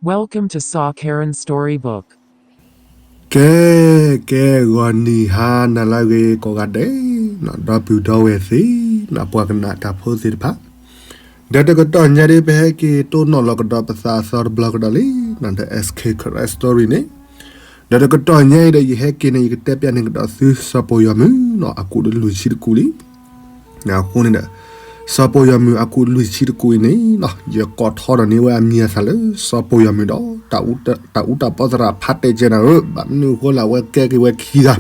Welcome to Saw Karen Storybook. ကဲ ကဲ ဂီၤနံၤဟါနၤလၢအဂ့ၤကိးဂၤဒဲး, ဒီပုၢ်ဒီဝဲၢ်သ့ၣ်, ပှၤကနၣ်တၢ်ဖိသ့ၣ်တဖၣ်, ဒီးတကတီၢ်ညါဒ်ပဟဲက့ၤတိၢ်နီၣ်လီၤကဒီးပသးအသီတဘျီကဒီးလံ, ဒီး S K Karen Story န့ၣ်, ဒီးတကတီၢ်ညါအံၤဒီးယဟဲက့ၤန့ၣ် ယကတဲပျးန့ၢ်ကဒီးသုစီၤပီယီၤမုၢ်, အကူးတလွံၢ်ဆံတကူးလံ. အဃိန့ၣ်ဒီး စီၤပီယီၤမုၢ်အကူးလွံၢ်ဆံတကူးအံၤန့ၣ်, ယကိးထီၣ်ဒီးန့ၢ်ဝဲအမံၤအသၣ်လၢ စီၤပီယီၤမုၢ်ဒီး တၢ်အူတၢ်ပီသရၣ်ဖးတဲာ်ကဲနၤဧၢ, ဘၣ်မနုၤအဃိလၢအဝဲကဲက့ၤဝဲခံဂၤ,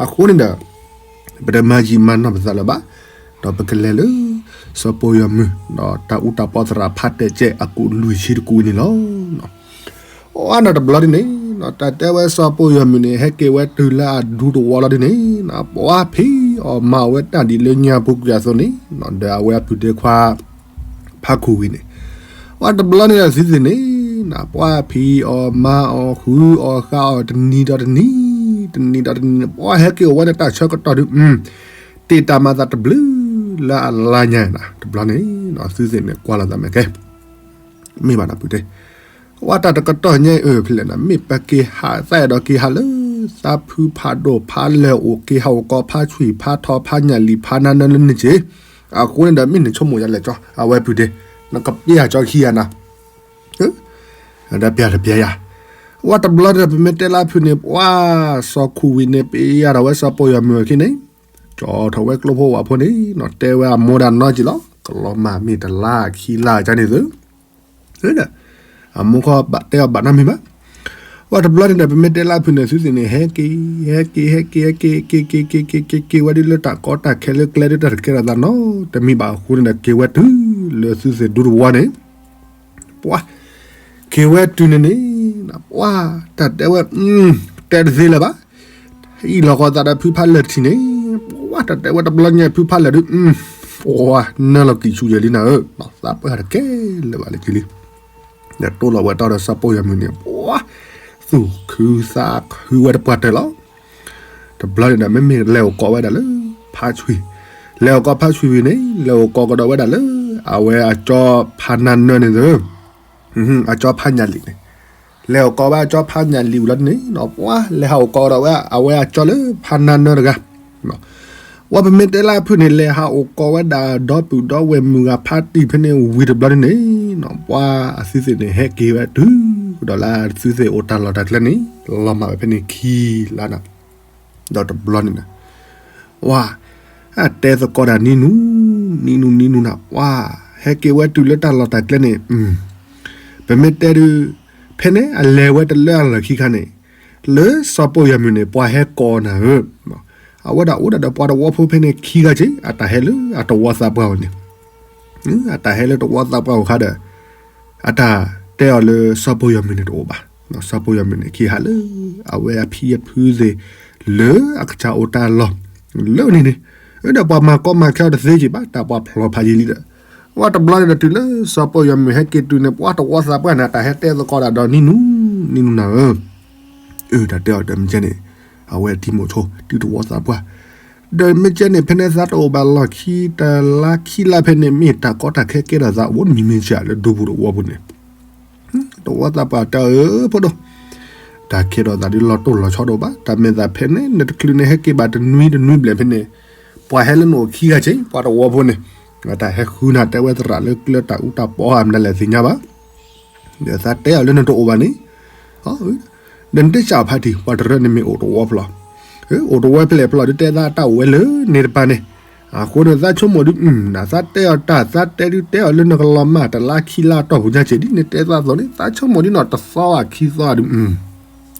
အဃိန့ၣ်ဒီး ပတမၤယံာ်မၤနီၢ်ပသးလၢၤဘၣ်, ဒီးပကလဲၤလၢ စီၤပီယီၤမုၢ် ဒီးတၢ်အူတၢ်ပီသရၣ်ဖးတဲာ်ကဲအကူးလွံၢ်ဆံတကူးအံၤန့ၣ်လီၤ. အဝဲဒီးတဘျီဒ်န့ၣ်, တၢ်တဲဝဲစီၤပီယီၤမုၢ်န့ၣ် ဟဲက့ၤဝဲတုၤလၢအဒူသဝီလီၤဒ်န့ၣ်, ပှၤဖံးအီၣ်မၤအီၣ်ဝဲတၢ်ဒ်လၢညါပူၤကွံာ်အသိးန့ၣ်, ဒီးအဝဲအပုၢ်ဒ့ခွါ ဖးခူၣ်ဝံၤန့ၣ်, ပှၤတဘျီန့ၣ်ဒီးသုသ့ၣ်န့ၣ်, ပှၤဖံးအီၣ်မၤအီၣ်ဃုအီၣ်ဃါအီၣ်တနံၤဒီးတနံၤ, တနံၤဒီးတနံၤန့ၣ် ပှၤဟဲက့ၤအိၣ်ဝဲန့ၣ်တၢ်ဆၢကတီၢ်ဒုး, တ့ၢ်တၢ်မၤသးတဘျုးလၢအလါညါ, တဘျီန့ၣ် သုသ့ၣ်န့ၣ်ကွၢ်လီၤသးမဲာ်ကဲ မ့ၢ်ဘၣ်နပုၢ်တဲ, ဝဲတၢ်တကတီၢ်ညါအံၤဖဲလဲၣ်န့ၣ် မ့ၢ်ပက့ၤဟးသးအဲၣ်ဒိးက့ၤဟးလၢ သးဖုဖးဒိၣ်ဖးလဲၢ်အိၣ်က့ၤဟးအိၣ်ကီးဖးဆွံၣ်ဖးထီဖးညၣ်လံၣ်ဖးနါနၢလၢန့ၣ်က့ၤ, အဃိန့ၣ်ဒီးမ့ၢ်နဆိကမိၣ်ယၤလဲၣ်ကၠီ အဝဲပုၢ်တဲ, နကပျဲဟးကၠီခံဂၤနၤ, ဒီးပျဲတပျဲယၤ, ဝဲတဘျီဒီးပမ့ၢ်တဲလၢဖုန့ၣ် ပှၤစီၤခူၣ်ဝံၤန့ၣ် ပယၤထီၣ်ဝဲစီၤပီယီၤမုၢ်အခံန့ၣ်, ကၠီထီၣ်ဝဲကျိဖိဝၤဖိန့ၣ် တဲဝဲအမိၢ်ဒၣ်နီၢ်က့ၤလီၤ ကလီၤမၢ်မ့ၢ်တလါခံလါကန့ၣ်သု, အမိၢ်ခီဘၣ်တဲအီၤဘၣ်နီတမံၤဘၣ်. ဝဲတဘျီန့ၣ်ဒီး ပမ့ၢ်တဲလၢဖုန့ၣ် သုသ့ၣ်န့ၣ် ဟဲက့ၤ ဟဲက့ၤ ဟဲက့ၤ ဟဲက့ၤ က့ၤ က့ၤ က့ၤ က့ၤ က့ၤ က့ၤဝဲဒ်လၢတၢ်ကီတၢ်ခဲလၢကျဲဒ်တၢ်တကဲထီၣ်သးနီတမံၤဘၣ်အဃိန့ၣ်ဒီး က့ၤဝဲတုၤလၢသုသ့ၣ်ဒူသဝီန့ၣ်, ပှၤ က့ၤဝဲတုၤန့ၣ်န့ၣ်, ပှၤ တၢ်တဲဝဲ တဲတသ့လၢၤဘၣ် အံၤလီၤဃီသးဒီးဖုဖးလဲၢ်တထံၣ်န့ၣ်, ပှၤတၢ်တဲဝဲတဘျီညါဖုဖးလဲၢ်ဒုး, ပှၤနၢလီၤကံၢ်ဆူၣ်ယဲလံနၤဧၢ, သးပှၢ်တကဲလၢၤဘၣ်လၢကလံ, ဒီးတိၢ်လီၤဝဲတီဒီးစီၤပီယီၤမုၢ်န့ၣ်, ပှၤ သူၣ်ခုသးခုဝဲတပှၢ်တၢၢ်လီၤ. တဘျီန့ၣ်ဒီး မ့မ့ၢ်လဲၤအိၣ်ကီးဝဲဒၣ်လၢ ဖးဆွံၣ်, လဲၤအိၣ်ကီးဖးဆွံၣ်ဝံၤန့ၣ် လဲၤအိၣ်ကီးကဒီးဝဲဒၣ်လၢ အဝဲအကၠီဖးနါနၢန့ၣ်သၢ အကၠီဖးညၣ်လံၣ်န့ၣ်, လဲၤအိၣ်ကီးဝဲအကၠီဖးညၣ်လံၣ်ဝံၤလီၤန့ၣ်, ပှၤလဲၤဟးအိၣ်ကီးဒီးဝဲ အဝဲအကၠီလၢဖးနါနၢတဂၤ, ဝဲပမ့ၢ်တဲလၢဖုန့ၣ် လဲၤဟးအိၣ်ကီးဝဲဒၣ်ဒီပုၢ်ဒီဝဲၢ်မုၢ်ဂၤဖးတံၢ်ဖဲန့ၣ်ဝံၤတဘျီန့ၣ်, ပှၤအသုသ့ၣ်န့ၣ် ဟဲက့ၤဝဲတုၤကဒီးလၢသုသ့ၣ်အိၣ်တၢ်လီၢ်တၢ်ကျဲန့ၣ် လီၤမၢ်ဝဲဖဲန့ၣ်ခံလါနၤ ဒီးတဘျီန့ၣ်နၤ, ဝါ, အတဲသကိးတၢ်နံၤနူ, နံၤနူနံၤနူနၤ, ဝါ, ဟဲက့ၤဝဲတုၤလၢတၢ်လီၢ်တၢ်ကျဲန့ၣ်, ပမ့ၢ်တဲဒုး, ဖဲန့ၣ်အလဲၤဝဲတလၢအလီၢ်ခံခါန့ၣ်, လၢစီၤပီယီၤမုၢ်န့ၣ် ပှၤဟဲကိးနၤဧၢ, အဝဲဒၣ်အိၣ်ဒၣ်ဒီးပှၤတဝီဖိဖဲန့ၣ်ခံဂၤက့ၤ အတၢ်ဟဲလၢအတဝီသးပှၢ်အီၤန့ၣ်, အတၢ်ဟဲလၢတဝီသးပှၢ်အီၤခါဒီး အတၢ်တဲအီၤလၢစီၤပီယီၤမုၢ်န့ၣ်တအိၣ်ဘၣ်, စီၤပီယီၤမုၢ်န့ၣ်ခံဟးလၢ အဝဲအဖံအဖုသ့ၣ် လၢအကစၢ်အိၣ်တၢ်လီၢ် လၢန့ၣ်န့ၣ်, ဒီးပှၤမၤကီမၤခဲအီၤတသ့က့ၤဘၣ် တၢ်ပှၤဖျိဖးယံာ်လံဒီး, ဝဲတဘျီန့ၣ်ဒီးတုၤလၢစီၤပီယီၤမုၢ်ဟဲက့ၤတုၤန့ၣ် ပှၤတဝီသးပှၢ်န့ၣ် တၢ်ဟဲတဲသကိးတၢ်ဒီးနံၤနူ, နံၤနူနၤဧၢ အတၢ်တဲအီၤဒီးမ့ၢ်ကဲန့ၣ်, အဝဲတံၤမိၤဆိ တုၤတဝီသးပှၢ်, ဒီးမ့ၢ်ကဲန့ၣ် ဖဲန့ၣ်သးတအိၣ်ဘၣ်လီၢ်ခံတလါခံလါဖဲန့ၣ် မ့ၢ်တၢ်ကီတၢ်ခဲကဲထီၣ်သးအိၣ်မံၤမ့ၢ်ဆှးလၢဒူပူၤတဝီပူၤန့ၣ်, တဝီသးပှၢ်တဲအီၤဧၢဖိဒိၣ်, တၢ်ကဲထီၣ်သးဒ်လီၤတိၢ်လီၤဆီတအိၣ်ဘၣ် တၢ်မဲာ်သးဖဲန့ၣ် နတချုးန့ၣ်ဟဲက့ၤဘၣ်တနွံတနွံဘျဲၣ်ဖဲန့ၣ်, ပှၤဟဲလၢနအိၣ်ခံဂၤက့ၤ ပှၤတဝီဖိန့ၣ်, တၢ်ဟဲဃုနၤတဲဝဲသရၣ်လၢကျဲတၢ်အူတၢ်ပီအမနုၤလဲၣ်သ့ၣ်ညါဘၣ် ဒီးသးတဲအီၤလၢနတအိၣ်ဘၣ်န့ၣ်, ဒီးနတစၢ်ဖးတံၢ် ပှၤတရၢန့ၣ်မ့ၢ်အိၣ်တဝီဖျၢၣ်, အိၣ်တဝီဖျၢၣ်ဖျၢၣ်ဒုးတဲသးတၢ်အိၣ်ဝဲလၢန့ၣ်တပၤန့ၣ်, အဃိန့ၣ်သးဆိကမိၣ်ဒုး, သးတဲအီၤတၢ် သးတဲဒုးတဲအီၤလၢနကလီၤမၢ်တလါခံလါတီၢ်ပူၤညါက့ၤဒ်န့ၣ်တဲသးသိးန့ၣ် သးဆိကမိၣ်ဒ်နီၢ်တသီအခံသီဒု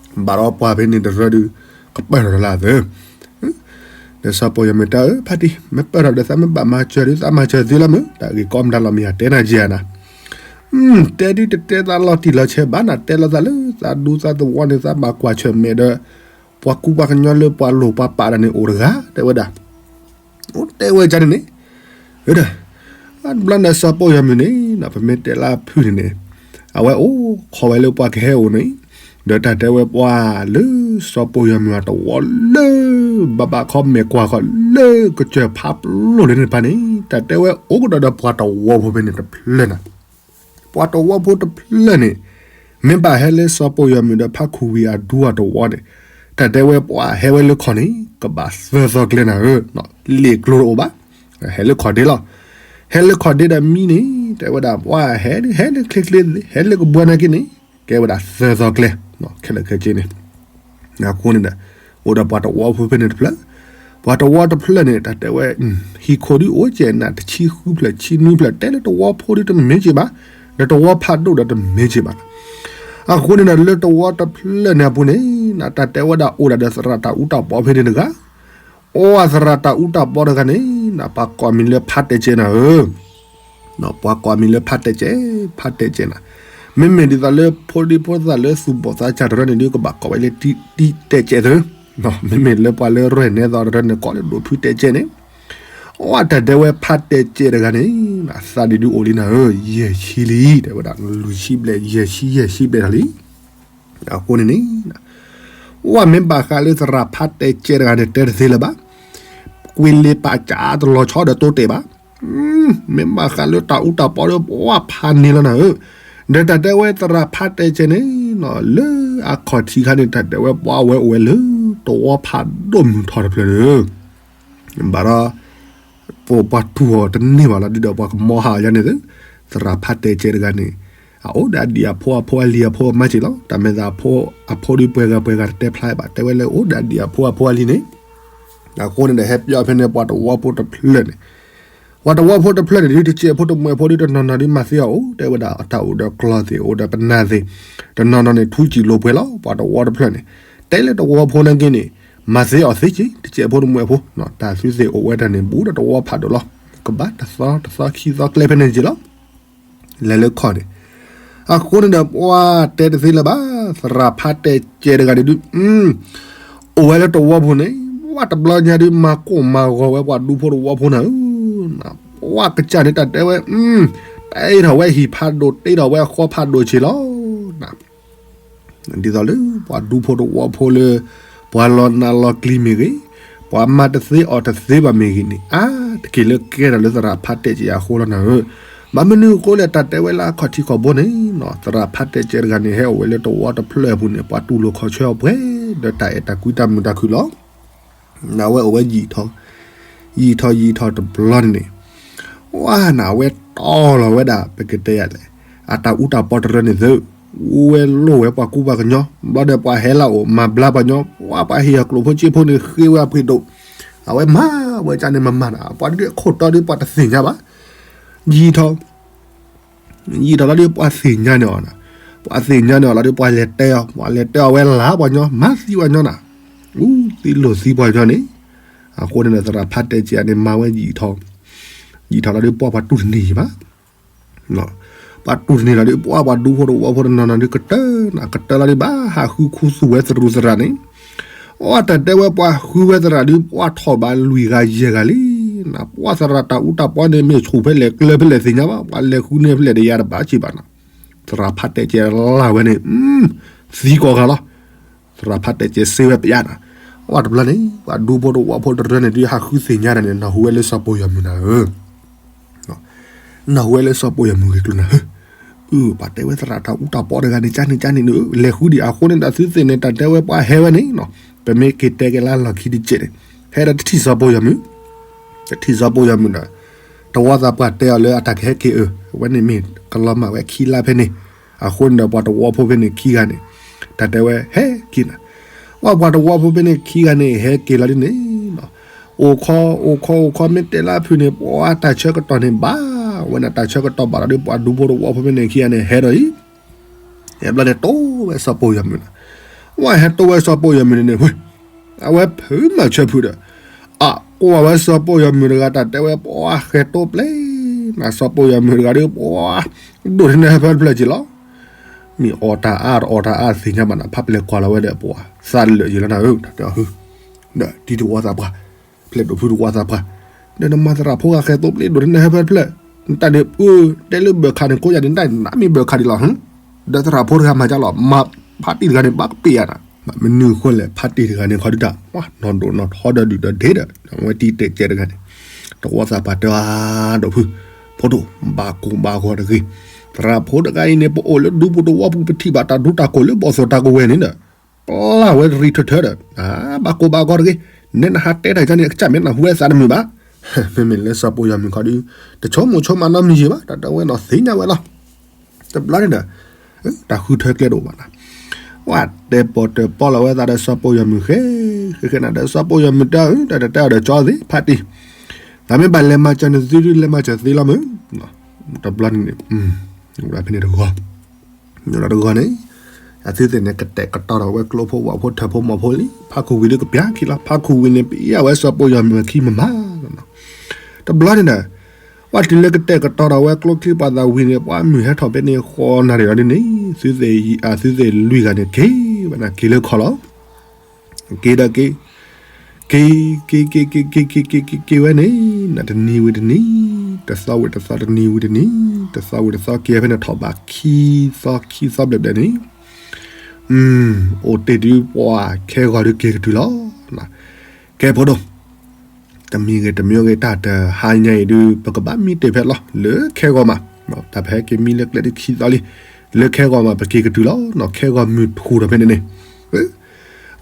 း, ဘၣ်ဒီးပှၤဖဲန့ၣ်တရၢဒုး, ကပၢၢ်ထီၣ်တလၢသၢ ဒီးစီၤပီယီၤမုၢ်တဲအီၤ ဖါတံၢ် မ့ၢ်ပၢၢ်ထီၣ်ဒီးသးမ့ၢ်ဘၣ်မၤစၢၤဒုး သးမၤစၢၤသုလီၤမုၢ် တၢ်ဂ့ၢ်ကီမတၤလီၤမ့ၢ်ယတဲနၤက့ၤဧါနၤ, တဲဒုးတတဲသးလီၤတံၢ်လီၤဆဲးဘၣ်နၤ တဲလီၤသးလၢသးဒူသးသဝီန့ၣ် သးဘၣ်ကွၢ်ဆၢၣ်မဲာ်ဒီး ပှၤကူပှၤကညီလၢပှၤလိၣ်ပှၤပာ်တၢ်န့ၣ်အိၣ်တဂၤ တဲဝဲဒၣ် အိၣ်တဲဝဲဒ်န့ၣ်န့ၣ်, တဘျီန့ၣ်စီၤပီယီၤမုၢ်န့ၣ် ပမ့ၢ်တဲလၢဖုၣ်န့ၣ်န့ၣ်, အဝဲအိၣ်ခိးဝဲလၢပှၤကဟဲအိၣ်န့ၣ်, ဒီးတၢ်တဲဝဲပှၤလၢစီၤပီယီၤမုၢ်အတဝီလၢ ဘၣ်ဘၣ်ခီမဲာ်ကွၢ်ခီလၢကစၢၢ်ဖးပျိၢ်လၢန့ၣ်တဖၣ်န့ၣ် တၢ်တဲဝဲအိၣ်ကဒီးဒီးပှၤတဝီဖိဖဲန့ၣ်တဖျၢၣ်နၤ, ပှၤတဝီဖိတဖျၢၣ်န့ၣ်, မ့ၢ်ဘၣ်ဟဲလၢစီၤပီၢ်ယီၤမုၢ်ဒီးဖးခူဝံၤအဒူအတဝီန့ၣ်, တၢ်တဲဝဲပှၤဟဲဝဲလၢခီၣ်န့ၣ် ကဘၣ်သၢသီကျဲနၤဧၢ, လ့ၣ်ကျိတအိၣ်ဘၣ်, ဟဲလၢခီၣ်ဒ့လီၤ. ဟဲလၢခီၣ်ဒ့ဒီးမံန့ၣ် တဲဝဲဒၣ်ပှၤဟဲ ဟဲလၢချ့ချ့ ဟဲလၢကဘှီနာ်က့န့ၣ် ကဲဝဲဒၣ်သၢသီကျဲ, ခဲလၢာ်ခဲဆ့န့ၣ် အဃိန့ၣ်ဒီး အိၣ်ဒီးပှၤတဝီဖိဖဲန့ၣ်တဖျၢၣ်, ပှၤတဝီတဖျၢၣ်န့ၣ် တၢ်တဲဝဲ ဟံၣ်ခိၣ်ဒုအိၣ်ကဲးနၤ တဆံဃုဖျၢၣ် ဆံနွံဖျၢၣ် တဲလၢတဝီဖိဒုတမ့ၢ်က့ၤဘၣ်, ဒီးတဝီဖးဒိၣ်ဒီးတမ့ၢ်က့ၤဘၣ်လီၤ. အဃိန့ၣ်ဒီးလၢတဝီတဖျၢၣ်န့ၣ်အပူၤန့ၣ် တၢ်တဲဝဲဒၣ်အိၣ်ဒၣ်ဒီးသရၣ်တၢ်အူတၢ်ပီဖဲန့ၣ်တဂၤ, အိၣ်သရၣ်တၢ်အူတၢ်ပီတဂၤန့ၣ် ပှၤကိးမံၤလၢဖးတဲးကဲးနၤဧၢ ပှၤကိးမံၤလၢဖးတဲးကဲး, ဖးတဲးကဲးနၤ, မ့မ့ၢ်ဒ်သိးလၢဖိဒံဖိသၣ်လၢသူၣ်ဘီၣ်သးစၢ်တရၢန့ၣ်ဒုး ကဘၣ်ကိးဝဲလၢတံတဲးကဲးသု, မ့မ့ၢ်လၢပှၤလၢရဲၣ်နဲသိးတရၢန့ၣ် ကိးလၢဒိၣ်ဖုတဲးကဲးန့ၣ်, အိၣ်တၢ်တဲဝဲဖးတဲးကဲးတဂၤန့ၣ် သးဒံးဒုးအိၣ်လံနၤဧၢ, ယဲၢ်ဆံလံ တဲဝဲဒၣ် လွံၢ်ဆံဘျဲၣ် ယဲၢ်ဆံယဲၢ်ဆံဘျဲၣ်တၢ်လံ. အဃိန့ၣ်န့ၣ် ဝဲမ့ၢ်ဘၣ်ဃးလၢသရၣ်ဖးတဲးကဲးတဂၤန့ၣ် တဲတသ့လၢၤဘၣ်, ကွံလ့ပာ်ကၠးတလီၤဆီဒီးတိတဲာ်ဘၣ်, မ့ၢ်ဘၣ်ဃးလၢတၢ်အူတၢ်ပီဒီး ပှၤဖးန့ၢ်လီၤနၤဧၢ, ဒီးတၢ်တဲဝဲသရၣ်ဖးတဲးကဲးန့ၣ် လၢအခီၣ်ထံးခါန့ၣ် တၢ်တဲဝဲပှၤဝဲအိၣ်ဝဲလၢ တဝီဖးဒိၣ်မုၢ်ထီၣ်တဖျၢၣ်ဒီး ဘၣ်ဒီး ပပှၤတူၢ်အီၤတန့ၢ်ဘၣ်လီၤဒုဒီး ပှၤကမီဟးယါန့ၣ်သ့, သရၣ်ဖးတဲးကဲးတဂၤန့ၣ် အအိၣ်ဒီးအဒံၣ်အဖိအဖိအလံၤအဖိမၤစ့ၢ်လီၤ, တၢ်မဲာ်သးအဖိအဖိဒုးပှဲၤဂၤပှဲၤဂၤတတဲဖျါဘၣ်, တဲဝဲလၢအိၣ်ဒီးအဒံၣ်အဖိအဖိအလံၤန့ၣ်, အဃိန့ၣ်ဒီးဟဲပၠီဖဲန့ၣ် ပှၤတဝီဖိတဖျၢၣ်န့ၣ်, ပှၤတဝီဖိတဖျၢၣ်န့ၣ်ဒုး တစဲးဖိတမှဲးဖိဒုး တနီၤနီၤဒုးမၤသ့အီၤအိၣ်, တဲဝဲဒၣ်အတၢ်အိၣ်ဒီးကျီသ့ၣ် အိၣ်ဒီးပနၢ်သ့ၣ်, တနီၤနီၤန့ၣ် ထူစံာ်လိာ်ပှဲၤလီၤ, ပှၤတဝီတဖျၢၣ်န့ၣ် တဲလၢတဝီဖိနာ်က့န့ၣ် မၤသ့အီၤသ့က့ၤ တစဲးဖိတမှဲးဖိ, တၢ်သုသ့ၣ်အိၣ်ဝဲတၢ်န့ၣ် ဘူးဒီးတဝီဖးဒိၣ်လီၤ, ကဘၣ်တသီတသီခံသီကျဲဖဲန့ၣ်က့ၤလီၤ, လဲၤလၢခီၣ်န့ၣ်, အဃိန့ၣ်ဒီးပှၤတဲတသ့လၢၤဘၣ်, သရၣ်ဖးတဲးကဲးတဂၤန့ၣ်ဒုး အိၣ်ဝဲလၢတဝီဖိန့ၣ် ပှၤတဘျီညါဒုး မၤကိၢ်မၤဂီၤဝဲပှၤဒူဖိတဝီဖိနၤဧၢ, ပှၤကစၢ်န့ၣ်တၢ်တဲဝဲ တ့ထီၣ်ဝဲဟံၣ်ဖးဒိၣ် တ့ထီၣ်ဝဲအဃီဖးဒိၣ်ဆ့လီၤ ဒ်သိးလၢပှၤဒူဖိတဝီဖိလၢ ပှၤလီၤနးလီၤကျံၤမ့ၢ်ဂ့ၤ, ပှၤမၤတသ့အီၤတသ့ဘၣ်မ့ၢ်ဂ့ၤန့ၣ် အါတက့ၢ်လၢကဲထီၣ်လၢသရၣ်ဖးတဲးကဲးအဃိလီၤနၤဧၢ, ဘၣ်မနုၤအဃိလဲၣ် တၢ်တဲဝဲလၢအခီၣ်ထံးခီၣ်ဘိန့ၣ် သရၣ်ဖးတဲးကဲးတဂၤန့ၣ် ဟဲအိၣ်ဝဲလၢတဝီတဖျၢၣ်အပူၤန့ၣ် ပှၤတူၢ်လိာ်ခီၣ်ဆၢအီၤပှဲၤ ဒီးတၢ်အဲၣ်တၢ်ကွံတၢ်မုာ်တၢ်ခုၣ်လီၤ နဝဲအိၣ်ဝဲယံာ်ထီၣ်, ယံာ်ထီၣ်ယံာ်ထီၣ်တဘျီန့ၣ်န့ၣ်, ဝါနဝဲတီလီၤဝဲဒၣ် ပကတဲယၤလဲၣ်, အတၢ်အူတၢ်ပီတရၢန့ၣ်သု, အူဝဲလိၣ်ဝဲပှၤကူပှၤကညီ, ဘျီဒီးပှၤဟဲလၢအိၣ်မၤဘျါပှၤကညီ, ဝါပှၤဟ့ၣ်အကျိၣ်ဖိစ့ဖိန့ၣ်ဃ့ဝဲအပှ့ၤဒိၣ်, အဝဲမၤဝဲကန့ၣ်မၤမၤနၤ, ပှၤဒ်ခိၣ်တီဒ်ပှၤတသ့ၣ်ညါဘၣ်, ယံာ်ထီၣ် ယံာ်ထီၣ်လီၤဒီးပှၤသ့ၣ်ညါန့ၢ်အီၤနၤ, ပှၤသ့ၣ်ညါန့ၢ်အီၤလီၤဒီးပှၤလဲၤတဲအီၤ, ပှၤလဲၤတဲအီၤဝဲလၢပှၤကညီ, မၤသံပှၤကညီနၤ, အူသံလိာ်သံပှၤကညီန့ၣ်, အဃိန့ၣ်ဒီးသရၣ်ဖးတဲးကဲးန့ၣ် မၤဝဲယံာ်ထီၣ်, ယံာ်ထီၣ်လီၤဒီးပှၤပှၤတူၢ်တန့ၢ်ဘၣ် ပှၤတူၢ်တန့ၢ်လီၤဒီး ပှၤပှၤဒူဖိတဝီဖိတနီၤနီၤဒီးကတၢၢ်နၤ, ကတၢၢ်လီၤဒီးဘၣ်ဟးဃုခူသူၣ်ဝဲသရူးသရၣ်န့ၣ်, အတၢ်တဲဝဲပှၤဃုဝဲသရၣ်ဒီး ပှၤထီၣ်ဘးလွံၢ်ဂၤယဲၢ်ဂၤလံ, နပှၤသရၣ်တၢ်အူတၢ်ပီန့ၣ် မ့ၢ်ဆူၣ်ဖဲလဲၣ်ကျၢၤဖဲလဲၣ်သ့ၣ်ညါဘၣ်, ပှၤလဲၤဃုန့ၢ်ဖဲလဲၣ်ဒီးယၤတဘၣ်စံးဘၣ်နၤ, သရၣ်ဖးတဲးကဲးလၢ်ဝဲန့ၣ်, သံကိးဂၤလီၤ သရၣ်ဖးတဲးကဲးစ့ဝဲပယါနၤ, ပှၤတဘျီန့ၣ် ပှၤဒူဖိတဝီဖိတရၢန့ၣ်ဒုးဟးဃုသ့ၣ်ညါတၢ်န့ၣ် နၢ်ဟူဝဲလၢစီၤပီၢ်ယီၤမုၢ်နၤဧၢ, နၢ်ဟူဝဲလၢစီၤပီၢ်ယီၤမုၢ်ဂ့ၢ်ကျိၤနၤဧၢ, အၢ ပှၤတဲဝဲသရၣ်တၢ်အူတၢ်ပီတဂၤန့ၣ် ကန့ၣ်ကန့ၣ်န့ၣ် လဲၤဃုဒံးအဃိန့ၣ်ဒီးသုသ့ၣ်န့ၣ် တၢ်တဲဝဲပှၤဟဲဝဲန့ၣ်, ပမ့ၢ်က့ၤတဲက့ၤလၢလီၢ်ခံတကဲးန့ၣ်, ဖဲဒီးတထံၣ်စီၤပီၢ်ယီၤမုၢ် တထံၣ်စီၤပီၢ်ယီၤမုၢ်ဒီး တဝီသးပှၢ်တဲအီၤလၢအတၢ်ကဟဲက့ၤအၢ, အဝဲန့ၣ်မ့ၢ်ကလီၤမၢ်ဝဲခံလါဖဲန့ၣ်, အဃိန့ၣ်ဒီးပှၤတဝီဖိဖဲန့ၣ်ခံဂၤန့ၣ်, တၢ်တဲဝဲဟဲက့ၤနၤ, ပှၤတဝီဖိဖဲန့ၣ်ခံဂၤန့ၣ် ဟဲက့ၤလီၤဒ်န့ၣ်, အိၣ်ခီ အိၣ်ခီ အိၣ်ခီ မ့ၢ်တဲလၢအဖုၣ်န့ၣ် ပှၤတၢ်ဆၢကတီၢ်န့ၣ်ဘၣ်, ဝဲန့ၣ်တၢ်ဆၢကတီၢ်ဘၣ်လီၤဒီး ပှၤဒူဖိတဝီဖိဖဲန့ၣ်ခံဂၤန့ၣ် ဟဲဒီးအံၤ အဲဘျီန့ၣ်တိဝဲစီၤပီၢ်ယီၤမုၢ်နၤ, ဝဲဟဲတိဝဲစီၤပီၢ်ယီၤမုၢ်န့ၣ်န့ၣ်, အဝဲဖုးမၤဆၢဖုးဒီး, အကွၢ်ဝဲစီၤပီၢ်ယီၤမုၢ်တဂၤ တၢ်တဲဝဲပှၤဃဲၤတိပျဲၢ်, နစီၤပီၢ်ယီၤမုၢ်တဂၤဒီး ပှၤဒိၣ်ထီၣ်န့ၢ်ဟၢဖၢတဖျၢၣ်က့ၤလီၤ, မ့ၢ်အီၣ်တၢ်အါတအီၣ်တၢ်အါသ့ၣ်ညါဘၣ်နၤ, ဖးပျဲၢ်ကွၢ်လီၤဝဲဒီးပှၤသးလၢာ်က့ၤလီၤနၤဧၢ, တၢ်တဲအီၤဟု ဒီးတံၤတဝီသးပှၢ်, ဖျဲးဒိၣ်ဖုတဝီသးပှၢ်, ဒီးနမၤသရၣ်ဖိဂၤဃဲၤတိပျဲၢ် ဒိၣ်ထီၣ်န့ၢ်ဟၢဖၢတဖျၢၣ်, နတၢ်န့ၣ်အၢ တဲလၢဘၢၣ်ခးန့ၣ် ကိးယၤန့ၣ် နတၢ်နမ့ၢ်ဘၢၣ်ခးဒံးလီၤ, ဒီးသရၣ်ဖိတဂၤမၤကၢ်လီၤ, မၤဖးတံၢ်တဂၤန့ၣ် ဘၣ်ကပ့ၢ်ယၤနၤ, မနုၤအဃိလဲၣ် ဖးတံၢ်တဂၤန့ၣ် ခီဒုတၢ် ပှၤနီၢ်ဒိၣ်နီၢ်ထီဒီးဒုၣ်ဒီးဒ့ဒီး အဝဲတံၤတဲာ်ကဲတဂၤန့ၣ်, တဝီသးပှၢ်တဲအါဒိၣ်ဖု, ဖိဒိၣ် ဘၣ်ကိၢ်ဘၣ်ဂီၤတဂ့ၤ, သရၣ်ဖိတဂၤအံၤန့ၣ် ပအိၣ်လၢဒူပူၤသဝီပူၤ ပထံၣ်ဘၣ်တၢ်ဒူတၢ်ကိၢ်လၢဘီၣ်သိၣ်တၢ်ကဝဲၤန့ၣ်ဒီး ပျၢ်ဝဲတရံးထၢထၢဒီး ဘၣ်ကိၢ်ဘၣ်ဂီၤတဂ့ၤ, နဲနဟးတဲတၢ်န့ၣ် အကစၢ်မ့ၢ်နၢ်ဟူဝဲသးတမုာ်ဘၣ်. မ့မ့ၢ်လၢစီၤပီယီၤမုၢ်ခီဒီး တဆိကမိၣ်ဆိကမးနီတမံၤဘၣ်, တၢ်တဲဝဲနီၤသ့ၣ်ညါဝဲလီၤ. တဘျီန့ၣ်ဒီး တၢ်ဃုထၢကျဲတအိၣ်ဘၣ်နီၤ, ဝဲတဲပီၣ်တၢၢ်ပီၣ်လီၤဝဲသးဒီးစီၤပီယီၤမုၢ်ဃဲ, ဃဲဃဲနၤဒီးစီၤပီယီၤမုၢ်တဲ တၢ်တတဲအီၤဒီးကၠီသ့ၣ် ဖးတံၢ်, တၢ်မ့ၢ်ဘၣ်လဲၤမၤစၢၤန့ၣ် သုဒုးလဲၤမၤစၢၤသ့လီၤမုၢ်, တဘျီန့ၣ်န့ၣ် ဖဲန့ၣ်တဂီၢ် တဂီၢ်န့ၣ် အသုသ့ၣ်န့ၣ် ကတဲာ်ကတီၤဒီးဝဲကျိဖိဝၣ်ဖိထၢၣ်ဖိမီၢ်ဖိလံ, ဖးခူၣ်ဝံၤဒီးကပျၢ်ခံလီၤ, ဖးခူၣ်ဝံၤန့ၣ် ပယီၤဝဲစီၤပီယီၤမုၢ်အခံမမၤလီၤနီၤ. တဘျီန့ၣ်ဒီး ပှၤတုၤလၢကတဲာ်ကတီၤဒီးဝဲကျိချံပှၤသးဝံၤန့ၣ် ပှၤမုၢ်ဟဲထီၣ်ဖဲန့ၣ် ဃီနၣ်ရံၣ်လီၤဒ်န့ၣ် သုသ့ၣ် သုသ့ၣ်လွံၢ်ဂၤန့ၣ် က့ၤဝဲနၤက့ၤလၢခီၣ်လီၤ. က့ၤဒီးက့ၤ က့ၤ က့ၤ က့ၤ က့ၤ က့ၤ က့ၤ က့ၤ က့ၤဝဲန့ၣ် နတနံၤဝံၤတနံၤ တသီဝံၤတသီ တနံၤဝံၤတနံၤ တသီဝံၤတသီ က့ၤဖဲန့ၣ်ထီၣ်ဘးခံသီ ခံသီဘျဲၣ်ဘျဲၣ်န့ၣ် အိၣ်တ့ၢ်ဒုးပှၤခဲဂီၤဒုးက့ၤကတုၤလီၤ. ကဲဖိဒိၣ် တမံၤဂ့ၤတမံၤဂ့ၤ တၢ်တဟါညါအံၤဒုး ပကဘၣ်မံတ့ၢ်ဖဲလီၤ လၢခဲဂီၤမး တၢ်ပဟဲက့ၤမံလၢကျဲဒုးခံသီလံ လၢခဲဂီၤမး ပက့ၤကတုၤလီၤနီၤ ခဲဂီၤမုၢ်ထူၣ်ဒီးဖဲန့ၣ်န့ၣ်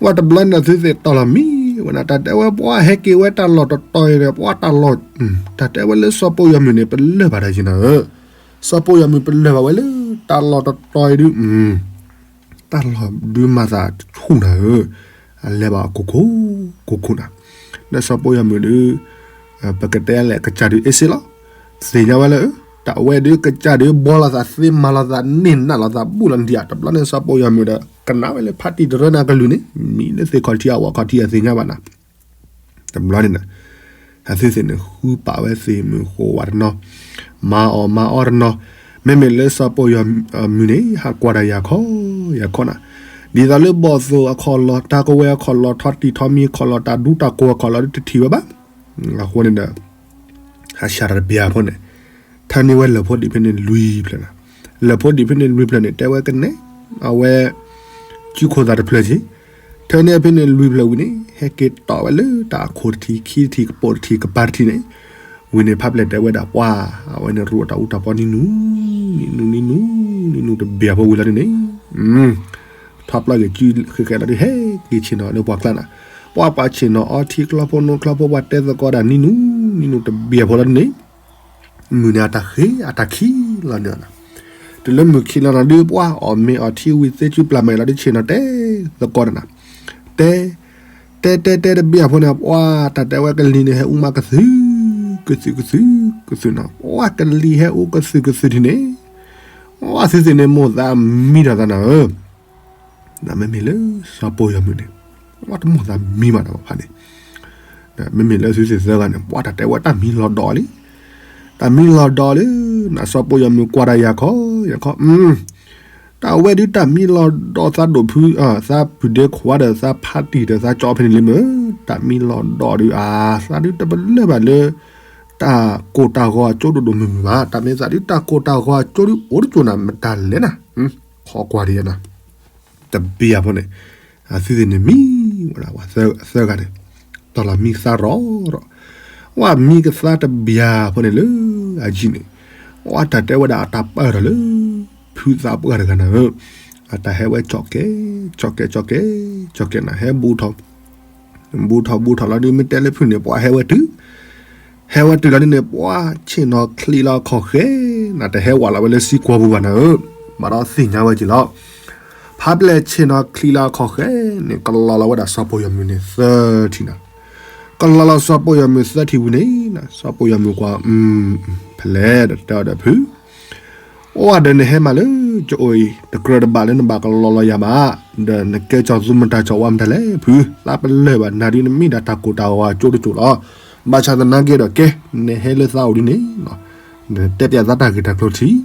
ဝဲတဘျီန့ၣ် သုသ့ၣ်တီၢ်လီၤမံဝဲနၤ တၢ်တဲဝဲပှၤဟဲက့ၤဝဲတၢ်လီၢ်တတီၤအံၤဒီး ပှၤတၢ်လီၢ် တၢ်တဲဝဲလၢစီၤပီယီၤမုၢ်န့ၣ် ပလၢၢ်ဘၣ်တၢ်ယံၤနၤဧၢ, စီၤပီယီၤမုၢ်ပလၢၢ်ဘၣ်ဝဲလၢ တၢ်လီၢ်တတီၤအံၤဒုး တၢ်လီၢ်ဒုးမၤသးဆူၣ်နၤဧၢ, အလဲၤဘၣ်အခိၣ်ခိၣ် ခိၣ်ခိၣ်နၤ, ဒီးစီၤပီယီၤမုၢ်ဒုး ပကတဲလဲၣ် ကစၢ်ဒုးအ့စ့လီၤ, သ့ၣ်ညါဝဲလၢ တၢ်အဝဲဒုးကစၢ်ဒုးဘှီလိာ်သးသ့မၤလိာ်သးန့ၢ်နးလိာ်သးဘူၣ်လီၤနဒံးဧါ တဘျီန့ၣ် စီၤပီယီၤမုၢ်ဒီး ကနၣ်ဝဲလၢဖးတံၢ်တရၢနၤကလုၢ်န့ၣ် မံလၢသ့ၣ်ခီၣ်ထံးအဝဲခီၣ်ထံးအသ့ၣ်ညါဘၣ်နၤ တဘျီန့ၣ် အသုသ့ၣ်န့ၣ် ဃုပာ်ဝဲသ့ၣ်မုၢ်ဃိးဝးတနီၤ, မၤအီၣ်မၤအီတနီၤ, မ့မ့ၢ်လၢစီၤပီယီၤမုၢ်န့ၣ် ဟးကွၢ်တၢ်ယၤခီ ယၤခီနၤ, ဒ်သိးလၢဘီၣ်သိၣ်အခီၣ်လီၢ် တၢ်ကဝဲၤအခီၣ်လီၢ် ထီၣ်တံၢ်ထီၣ်မံၤအခီၣ်လီၢ် တၢ်ဒူတၢ်ကိၢ်အခီၣ်လီၢ်ဒုးတထံၣ်ဝဲဘၣ်, အဃိန့ၣ်ဒီး ဟးဆှၢတၢ်တဘျီဖိန့ၣ်, ထၢန့ၢ်ဝဲလၢၢ်ဖိဒံးဖဲန့ၣ်လွံၢ်ဖျၢၣ်နၤ, လၢၢ်ဖိဒံးဖဲန့ၣ်လွံၢ်ဖျၢၣ်န့ၣ် တဲဝဲကနဲ အဝဲ စုခိၣ်သၣ်တဖျၢၣ်က့ၤ, ထၢန့ၢ်ဖဲန့ၣ်လွံၢ်ဖျၢၣ်ဝံၤန့ၣ် ဟဲက့ၤတီၣ်ဝဲလၢတၢ်အခိၣ်တထံး ခံတထံး ကပိာ်တထံး ကပၤတထံးန့ၣ်, ဝံၤန့ၣ် ဖးပျဲၢ်တဲဝဲဒၣ်ပှၤ အဝဲန့ၣ်ရူးတၢ်အူတၢ်ပီနံၤနူၤ, နံၤနူၤ နံၤနူၤ နံၤနူၤတဘျီဖိဝံၤလီၤန့ၣ်န့ၣ် ထီၣ်ပျီက့ၤစုဃဲၤဃဲၤလီၤဒုး ဟဲက့ၤဆ့ၣ်နီၤလၢပှၤကျါနၤ, ပှၤပှၤဆ့ၣ်နီၤအီထံကျီဖိနိကျီဖိ ပှၤတဲသကိးဒၣ်နံၤနူၤ နံၤနူၤတဘျီဖိလီၤန့ၣ်န့ၣ်, မုၢ်န့ၣ်အတၢ်ဃ့အတၢ်ခံးလီၤန့ၣ်နၤ, တုၤလၢမုၢ်ခံးလီၤနၤဒုး ပှၤအီၣ်မ့ၤအီၣ်ထံဝံၤသ့စုပျၢ်မဲာ်လီၤဒုး ဆ့ၣ်နီၤတဲသကိးနၤ, တဲ တဲတဲတဲတဘျီဖိန့ၣ် ပှၤတၢ်တဲဝဲကလံၤန့ၣ် ဟဲအူမးကသုၣ် ကသုၣ်ကသုၣ်ကသုၣ်နၤ, ပှၤကလံၤဟဲအူကသုၣ်ကသုၣ်ထံၣ်န့ၣ်, ပှၤသုသ့ၣ်န့ၣ် မိၢ်သးမံဒီးသးနၤဧၢ မ့မ့ၢ်လၢစီၤပီယီၤမုၢ်န့ၣ် ပှၤတမိၢ်သးမံဘၣ်နၤဘၣ်ဖးန့ၣ်, မ့မ့ၢ်လၢသုသ့ၣ်သၢဂၤန့ၣ် ပှၤတၢ်တဲဝဲတၢ်မံလီၤဒီးလံ, တၢ်မံလီၤဒီးလံ, နစီၤပီယီၤမုၢ်ကွၢ်တၢ်ယၤခီ ယၤခီ, တၢ်ဝဲဒုးတၢ်မံလီၤဒီးသးဒိၣ်ဖု သးပုၢ်ဒ့ခွါဒီးသးဖးတံၢ်ဒီးသးကၠီဖဲန့ၣ်လံမ့ၢ်, တၢ်မံလီၤဒီးဒုးအါ သးဒုးတပလၢၢ်ဘၣ်လၢ တၢ်ကိၢ်တၢ်ဂီၤအကၠိဒိၣ်ဒိၣ်မုၢ်မုၢ်ဘၣ်, တၢ်မ့ၢ်သးဒုးတၢ်ကိၢ်တၢ်ဂီၤအကၠိဒုးအိၣ်တကၠိၢ်နၤ မတၤလဲၣ်နၤ, ခိးကွၢ်ဒံးနၤ တဘျီဖိန့ၣ်, အသုသ့ၣ်န့ၣ်မံဝဲဒၣ် ပှၤသၢဂၤန့ၣ်, တီၢ်လီၤမံသးရီၣ်ရီၣ်, ပှၤမံကသါတဘျီဖိန့ၣ်လၢအယံၤန့ၣ်, ပှၤတၢ်တဲဝဲဒၣ်အတၢ်ပၢၢ်ထီၣ်လၢ ဖုသးပှၢ်တဂၤနၤဧၢ, အတၢ်ဟဲဝဲကၠီၣ်ကဲ, ကၠီၣ်ကဲ ကၠီၣ်ကဲ, ကၠီၣ်ကဲနၤ ဟဲဘူးထီၣ် ဘူးထီၣ်ဘူးထီၣ်လီၤဒုး မ့ၢ်တဲလၢဖုန့ၣ် ပှၤဟဲဝဲတုၤ, ဟဲဝဲတုၤလီၤဒုးန့ၣ် ပှၤဆ့ၣ်နီၤချံးလီၤခီၣ်ဃဲ, နတဟဲဝးလီၤဝဲလၢစံကွီၤပူၤဘၣ်နၤဧၢ, ဘၣ်ဒီးသ့ၣ်ညါဝဲက့ၤလီၤ, ဖးပျဲၢ်ဆ့ၣ်နီၤချံးလီၤခီၣ်ဃဲန့ၣ် ကလီၤလီၤဝဲဒၣ်စီၤပီယီၤမုၢ်န့ၣ်သၢထံၣ်နၤ, ကလီၤလီၤစီၤပီယီၤမုၢ်သၢထံၣ်ဝံၤန့ၣ် စီၤပီယီၤမုၢ်ကွၢ်, ဖဲလဲၣ်ဒီးတဲအီၤဒီးဖု အိၣ်ဒီးနဟဲမးလၢကအိၣ်အံၤ တကြၢးတဘၣ်လၢနဘၣ်ကလီၤလီၤယၤဘၣ်, ဒီးနကဲကၠီၤသူမတၤကၠီၤဝါမတၤလဲၣ်ဖု, သးပလၢၢ်ဘၣ်နၤဒုးနမ့ၢ်ဒၣ်တၢ်ကိၢ်တၢ်ဂီၤအကၠိတကၠိၢ်လီၤ, ဘၣ်ဆၣ်သနာ်က့ဒီးကဲ, နဟဲလၢသးအိၣ်ဒုးန့ၣ်, နတဲပျးသးတၢ်ဂ့ၢ်တၢ်ကျိၤထံး,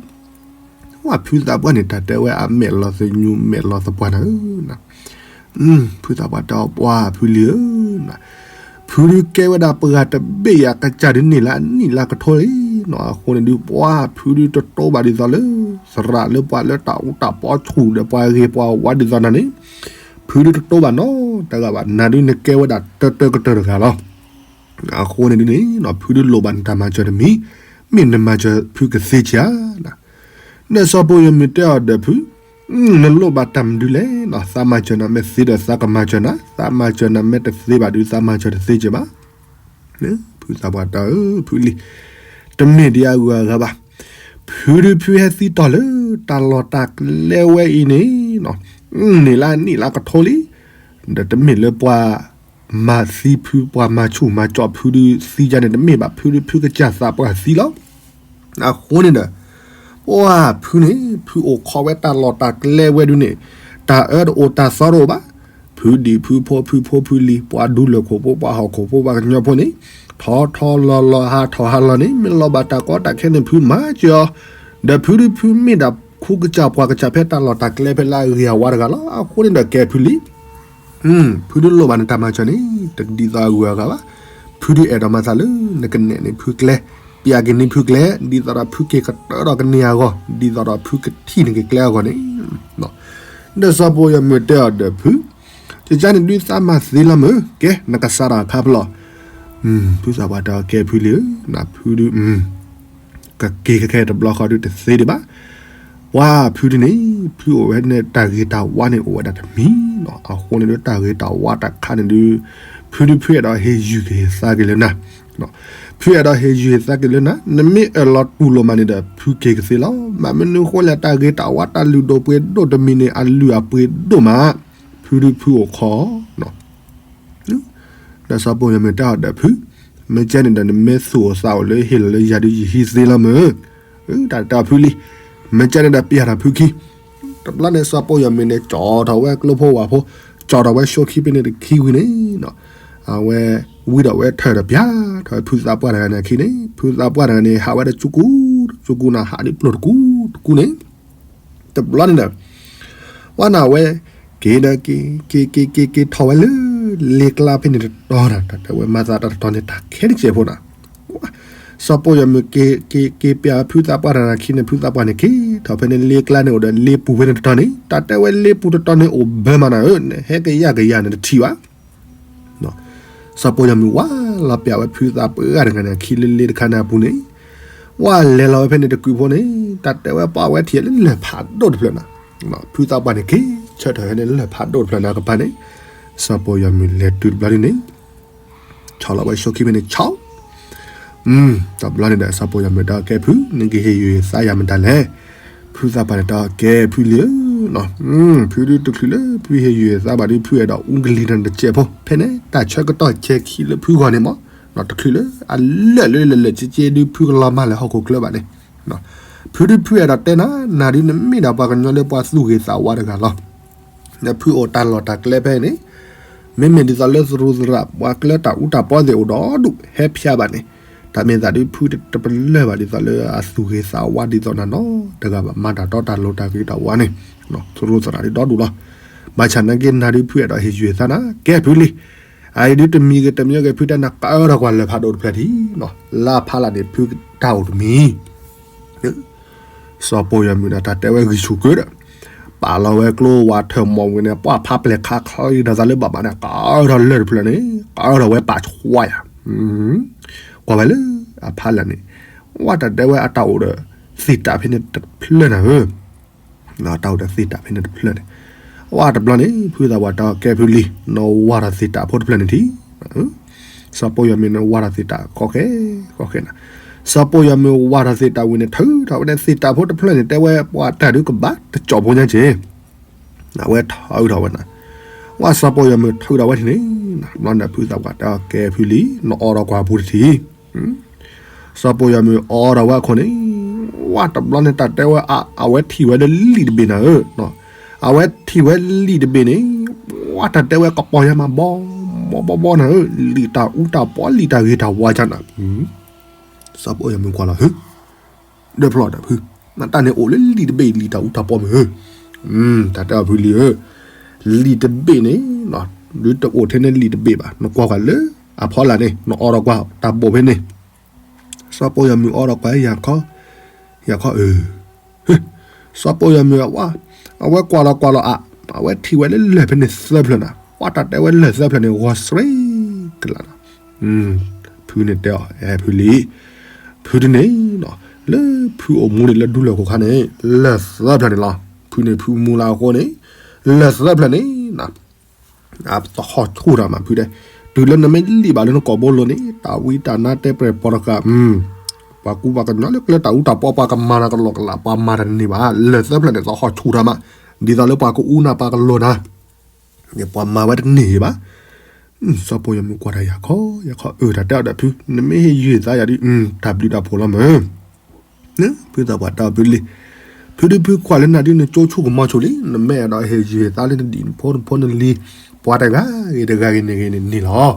ဝဲဖုသးပှၢ်န့ၣ် တၢ်တဲဝဲအမဲာ်လီၤသညူးမဲာ်လီၤသပှၢ်နၤဧၢ ဖုသးပှၢ်တဲအီၤပှၢ်ဖုလံဧၢ, ဖုဒုးကဲဝဲဒၣ်ပှၤတဘ့ၣ်ယၤကစၢ်ဒုးန့ၢ်လၢအနံၣ်လၢကထိလံနီၤ, အဃိန့ၣ်ဒုးပှၢ်ဖုဒုးတတိဘၣ်ဒ်သိးလၢ သရၣ်လၢပှၤလၢတၢ်အူတၢ်ပီဆူၣ်ဒီးပှၤဂ့ၤပှၤဝါဒ်သိးနၤန့ၣ်, ဖုဒုးတတိဘၣ်နီတဂၤဘၣ်, နၤဒုးနကဲဝဲဒၣ်တၢတၢကတၢၢ်တဂၤလီၤ. အဃိန့ၣ်ဒုးန့ၣ် ဖုဒုးလိၣ်ဘၣ်နတၢ်မၤစၢၤတမံၤ, မ့ၢ်နမၤစၢၤဖုကသ့ကဧါနၤ ဒီးစီၤပီယီၤမုၢ်တဲအီၤဒီးဖု, နလိၣ်ဘၣ်တၢ်မနုၤလဲၣ်နီၤ, သးမၤစၢၤနၤမ့ၢ်သ့ဒီးသးကမၤစၢၤနၤ, သးမၤစၢၤနၤမ့ၢ်တသ့ဘၣ်ဒီး သးမၤစၢၤတသ့က့ဘၣ်. ဖုသးပှၢ်တဲအီၤ ဖုလံၤ, တမ့ၢ်ဒ်အဂုၤအဂၤဘၣ်. ဖုဒုးဖုဟဲသံတီၤလၢ တၢ်လီၢ်တၢ်ကျဲဝဲအံၤန့ၣ်, န့ၢ်လါနံၣ်လါကထိလံ, ဒီးတမ့ၢ်လၢပှၤမၤသံဖု ပှၤမၤဆူၣ်မၤကၠီဖုဒုးသံယါန့ၣ် တမ့ၢ်ဘၣ်, ဖုဒုးဖုကစၢ်သးပှၢ်သံလီၤ. အဃိန့ၣ်ဒီး ပှၤဖုန့ၣ် ဖုအိၣ်ခိးဝဲတၢ်လီၢ်တၢ်ကျဲဝဲဒုးန့ၣ်, တၢ်အၢတအိၣ်တၢ်သီတအိၣ်ဘၣ်. ဖုဒံၣ်ဖုဖိ ဖုဖိဖုလံၤ ပှၤဒူလၢၢ်ခိၣ်ဖိ ပှၤဟီၣ်ခိၣ်ဖိ ပှၤကညီဖိန့ၣ်, ထီထီလီၤလီၤ ဟးထီၣ်ဟးလီၤန့ၣ် မ့ၢ်လီၤဘၣ်တၢ်ကီတၢ်ခဲန့ၣ် ဖုမၤစၢၤအီၤ, ဒီးဖုဒုးဖုမ့ၢ်ဒၣ်ခူကစၢ်ပှၤကစၢ်ဖဲတၢ်လီၢ်တၢ်ကျဲဖဲလၢအဂ့ၤအဝါတဂၤလီၤ. အဃိန့ၣ်ဒီး ကဲဖုလံၤ ဖုဒုးလိၣ်ဘၣ်နတၢ်မၤစၢၤန့ၣ် တဒ်သိးအဂုၤအဂၤဘၣ်. ဖုဒုးအဲၣ်ဒိးမၤသးလၢ နကနဲၣ်န့ၢ်ဖုကျဲ, ပျးက့ၤန့ၢ်ဖုကျဲ, ဒ်သိးဒီးဖုက့ၤကတၢၢ်ဒီးကန့ၢ်အဂီၢ်, ဒ်သိးဒီးဖုကထံၣ်န့ၢ်က့ၤကျဲအဂီၢ်န့ၣ်. ဒီးစီၤပီယီၤမုၢ်တဲအီၤဒီးဖု, ကကါန့ၣ်ဒုးသးမၤသ့လီၤမုၢ်, ကဲ နကစးထီၣ်အခါဖဲလဲၣ်. ဖုသးပှၢ်တဲအီၤ ကဲဖုလံၤဧၢ, နဖုဒုး ကက့ၤခဲခဲတဘျီဃီဒုးတသ့ဒံးဘၣ်. ပှၤဖုဒုးန့ၣ် ဖုအိၣ်ဝဲန့ၣ်တၢ်ဂ့ၤတၢ်ဝါန့ၣ် အိၣ်ဝဲဒၣ်တမံၤလီၤ. အဃိန့ၣ်ဒုး တၢ်ဂ့ၤတၢ်ဝါတခါန့ၣ်ဒုး ဖုဒုးဖုအဲၣ်ဒိးဟ့ၣ်ယုၢ်က့ၤသးက့ၤလၢနၤ, ဖုအဲၣ်ဒိးဟ့ၣ်ယုၢ်ဟ့ၣ်သးက့ၤလၢနၤ, နမ့ၢ်အၢၣ်လီၤတူၢ်လိာ်မးန့ၣ်ဒီး ဖုက့ၤကသ့လီၤ. မ့ၢ်မနုၤဃိလဲၣ် တၢ်ဂ့ၤတၢ်ဝါတၢ်လုၢ်ဒိၣ်ပှ့ၤဒိၣ်တမံၤန့ၣ် အလုၢ်အပှ့ၤဒိၣ်မး, ဖုဒုးဖုအိၣ်ခိး ဒီးစီၤပီယီၤမုၢ်တဲအီၤဒီးဖု, မ့ၢ်ကဲန့ၣ်ဒီး နမ့ၢ်သူၣ်အိၣ်သးအိၣ်လၢဟ့ၣ်လီၤလၢယၤဒုးယဟံးသ့လီၤမုၢ်, တၢ်တဲအီၤဖုလံၤ, မ့ၢ်ကဲန့ၣ်ဒီးပျးထီၣ်ဖုခံ. တဘျီန့ၣ် စီၤပီယီၤမုၢ်န့ၣ် ကၠီထီၣ်ဝဲကျိဖိဝၤဖိ, ကၠီထီၣ်ဝဲဆိခံဖဲန့ၣ်တခံဝံၤန့ၣ်, အဝဲဝံဒီးဝဲထၢၣ်ဒီးပျးထီၣ်ဝဲဖုသးပှၢ်တဂၤန့ၣ်အခံန့ၣ်, ဖုသးပှၢ်တဂၤန့ၣ် ဟးဝဲဒီးကၠူကူ, ကၠူကူန့ၣ် ဟးဒ်ပျိၢ်တကူတကူန့ၣ် တဘျီန့ၣ်ဒီး ဝဲန့ၣ်ဝဲ က့ၤဒီးက့ၤ က့ၤက့ၤက့ၤက့ၤထီၣ်ဝဲလၢ လ့ကျါဖဲန့ၣ်တတီၤန့ၣ်, တၢ်တဲဝဲမၤသးတၢ်တတီၤန့ၣ် တၢ်ခဲတစဲးဖိန့ၣ်, စီၤပီယီၤမုၢ်က့ၤက့ၤက့ၤပျးဖုသးပှၢ်တဂၤခံန့ၣ် ဖုသးပှၢ်န့ၣ်က့ၤထီၣ်ဖဲန့ၣ်လ့ကျါန့ၣ်အိၣ်ဒီးလ့ပူၤဖဲန့ၣ်တတီၤန့ၣ်, တၢ်တဲဝဲလ့ပူၤတတီၤန့ၣ်အိၣ်ဘၢမးနၤဧၢ, နဟဲကယၢ်ကယၤန့ၣ်တထံၣ်ဘၣ် စီၤပီယီၤမုၢ်ဝဲလီၤပျးဝဲဖုသးပှၢ်တဂၤန့ၣ်အခံလၢလ့တခါန့ၣ်အပူၤန့ၣ်, ဝဲလဲၤလီၤဝဲဖဲန့ၣ်တကုာ်ဖိန့ၣ်, တၢ်တဲဝဲပှၤဝဲထံၣ်လၢလၢၢ်ဖးဒိၣ်တဖျၢၣ်နၤ, ဖုသးပှၢ်န့ၣ်က့ၤဆၢထၢၣ်ဖဲန့ၣ်လၢၢ်ဖးဒိၣ်တဖျၢၣ်နၤကပၤန့ၣ်, စီၤပီယီၤမုၢ်လဲၤတုၤတဘျီဒ်န့ၣ် ဆီၣ်လီၤဝဲဆိခံဖဲန့ၣ်ဆီ, တဘျီန့ၣ်ဒီးစီၤပီယီၤမုၢ်တဲအီၤကဲဖု နကဟ့ၣ်ယုၢ်သးယၤမတၤလဲၣ်, ဖုသးပှၢ်န့ၣ်တဲအီၤကဲဖုလံဧၢ, ဖုဒုးတချုးလၢဖုဟ့ၣ်ယုၢ်သးဘၣ်ဒုး ဖုအဲၣ်ဒိးအူကလံၤတၢ်တစဲးဖိ ဖဲန့ၣ် တၢ်ဆၢကတီၢ်ဆဲးခံလၢဖုဂီၢ်န့ၣ်မး, တချုးလၢအလၢာ်လၢလၢာ်လၢာ်က့က့ဒုးဖုကလီၤမၢ်လၢဟီၣ်ခိၣ်ချၢဘၣ်န့ၣ်, ဖုဒုးဖုအဲၣ်ဒိးတဲနၤ နၤဒုးနမ့ၢ်ဒၣ်ပှၤကညီလၢပှၤသူၣ်ဂ့ၤသးဝါတဂၤလီၤ. နဖုအိၣ်တၢ်လီၢ်တၢ်ကျဲဖဲအံၤန့ၣ်, မ့မ့ၢ်ဒ်သိးလၢသရူးသရၣ် ပှၤကျၢတၢ်အူတၢ်ပီသ့ၣ်အိၣ်ဒီဒူၣ် ဟဲဖျါဘၣ်န့ၣ်, တၢ်မ့ၢ်သးဒုးဖုတပလၢၢ်ဘၣ်ဒ်သိးလၢအသူၣ်ဂ့ၤသးဝါဒ်သိးနၤနီတဂၤဘၣ် မၤတၢ်တီတၢ်လိၤတၢ်ဂ့ၤတၢ်ဝါန့ၣ်, သရူးသရၣ်ဒုးဒီဒူၣ်လီၤ. ဘၣ်ဆၣ်နာ်က့ နၤဒုးဖုအဲၣ်ဒိးဟ့ၣ်ယုၢ်သးနၤ ကဲဖုလံ, အအံၤဒုးတမံၤဂ့ၤတမံၤဂ့ၤ ဖုတဲနၤကအၢထီၣ်ကွၢ်လၢၢ်ဖးဒိၣ်တဖျၢၣ်ထံၣ်, လါဖးလၢ်န့ၣ် ဖုတၢ်အိၣ်တမံၤ စီၤပီယီၤမုၢ်ဒီးတၢ်တဲဝဲဂံၢ်ဆူၣ်ကၢဒီး, ပာ်လီၤဝဲကျိဝၤထၢၣ်မီၢ်ဝံၤန့ၣ် ပှၢ်ဖးပျဲၢ်ခးချီဒီးသးလၢဘၣ်ဘၣ်န့ၣ် ကအၢထီၣ်လၢၢ်တဖျၢၣ်န့ၣ် ကအၢထီၣ်ဝဲပာ်ဆှါယၤ, ကွၢ်ဝဲလၢအဖးလၢ်န့ၣ်, ဝဲတၢ်တဲဝဲအတၢ်အိၣ်ဒီး သ့ၣ်တၢ်ဖဲန့ၣ်တဖျၢၣ်နၤဧၢ တၢ်အိၣ်ဒီးသ့ၣ်တၢ်ဖဲန့ၣ်တဖျၢၣ်န့ၣ်, ဝဲတဘျီန့ၣ် ဖုသးပှၢ်တဲအီၤကဲဖုလံ, နဝၤထီၣ်သ့ၣ်တၢ်ဖိတဖျၢၣ်န့ၣ်ထံၣ်, စီၤပီယီၤမုၢ်န့ၣ်ဝၤထီၣ်သ့ၣ်တၢ်ဃီဃဲ, ဃီဃဲနၤ, စီၤပီယီၤမုၢ်ဝၤထီၣ်သ့ၣ်တၢ်ဝံၤန့ၣ် ထုးထီၣ်ဝဲန့ၣ်သ့ၣ်တၢ်ဖိတဖျၢၣ်န့ၣ် တဲဝဲပှၤတၢ်ဒုးကဘၣ်တကၠီၣ်ဖိညါက့ၤ အဝဲထုးထီၣ်ဝဲနၤ, ဝဲစီၤပီယီၤမုၢ်ထုးထီၣ်ဝဲထံၣ်န့ၣ်, တဘျီန့ၣ် ဖုသးပှၢ်တဲအီၤကဲဖုလံ နအိးထီၣ်ကွၢ်ပူၤတထံၣ်, စီၤပီယီၤမုၢ်အိးထီၣ်ဝဲအခိၣ်န့ၣ်, ဝဲတဘျီန့ၣ် တၢ်တဲဝဲ အဝဲထံၣ်ဝဲလၢလံာ်တဘ့ၣ်နၤဧၢ, အဝဲထံၣ်ဝဲလံာ်တဘ့ၣ်န့ၣ်, ဝဲတၢ်တဲဝဲကပီၤယါမးဘီ, ဘီဘီဘီနၤဧၢ, လံာ်တၢ်အူတၢ်ပီ လံာ်တၢ်ဂ့ၤတၢ်ဝါကနၤ, စီၤပီယီၤမုၢ်ကွၢ်လီၤ ဟၢ ဒီဖျီၣ်ဒီးဖု, နတၢ်န့ၣ်အိၣ်လၢလံာ်တဘ့ၣ် လံာ်တၢ်အူတၢ်ပီမ့ၢ်ဧၢ, တၢ်တဲအီၤဖုလံဧၢ, လံာ်တဘ့ၣ်န့ၣ်, ဒုးတအိၣ်ထဲန့ၣ်လံာ်တဘ့ၣ်ဘၣ် နကွၢ်ကွၢ်လၢအဖီလာ်န့ၣ် နအိးထီၣ်ကွၢ်တၢ်ဘိၣ်ဖဲန့ၣ်, စီၤပီယီၤမုၢ်အိးထီၣ်ကွၢ်ယၤခီ, ယၤခီအၢ စီၤပီယီၤမုၢ်အဝဲ, အဝဲကွၢ်လီၤကွၢ်လီၤအါ, အဝဲထံၣ်ဝဲလၢလၢၢ်ဖဲန့ၣ်သၢဖျၢၣ်နၤ, ပှၤတၢ်တဲဝဲလၢၢ်သၢဖျၢၣ်န့ၣ် ဂီၤစရ့ကလးနၤ, ဖုန့ၣ်တဲအီၤ ဟဲဖုလံ, ဖုဒုးန့ၣ်, လၢဖုအိၣ်မူန့ၣ်လၢဒူလၢၢ်ခိၣ်ခါန့ၣ် လၢၢ်သၢဖျၢၣ်န့ၣ်လီၤ. ဖုန့ၣ်ဖုမူလၢအဃိန့ၣ် လၢၢ်သၢဖျၢၣ်န့ၣ် သဟီၣ်ဆူၣ်တၢ်မးဖုတဲ, တုၤလၢနမ့ၢ်လံၣ်ဘၣ်လၢနကိာ်ဘိလိၤန့ၣ် တၢ်ဝံတၢ်နါတဲပြဲၢ်ပီၤတဃာ်, ပှၤကူပှၤကညီလၢကျဲတၢ်အူတၢ်ပီ ပှၤကမၤနၤကလီကလး ပှၤမၤတန့ၢ်ဘၣ်. လၢၢ်သၢဖျၢၣ်န့ၣ် သဟီၣ်ဆူၣ်တၢ်မး, ဒ်သိးလၢပှၤကအူနၤ ပှၤကလီၤနၤ ပှၤမၤဝဲတန့ၢ်ဘၣ်. စီၤပီယီၤမုၣ်ကွၢ်တၢ် ယၤခီ ယၤခီ အၢ တၢ်တဲအီၤဒီးဖု နမ့ၢ်ဟ့ၣ်ယုၢ်သးယၤဒ် တၢ်ဘျုးတၢ်ဖှိၣ်လီၤမး. ဖုသးပှၢ်တဲအီၤဖုလံ, ဖုဒုးဖုကွၢ်လၢနၤဒ်နကၠိဆူၣ်ကမီၤဆူၣ်လံ, နမ့ၢ်အဲၣ်ဒိးဟ့ၣ်ယုၢ်ဟ့ၣ်သးလၢနဒံၣ်နဖိနဖိနလံၤ ပှၤတဂၤဂ့ၤတဂၤဂ့ၤန့ၣ်ဂ့ၤန့ၣ်န့ၣ်လီၤ.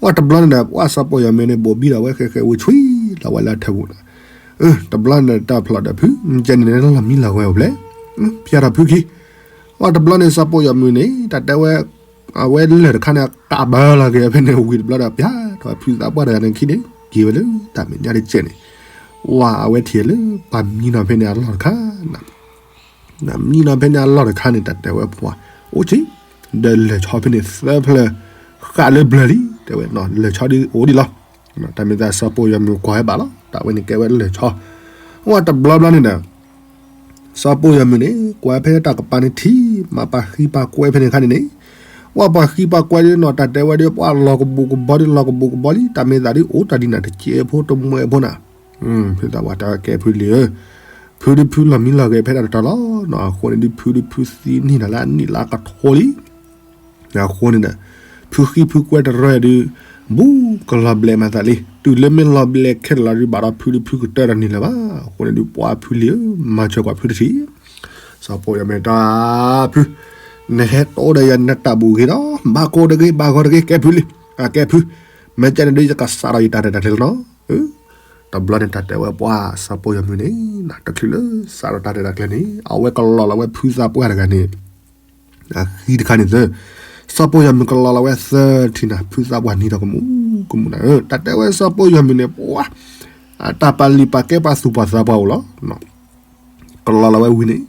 ဝဲတဘျီန့ၣ်ဒီး ပှၤစီၤပီယီၤမုၣ်န့ၣ် ဘိၣ်ဘံဒီးဝဲဃဲးဃဲးဝံၤ ဆွံလီၤဝဲလၢအထၢၣ်ပူၤန့ၣ်, တဘျီန့ၣ်တၢ်ဖျိးဒီးဖု မ့ၢ်ကဲန့ၣ်လီၤမံလီၤဝဲအိၣ်ဖျဲၣ်, ဖျါထီၣ်ဖုခံ. ဝဲတဘျီန့ၣ် စီၤပီယီၤမုၣ်န့ၣ် တၢ်တဲဝဲ အဝဲလၢၢ်တခါန့ၣ် ကးဘၢလီၤက့ၤဖဲန့ၣ်ဝံၤတဘျီဒီး ပျၢ်ထီၣ်ဖုသးပှၢ်တဂၤန့ၣ်ခံန့ၣ် က့ၤဝဲလၢတၢ်မဲာ်ညါတကဲးန့ၣ်, ဝဲအဝဲထံၣ်လၢပှၤမံနီၤဖဲန့ၣ်အလီၢ်တခါ မံနီၤဖဲန့ၣ်အလီၢ်တခါန့ၣ် တၢ်တဲဝဲပှၤ အိၣ်က့ၤ ဒီးလၢၢ်ဆီဖဲန့ၣ်သၢဖျၢၣ် ဃာ်လၢဘျၢၣ်လံ တဲဝဲ လၢၢ်ဆီဒ်အိၣ်ဒံးလီၤ. တၢ်မ့ၢ်သးစီၤပီယီၤမုၣ်ကွၢ်ဝဲဘၣ်လီၤ တၢ်ဝဲန့ၣ်ကဲဝဲလၢၢ်ဆီ. ဝဲတဘျီဘျီန့ၣ်ဒီး စီၤပီယီၤမုၣ်န့ၣ် ကွၢ်ဖဲတၢ်ကပၤန့ၣ်ထံၣ် မ့ၢ်ပှၤဃံပှၤကွဲဖဲန့ၣ်ခါန့ၣ်န့ၣ်, ဝဲပှၤဃံပှၤကွဲဒ်နီၤ တၢ်တဲဝဲဒ်ပှၤလီၤကဘူးကဘီဒ်လီၤကဘူးကဘီလံ တၢ်မ့ၢ်သးဒ်အိၣ်တၢ်ဒ်နၤတကဲးဖိတမှဲးဖိနၤ ဖုသးပှၢ်တဲကဲဖုလံဧၢ, ဖုဒုးဖုလီၤမံလီၤဂဲၤဖဲတၢ်တတီၤလီၤနီၤ အဃိန့ၣ်ဒုးဖုဒုးဖုသံန့ၢ်နၤလၢအနံၣ်လၢအကထိလံ. အဃိန့ၣ်ဒီး ဖုဃံဖုကွဲတရၢဒုး ဘူးကလီၤဘျဲးမၤသးလံ တုၤလၢမ့ၢ်လီၤဘျဲးခဲလၢာ်လီၤဒုး ဘၣ်ဒီးဖုဒုးဖုကတၢၢ်တၢ်န့ၣ်လၢၤဘၣ်. အဃိန့ၣ်ဒုး ပှၤဖုလံဧၢ မၤစၢၤကွၢ်ဖုတထံၣ်. စီၤပီယီၤမုၣ်တဲဖု နဟဲတိဒီးယၤနတၢ်ဘူၣ်ဂ့ၤဒီး ဘၣ်ကိးတဂ့ၤ ဘၣ်ဂီၤတဂ့ၤ ကဲဖုလံ, အကဲဖု, မ့ၢ်ကဲန့ၣ်ဒုး ယကစးထီၣ်ယတၢ်ရဲၣ်တၢ်ကျဲၤလီၤနီၤ. တဘျီန့ၣ်တၢ်တဲဝဲပှၤစီၤပီယီၤမုၣ်န့ၣ် တချုးလၢစးထီၣ်တၢ်ရဲၣ်တၢ်ကျဲၤန့ၣ် အဝဲကလီၤလီၤဝဲဖုသးပှၢ်တဂၤန့ၣ် အဃံတခါန့ၣ်သၢ, စီၤပီယီၤမုၣ်ကလီၤလီၤဝဲသၢထံၣ်နၤ ဖုသးပှၢ်နံၤဒီးကမူးကမူးနၤဧၢ, တၢ်တဲဝဲစီၤပီယီၤမုၣ်န့ၣ် ပှၤ အတၢ်ပာ်လုၢ်ပာ်ကဲပှၤသူၣ်ပှၢ်သးပှၢ်အိၣ်လီၤ. ကလီၤလီၤဝဲဝံၤန့ၣ်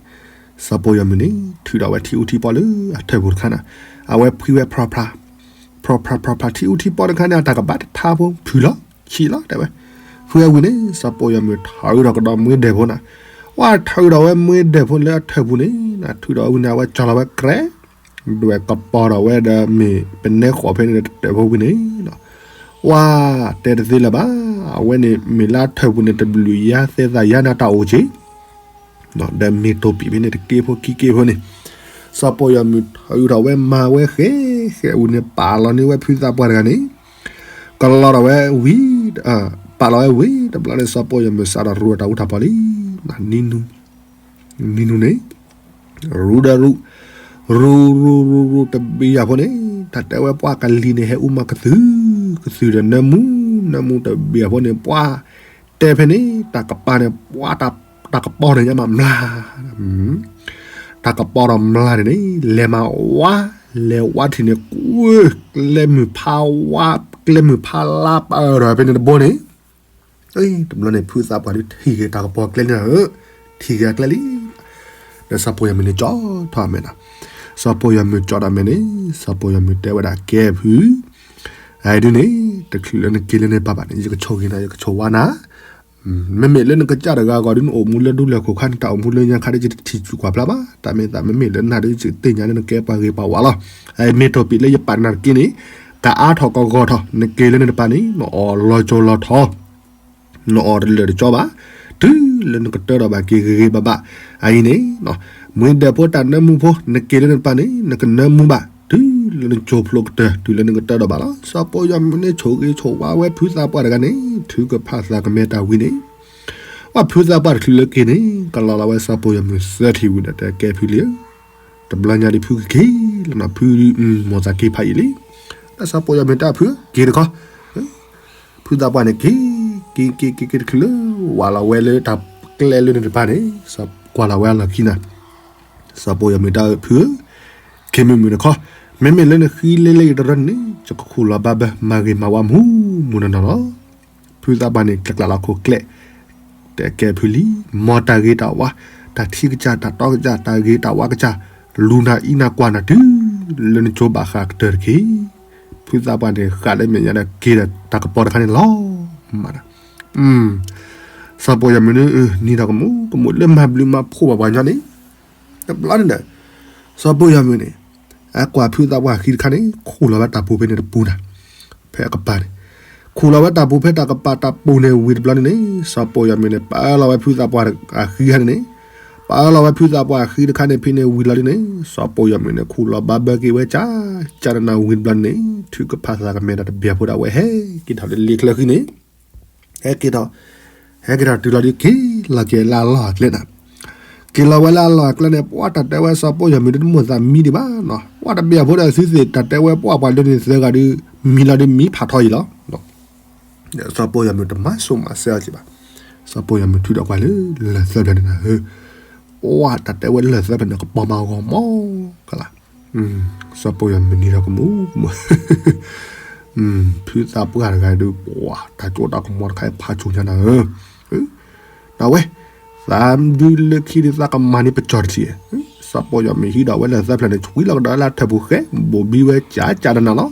စီၤပီယီၤမုၣ်န့ၣ် ထုးဒီးဝဲထံအူထံပီလၢအထၢၣ်ပူၤတခါန့ၣ် အဝဲဖှံဝဲဖြီဖြါ ဖြီဖြါဖြီဖြါ ထံအူထံပီတခါန့ၣ် အတၢ်ကဘၣ်တထါဖိ ဖုၣ်လီၤ ဆံးလီၤ တဲဝဲ. ဖှံဝဲဝံၤန့ၣ် စီၤပီယီၤမုၣ်ထီၣ်အုးဒီးကဒီးမှ့ဒဲးဖိန့ၣ်, ဝဲထီၣ်အုးဒီးဝဲမှ့ဒဲးဖိလၢအထၢၣ်ပူၤန့ၣ် ထုးဒီးဝဲန့ၣ် အဝဲကၠီလီၤဝဲကြဲး ဒွဲၣ်ကပီၤဒီးဝဲဒီးမ့ၢ်ပနဲဃိးဖဲန့ၣ်တတၢၢ်ဖိဝံၤန့ၣ်, ဝဲတဲတသ့လၢၤဘၣ်, အဝဲန့ၣ်မ့ၢ်လၢအထၢၣ်ပူၤန့ၣ် တဘျုးယါသဲသးယါန့ၣ်တၢ်အိၣ်က့ၤ ဒီးမ့ၢ်တိာ်ပံာ်ဖဲန့ၣ်တက့ၢ်ဖိခံက့ၢ်ဖိန့ၣ်, စီၤပီယီၤမုၣ်ထီၣ်အုးထီၣ်ဝဲမၤဝဲဃဲဃဲဝံၤန့ၣ် ပာ်လီၤန့ၢ်ဝဲဖုသးပှၢ်တဂၤန့ၣ်, ကလီၤဒီးဝဲဝံၤ, ပာ်လီၤဝဲဝံၤတဘျီန့ၣ် စီၤပီယီၤမုၣ်စးထီၣ်ရူးဒီးတၢ်အူတၢ်ပီလံ, နံၤနူ နံၤနူန့ၣ် ရူးဒီးရူး, ရူးရူးရူးရူးတဘျီအံၤဖိန့ၣ် တၢ်တဲဝဲပှၤကလံၤန့ၣ် ဟဲအူမးကသုၣ်, ကသုၣ်ဒီးနၢမူ, နၢမူတဘျီအံၤဖိန့ၣ် ပှၤတဲဖဲန့ၣ် တၢ်ကပၤန့ၣ် ပှၤ, တၢ်ကပီၤန့ၣ်ညါမးမျါ, တၢ်ကပီၤဒီးမျါန့ၣ်န့ၣ် လဲၤမၤဝါ, လဲၤဝါထံၣ်န့ၣ် ကွၢ်, ကျဲမုၢ်ဖးဝါ, ကျဲမုၢ်ဖးလါပၢၢ်ဒီးဖဲန့ၣ်တဘိန့ၣ် တဘျီန့ၣ် ဖုသးပှၢ်ဒုးထံၣ်က့ၤတၢ်ကပီၤကျဲန့ၣ်ဧၢ, ထံၣ်က့ၤအကျဲလံ, ဒီးစီၤပီယီၤမုၣ်န့ၣ်ကၠီထီၣ်အမဲာ်ဒီး, စီၤပီယီၤမုၣ်ကၠီဒီးမဲာ်န့ၣ် စီၤပီယီၤမုၣ်တဲဝဲဒၣ်ကဲဖု, အဒုန့ၣ် တချုးလၢနက့ၤလၢနပၢ်ဘၣ်န့ၣ် ယကဆိၣ်ဂ့ၤနၤ ယကဆိၣ်ဝါနၤ မ့မ့ၢ်လၢနကစၢ်တဂၤအဂီၢ်ဒုး နအိၣ်မူလၢဒူလၢၢ်ခိၣ်ခါန့ၣ် တၢ်အိၣ်မူလၢညါခါဒ်ယတထံၣ်ကွၢ်ဖျါဘၣ်, တၢ်မ့ၢ်သးမ့မ့ၢ်လၢနၤဒ်ယသ့ၣ်ညါလၢနကဲပှၤဂ့ၤပှၤဝါလီၤ. မ့ၢ်တိာ်ပံာ်လၢယပာ်နၤတက့ၢ်န့ၣ် ကအါထီၣ်ကဂီၤထီၣ် နက့ၤလၢနတပၢ်န့ၣ် နအီၣ်လီၤကၠိလီၤထီ နအီၣ်တလၢာ်တကၠီဘၣ်, တုၤလၢနကတၢၢ်ဒီးဘၣ်က့ၤဂ့ၤဂ့ၤဘၣ်ဘၣ်, အအံၤန့ၣ် မ့ၢ်ဒဲးဖိတၢ်နၢမူဖိ နက့ၤလၢနတပၢ်န့ၣ် နကနၢမူဘၣ် တုၤလၢနကၠိဖျိကတၢၢ် တုၤလၢနကတၢၢ်ဒီးဘၣ်လီၤ. စီၤပီယီၤမုၣ်န့ၣ် ဆိၣ်ဂ့ၤဆိၣ်ဝါဝဲဖုသးပှၢ်တဂၤန့ၣ် ထုကဖၣ်သးကမဲတၢ်ဝံၤန့ၣ်, ဝဲဖုသးပှၢ်တချုးလၢက့ၤန့ၣ် ကလီၤလီၤဝဲစီၤပီယီၤမုၣ်သၢထံၣ်ဝံၤဒီး တဲကဲဖုလံဧၢ, တဘျီညါဒ်ဖုကက့ၤလီၤနီၤ ဖု မိၢ်သးက့ၤဖးအံၤလံ, ဒီးစီၤပီယီၤမုၣ်တဲဖု က့ၤတခီ ဖုသးပှၢ်န့ၣ်က့ၤ, က့ၤက့ၤက့ၤက့ၤတချုးလၢ ဝးလီၤဝဲလၢတၢ်ကျဲလၢနတပၢ်န့ၣ် ကွၢ်လီၤဝဲအလီၢ်ခံနၤ, စီၤပီယီၤမုၣ်တဲဖုဧၢ, က့ၤမုာ်မုာ်တခီ, မ့မ့ၢ်လၢနဃံလၢလၢယတရၢန့ၣ် ယကခူၣ်လီၤဘၣ်ဘၢ မၤဂ့ၤမၤဝါမူမူနီၢ်နီၢ်လီၤ. ဖုသးပှၢ်န့ၣ် ကျဲကျးလီၤခိၣ်ကျဲ, တဲကဲဖုလံ, မ်တၢ်ဂ့ၤတၢ်ဝါ, တၢ်ထံကစၢ် တၢ်တီကစၢ် တၢ်ဂ့ၤတၢ်ဝါကစၢ်, လူၤနၤအံးနၤကွၢ်နၤတုၤလၢနကၠိဘၣ်ဃးကတၢၢ်တက့ၢ်. ဖုသးပှၢ်န့ၣ် ဃးလၢမဲာ်ညါဒီးက့ၤဒီးတၢ်ကပီၤတခါန့ၣ်လီၤမး, အ စီၤပီၣ်ယီၤမုၣ်န့ၣ် နံၤဒီးကမူၤကမူၤလၢမၤဘျုးမၤဖှိၣ်ဘၣ်ပှၤညီန့ၣ်, တဘျီန့ၣ်ဒီး စီၤပီၣ်ယီၤမုၣ်န့ၣ် အကွၢ်ဖုသးပှၢ်ဃံတခါန့ၣ် ခူၣ်လီၤဝဲတၢ်ပူၤဖဲန့ၣ်တပူၤနၤ, ဖဲအကပၤန့ၣ်, ခူၣ်လီၤဝဲတၢ်ပူၤဖဲတၢ်ကပၤတၢ်ပူၤန့ၣ်ဝံၤတဘျီန့ၣ်န့ၣ် စီၤပီၣ်ယီၤမုၣ်န့ၣ် ပာ်လီၤဝဲဖုသးပှၢ်အဃံခါန့ၣ်န့ၣ်, ပာ်လီၤဝဲဖုသးပှၢ်ဃံတခါန့ၣ်ဖဲန့ၣ်ဝံၤလီၤန့ၣ်န့ၣ် စီၤပီၣ်ယီၤမုၣ်န့ၣ် ခူၣ်လီၤဘၣ်ဘၢက့ၤဝဲကၠးကၠးနးနးဝံၤတဘျီန့ၣ်န့ၣ် ထုကဖၣ်သးကမဲဒီးတဘျီဖိဒၣ်ဝဲဟဲက့ၤထီၣ်လၢလ့ချၢဃံန့ၣ် ဟဲက့ၤထီၣ်, ဟဲက့ၤထီၣ်တုၤလီၤဒုးက့ၤလီၤက့ၤလၢအလီၢ်အကျဲနၤ, က့ၤလီၤဝဲလၢအလီၢ်အကျဲန့ၣ် ပှၢ်တၢ်တဲဝဲစီၤပီၣ်ယီၤမုၣ်ဒုးတမိၣ်သးမံဒံးဘၣ်နီၤ, ပှၢ်တဘျီဖိဒီးသုသ့ၣ်တၢ်တဲဝဲပှၢ်ပှၤဒိးန့ၢ်သၢဂၤဒုး မံလီၤဒုးမံဖးထီအံၤလီၤ. စီၤပီၣ်ယီၤမုၣ်တမၤစိၤမၤစဲအီၤက့ၤဘၣ်. စီၤပီၣ်ယီၤမုၣ်ထုးဒီးကွၢ်လၢလၢၢ်သၢဖျၢၣ်န့ၣ်နၤဧၢ, ပှၢ်တၢ်တဲဝဲလၢၢ်သၢဖျၢၣ်န့ၣ် ကပီၤမၤဂီၤမီၢ်ကလး, စီၤပီၣ်ယီၤမုၣ်နံၤဒီးကမူၤကမူၤ ဖုသးပှၢ်တဂၤဒုး ပှၢ်တၢ်ကၠိတၢ်ကမီၤတခါအံၤဖးဆူၣ်ညါနၤဧၢ, နဝဲ, သးဒုးလၢခံဒုးသးကမၤန့ၢ်ပကၠီၣ်တထံၣ်, စီၤပီၣ်ယီၤမုၣ်ဟံးဒီးဝဲလၢၢ်သၢဖျၢၣ်န့ၣ် ဆွံလီၤကဒီးလၢထၢၣ်ပူၤဃဲ ဘိၣ်ဘံဝဲကၠးကၠးနးနးလီၤ.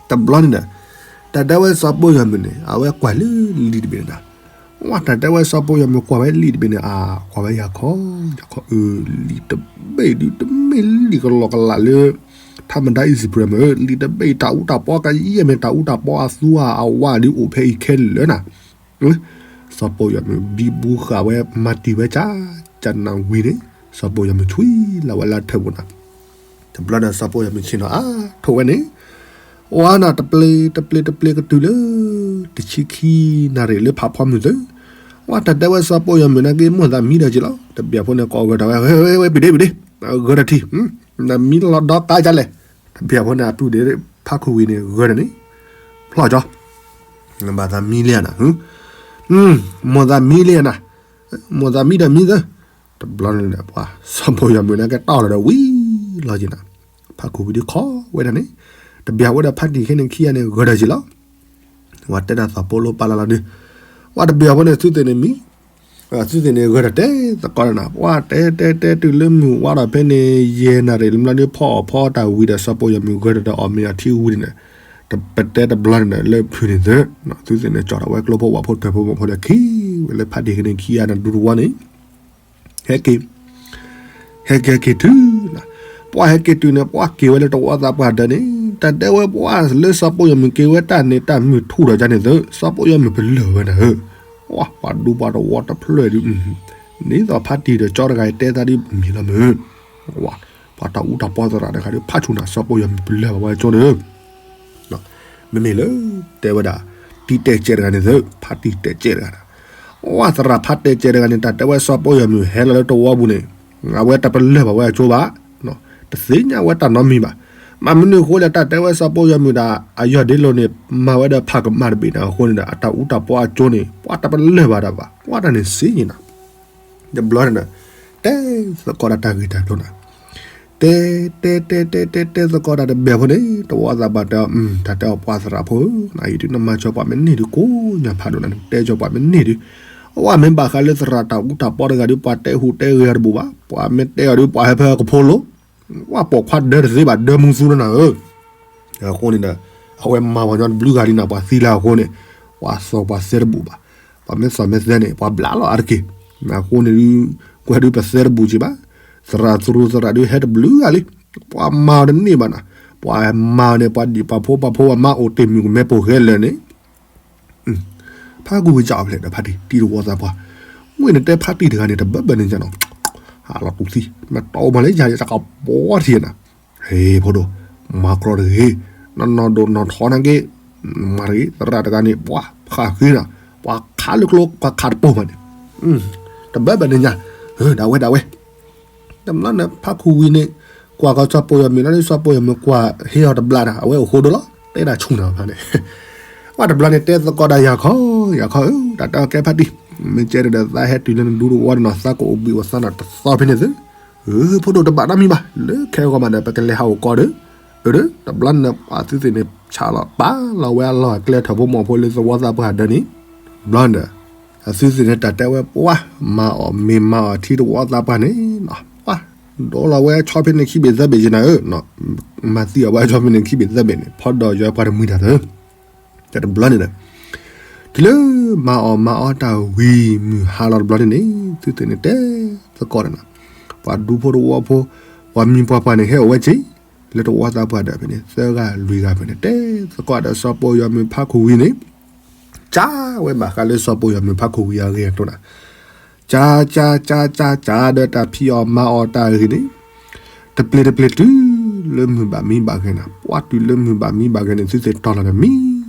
တဘျီန့ၣ်ဒီး တၢ်တဲဝဲစီၤပီၣ်ယီၤမုၣ်န့ၣ် အဝဲကွၢ်လၢလံာ်တဘ့ၣ်န့ၣ်နၤ, ဝဲတၢ်တဲဝဲစီၤပီၣ်ယီၤမုၣ်ကွၢ်ဝဲလံာ်တဘ့ၣ်န့ၣ် အကွၢ်ဝဲယၤခီ, ယၤခီအၢ လံာ်တဘ့ၣ်ဒုးတမ့ၢ်လံာ်ကလီကလးလၢ ထါမဒါအံၣ်စံးပှဲၤမ့ၢ်ဧၢ, လံာ်တဘ့ၣ်အံၤတၢ်အူတၢ်ပီကယဲၢ်မ့ၢ်တၢ်အူတၢ်ပီအသူအဝးဒုးအိၣ်ဖဲအံၤခဲလၢာ်နၤ စီၤပီၣ်ယီၤမုၣ်ဘံဘူဃာ်ဝဲမၤတံၢ်ဝဲကၠးကၠးနးနးဝံၤန့ၣ် စီၤပီၣ်ယီၤမုၣ်ဆွံလီၤဝဲလၢထၢၣ်ပူၤနၤ, တဘျီဒီးစီၤပီၣ်ယီၤမုၣ်ဆ့ၣ်နီၤအါထီၣ်ဝဲန့ၣ်, ဝဲနၤတပျ့ၤတပျ့ၤတပျ့ၤကတုၤလၢ တဆံခံနၣ်ရံၣ်လၢဖးဖီမုၢ်သု, ဝဲတၢ်တဲဝဲစီၤပီၣ်ယီၤမုၣ်နာ်က့မိၣ်သးမံဒီးက့ၤလီၤ, တဘျီဖိန့ၣ်ကိးဂၤဒဲးဝဲ ဝဲ ဝဲ ပံၤဒ့ ပံၤဒ့ ဂၢၢ်တၢ်ထံၣ်, နမံလီၤဒီကါဒ်လဲၣ်, တဘျီဖိန့ၣ်အပုၢ်ဒ့ ဖးခူဝံၤန့ၣ် ဂၢၢ်တၢ်န့ၣ်, ဖျီၣ်ကၠီ နဘၣ်သးမံလံဧါနၤ, မိၣ်သးမံလံဧါနၤ, မိၣ်သးမံဒီးမံသၢ, တဘျီန့ၣ်ဒီးပှၤ စီၤပီၣ်ယီၤမုၣ်နာ်က့တီၢ်လီၤဒီးဝံၤလီၤက့ၤနၤ, ဖးခူဝံၤဒုးခီဝဲဒၣ်န့ၣ်, တဘျီဝဲဒီးဖးတံၢ်ခဲန့ၣ်ခံဂၤန့ၣ် ဂၢၢ်တၢ်က့ၤလီၤ, ဝဲတဲဒၣ်စီၤပီလူးပာ်လီၤလီၤဒုး, ဝဲတဘျီဖိန့ၣ် သုသ့ၣ်န့ၣ်မံ သုသ့ၣ်န့ၣ်ဂၢၢ်တၢ်တဲသကိးနၤ, ပှၤတဲတဲတဲတုၤလၢမုၢ်ဝါဒီးဖဲန့ၣ် ယဲၢ်နၣ်ရံၣ်လၢမလၢဒုးဖီအီၣ်ဖီတၢ်ဝံၤဒီး စီၤပီၣ်ယီၤမုၣ်ဂၢၢ်တၢ်ဒီးအီၣ်မ့ၤအီထံဝံၤန့ၣ်, ပတဲတဘျီန့ၣ်ဒီးလၢဖုန့ၣ်သၢ, သုသ့ၣ်န့ၣ်ကၠီၣ်ထီၣ်ဝဲကျိဖိဝၣ်ဖိထၢၣ်ဖိမီၢ်ဖိဒီး ခံဝဲလၢဖးတံၢ်ခဲန့ၣ်ခံဂၤန့ၣ်ဒူတဝီန့ၣ် ဟဲက့ၤ ဟဲက့ၤက့ၤတုၤ, ပှၤဟဲက့ၤတုၤန့ၣ် ပှၤက့ၤဝဲလၢတဝီသးပှၢ်ဒၢးန့ၣ်, တၢ်တဲဝဲပှၤလၢစီၤပီၣ်ယီၤမုၣ်က့ၤဝဲတၢ်န့ၣ် တၢ်မုၢ်ထူၣ်ဒီးကန့ၣ်သၢ စီၤပီၣ်ယီၤမုၣ်ပလၢၢ်ဝဲနၤဧၢ, ပှၤဒူပှၤတဝီတဖျၢၣ်ဒုး, ဒ်သိးဖးတံၢ်ဒီးကၠီတဂၤအံၤတဲသးဒ်မ့ၢ်လီၤမုၢ်, ပှၤတၢ်အူတၢ်ပီသရၣ်တဂၤဒုး ဖးဆူၣ်နၤ စီၤပီၣ်ယီၤမုၣ်ပလၢၢ်ဘၣ်ဝဲကၠိန့ၣ် မ့မ့ၢ်လၢ တဲဝဲဒၣ် တံၤတဲာ်ကဲတဂၤန့ၣ်သၢ ဖးတံၢ်တဲာ်ကဲတဂၤန့ၣ်, ဝဲသရၣ်ဖးတဲာ်ကဲတဂၤန့ၣ် တၢ်တဲဝဲစီၤပီၣ်ယီၤမုၣ်ဟဲလီၤလၢတဝီပူၤန့ၣ်, အဝဲတပလၢၢ်ဘၣ်ဝဲအကၠိဘၣ်, တသ့ၣ်ညါဝဲတၢ်နီတမံၤဘၣ်. မ့ၢ်မနုၤအဃိလဲၣ် တၢ်တဲဝဲစီၤပီၣ်ယီၤမုၣ်ဒီး အယီၢ်ဒ့လိာ်န့ၣ် မၤဝဲဒီးဖးကမၣ်တဘ့ၣ်န့ၣ်အဃိန့ၣ်ဒီး အတၢ်အူတၢ်ပီအကၠိန့ၣ် ပှၤတပလၢၢ်ဘၣ်တၢ်ဘၣ်, ပှၤတၢ်န့ၣ်စ့ၢ်ကီးနၤ တဘျီန့ၣ်ဒီး တဲသကိးတၢ်တၢ်ဂ့ၢ်တၢ်ကျိၤနၤ, တဲ တဲ တဲ တဲ တဲ တဲသကိးတၢ်တဘျီဖိန့ၣ် တဝီသးပှၢ်တဲအီၤ, တၢ်တဲအီၤပှၤသရၣ်ဖိဧၢ, နအံၤဒုးနမၤစၢၤပှၤမ့ၢ်န့ၢ်ဒုးကိးညါဖးဒိၣ်နၤ နတဲစၢၤပှၤမ့ၢ်န့ၢ်ဒုး, အဝဲမ့ၢ်ဘၣ်ဃးလၢသရၣ်တၢ်အူတၢ်ပီတဂၤဒုး ပှၤတဲဟူးတဲဂဲၤတဘူၣ်ဘၣ်, ပှၤမ့ၢ်တဲအီၤဒုး ပှၤဟဲဖဲကဖိလိၤ ပှၤပိာ်ခွါဒၢတသ့ဘၣ် ဒၢမူသူနၤဧၢ. အဃိန့ၣ်ဒီး အဝဲမၤပှၤညီတဘျုးဂၤလံနၤ ပှၤသံလၢအဃိန့ၣ် ပှၤသီၣ်ပှၤသဲတဘူၣ်ဘၣ်. ပှၤမ့ၢ်သီၣ်မ့ၢ်သဲန့ၣ် ပှၤဘျးလီၤအါတက့ၢ်. အဃိန့ၣ်ဒုး ကွဲဒုးပသဲတဘူၣ်က့ၤဘၣ်. သရၣ်သရူးသရၣ်ဒုးဟဲတဘျုးဂၤလံ. ပှၤမၤအီၤတန့ၢ်ဘၣ်နၤ. ပှၤမၤအီၤန့ၣ် ပှၤဒံၣ်ပှၤဖိပှၤဖိပှၤမါအိၣ်တ့ၢ်မုၢ်ကမဲပိာ်ဃဲလၢာ်န့ၣ် ဖးကူဝံၤကၠီၣ်အဖျဲၣ်ဒီး ဖါတံၢ်တံၢ်တဝီသးပှၢ်, ဝ့ၢ်န့ၣ်တဲဖါတံၢ်တဂၤန့ၣ် တဘၢဘၢန့ၣ်ညါနီၤ, ဟးလီၤတူၢ်သံ, မ့ၢ်တီမၤလၢယၤယတၢ်ကပီၤထံၣ်နၤ, ဟ့ၣ်ဖိဒိၣ်, မၤကြီတဂ့ၤ, နနီၢ်ဒိၣ်နီၢ်ထီနာ်က့, မၤတဂ့ၤ, သရၣ်တဂၤန့ၣ် ပှၤဖးဃ့နၤ, ပှၤခးလၢကျိ ပှၤခးတပိာ်မးန့ၣ်, တဘၢဘၢန့ၣ်ညါ, ဒၣ်ဝဲဒၣ်ဝဲ တဘျီန့ၣ် ဖါခူဝံၤန့ၣ် ကွၢ်ကီစီၤပိာ်ယီၤမုၣ်လီၤန့ၣ် စီၤပိာ်ယီၤမုၣ်ကွၢ်ဟ့ၣ်အီၤတဘျီဒီး အဝဲအိၣ်ဃိဒိၣ်လီၤ တဲဒၣ်ဆူၣ်နၤဖးန့ၣ်, ဝဲတဘျီန့ၣ် တဲသကိးဒၣ်ယၤခီ, ယၤခီဧၢ, တၢ်တဲအီၤကဲဖါတံၢ်, မ့ၢ်ကဲဒီး သးဟဲတုၤလၢနဒူတဝီဒီးနီၤ သးကအိၣ်ဘှံးအိၣ်သါနၤတသီဖဲန့ၣ်သု, ဖိဒိၣ်တဘၣ်နီတမံၤဘၣ်, လၢခဲဂီၤမးဒီး ပကလဲၤဟးအိၣ်ကီဒီး, အၢ တဘျီန့ၣ် ပှၤသုသ့ၣ်န့ၣ် ဆးလီၤပာ်လီၤဝဲအလီၢ်အကျဲထီၣ်ဖိမီၤဖိလၢသဝီသးပှၢ်ဒၢန့ၣ်, တဘျီန့ၣ် အသုသ့ၣ်န့ၣ် တၢ်တဲဝဲပှၤ မၤအီၣ်မ့ၤမၤအီၣ်ထံတဝီသးပှၢ်န့ၣ်နီၤ, ပှၤ ဒိးလီၤဝဲဆီဖဲန့ၣ်ခံဘ့ၣ်သၢဘ့ၣ်ယနၤဧၢ, မၤသံအီၤဝဲဆီဖဲန့ၣ်ခံဘ့ၣ်သၢဘ့ၣ်န့ၣ် ဖီဒီးယွၤပှၤတမှံၤတၢ်သၢ, တဘျီန့ၣ်ဒီး တုၤလၢမၤအီၣ်မၤအီတၢ်ဝံၤ မုၢ်ဟါလီၤတဘျီန့ၣ်န့ၣ် သုသ့ၣ်န့ၣ်တဲသကိးဒီးနၤ, ပှၤဒူဖိတဝီဖိ ပှၤမံၤပှၤပှၢ်န့ၣ် ဟဲအိၣ်ဝဲက့ၤ လၢတဝီသးပှၢ်ဒီးဖဲန့ၣ် သၢဂၤလွံၢ်ဂၤဖဲန့ၣ် တဲသကိးဒီးစီၤပီယီၤမုၢ်ဖးခိၣ်ဝံၤန့ၣ် ကၠါဝဲဘၣ်ဃးလၢစီၤပီယီၤမုၢ်ဖးခိၣ်ဝံၤအဂ့ၢ်အကျိၤနၤ, ကၠါ ကၠါ ကၠါ ကၠါ ကၠါ ဒီးတၢ်ဖံးအီၣ်မၤအီၣ်တၢ်အဂ့ၢ်န့ၣ် တပျ့ၤတပျ့ၤတုၤလၢမုၢ်ဘၣ်မံဘၣ်ဂဲၤနၤ, ပှၤတုၤလၢမုၢ်ဘၣ်မံဘၣ်ဂဲၤန့ၣ် သုသ့ၣ်တီၢ်လီၤဒီးမံ,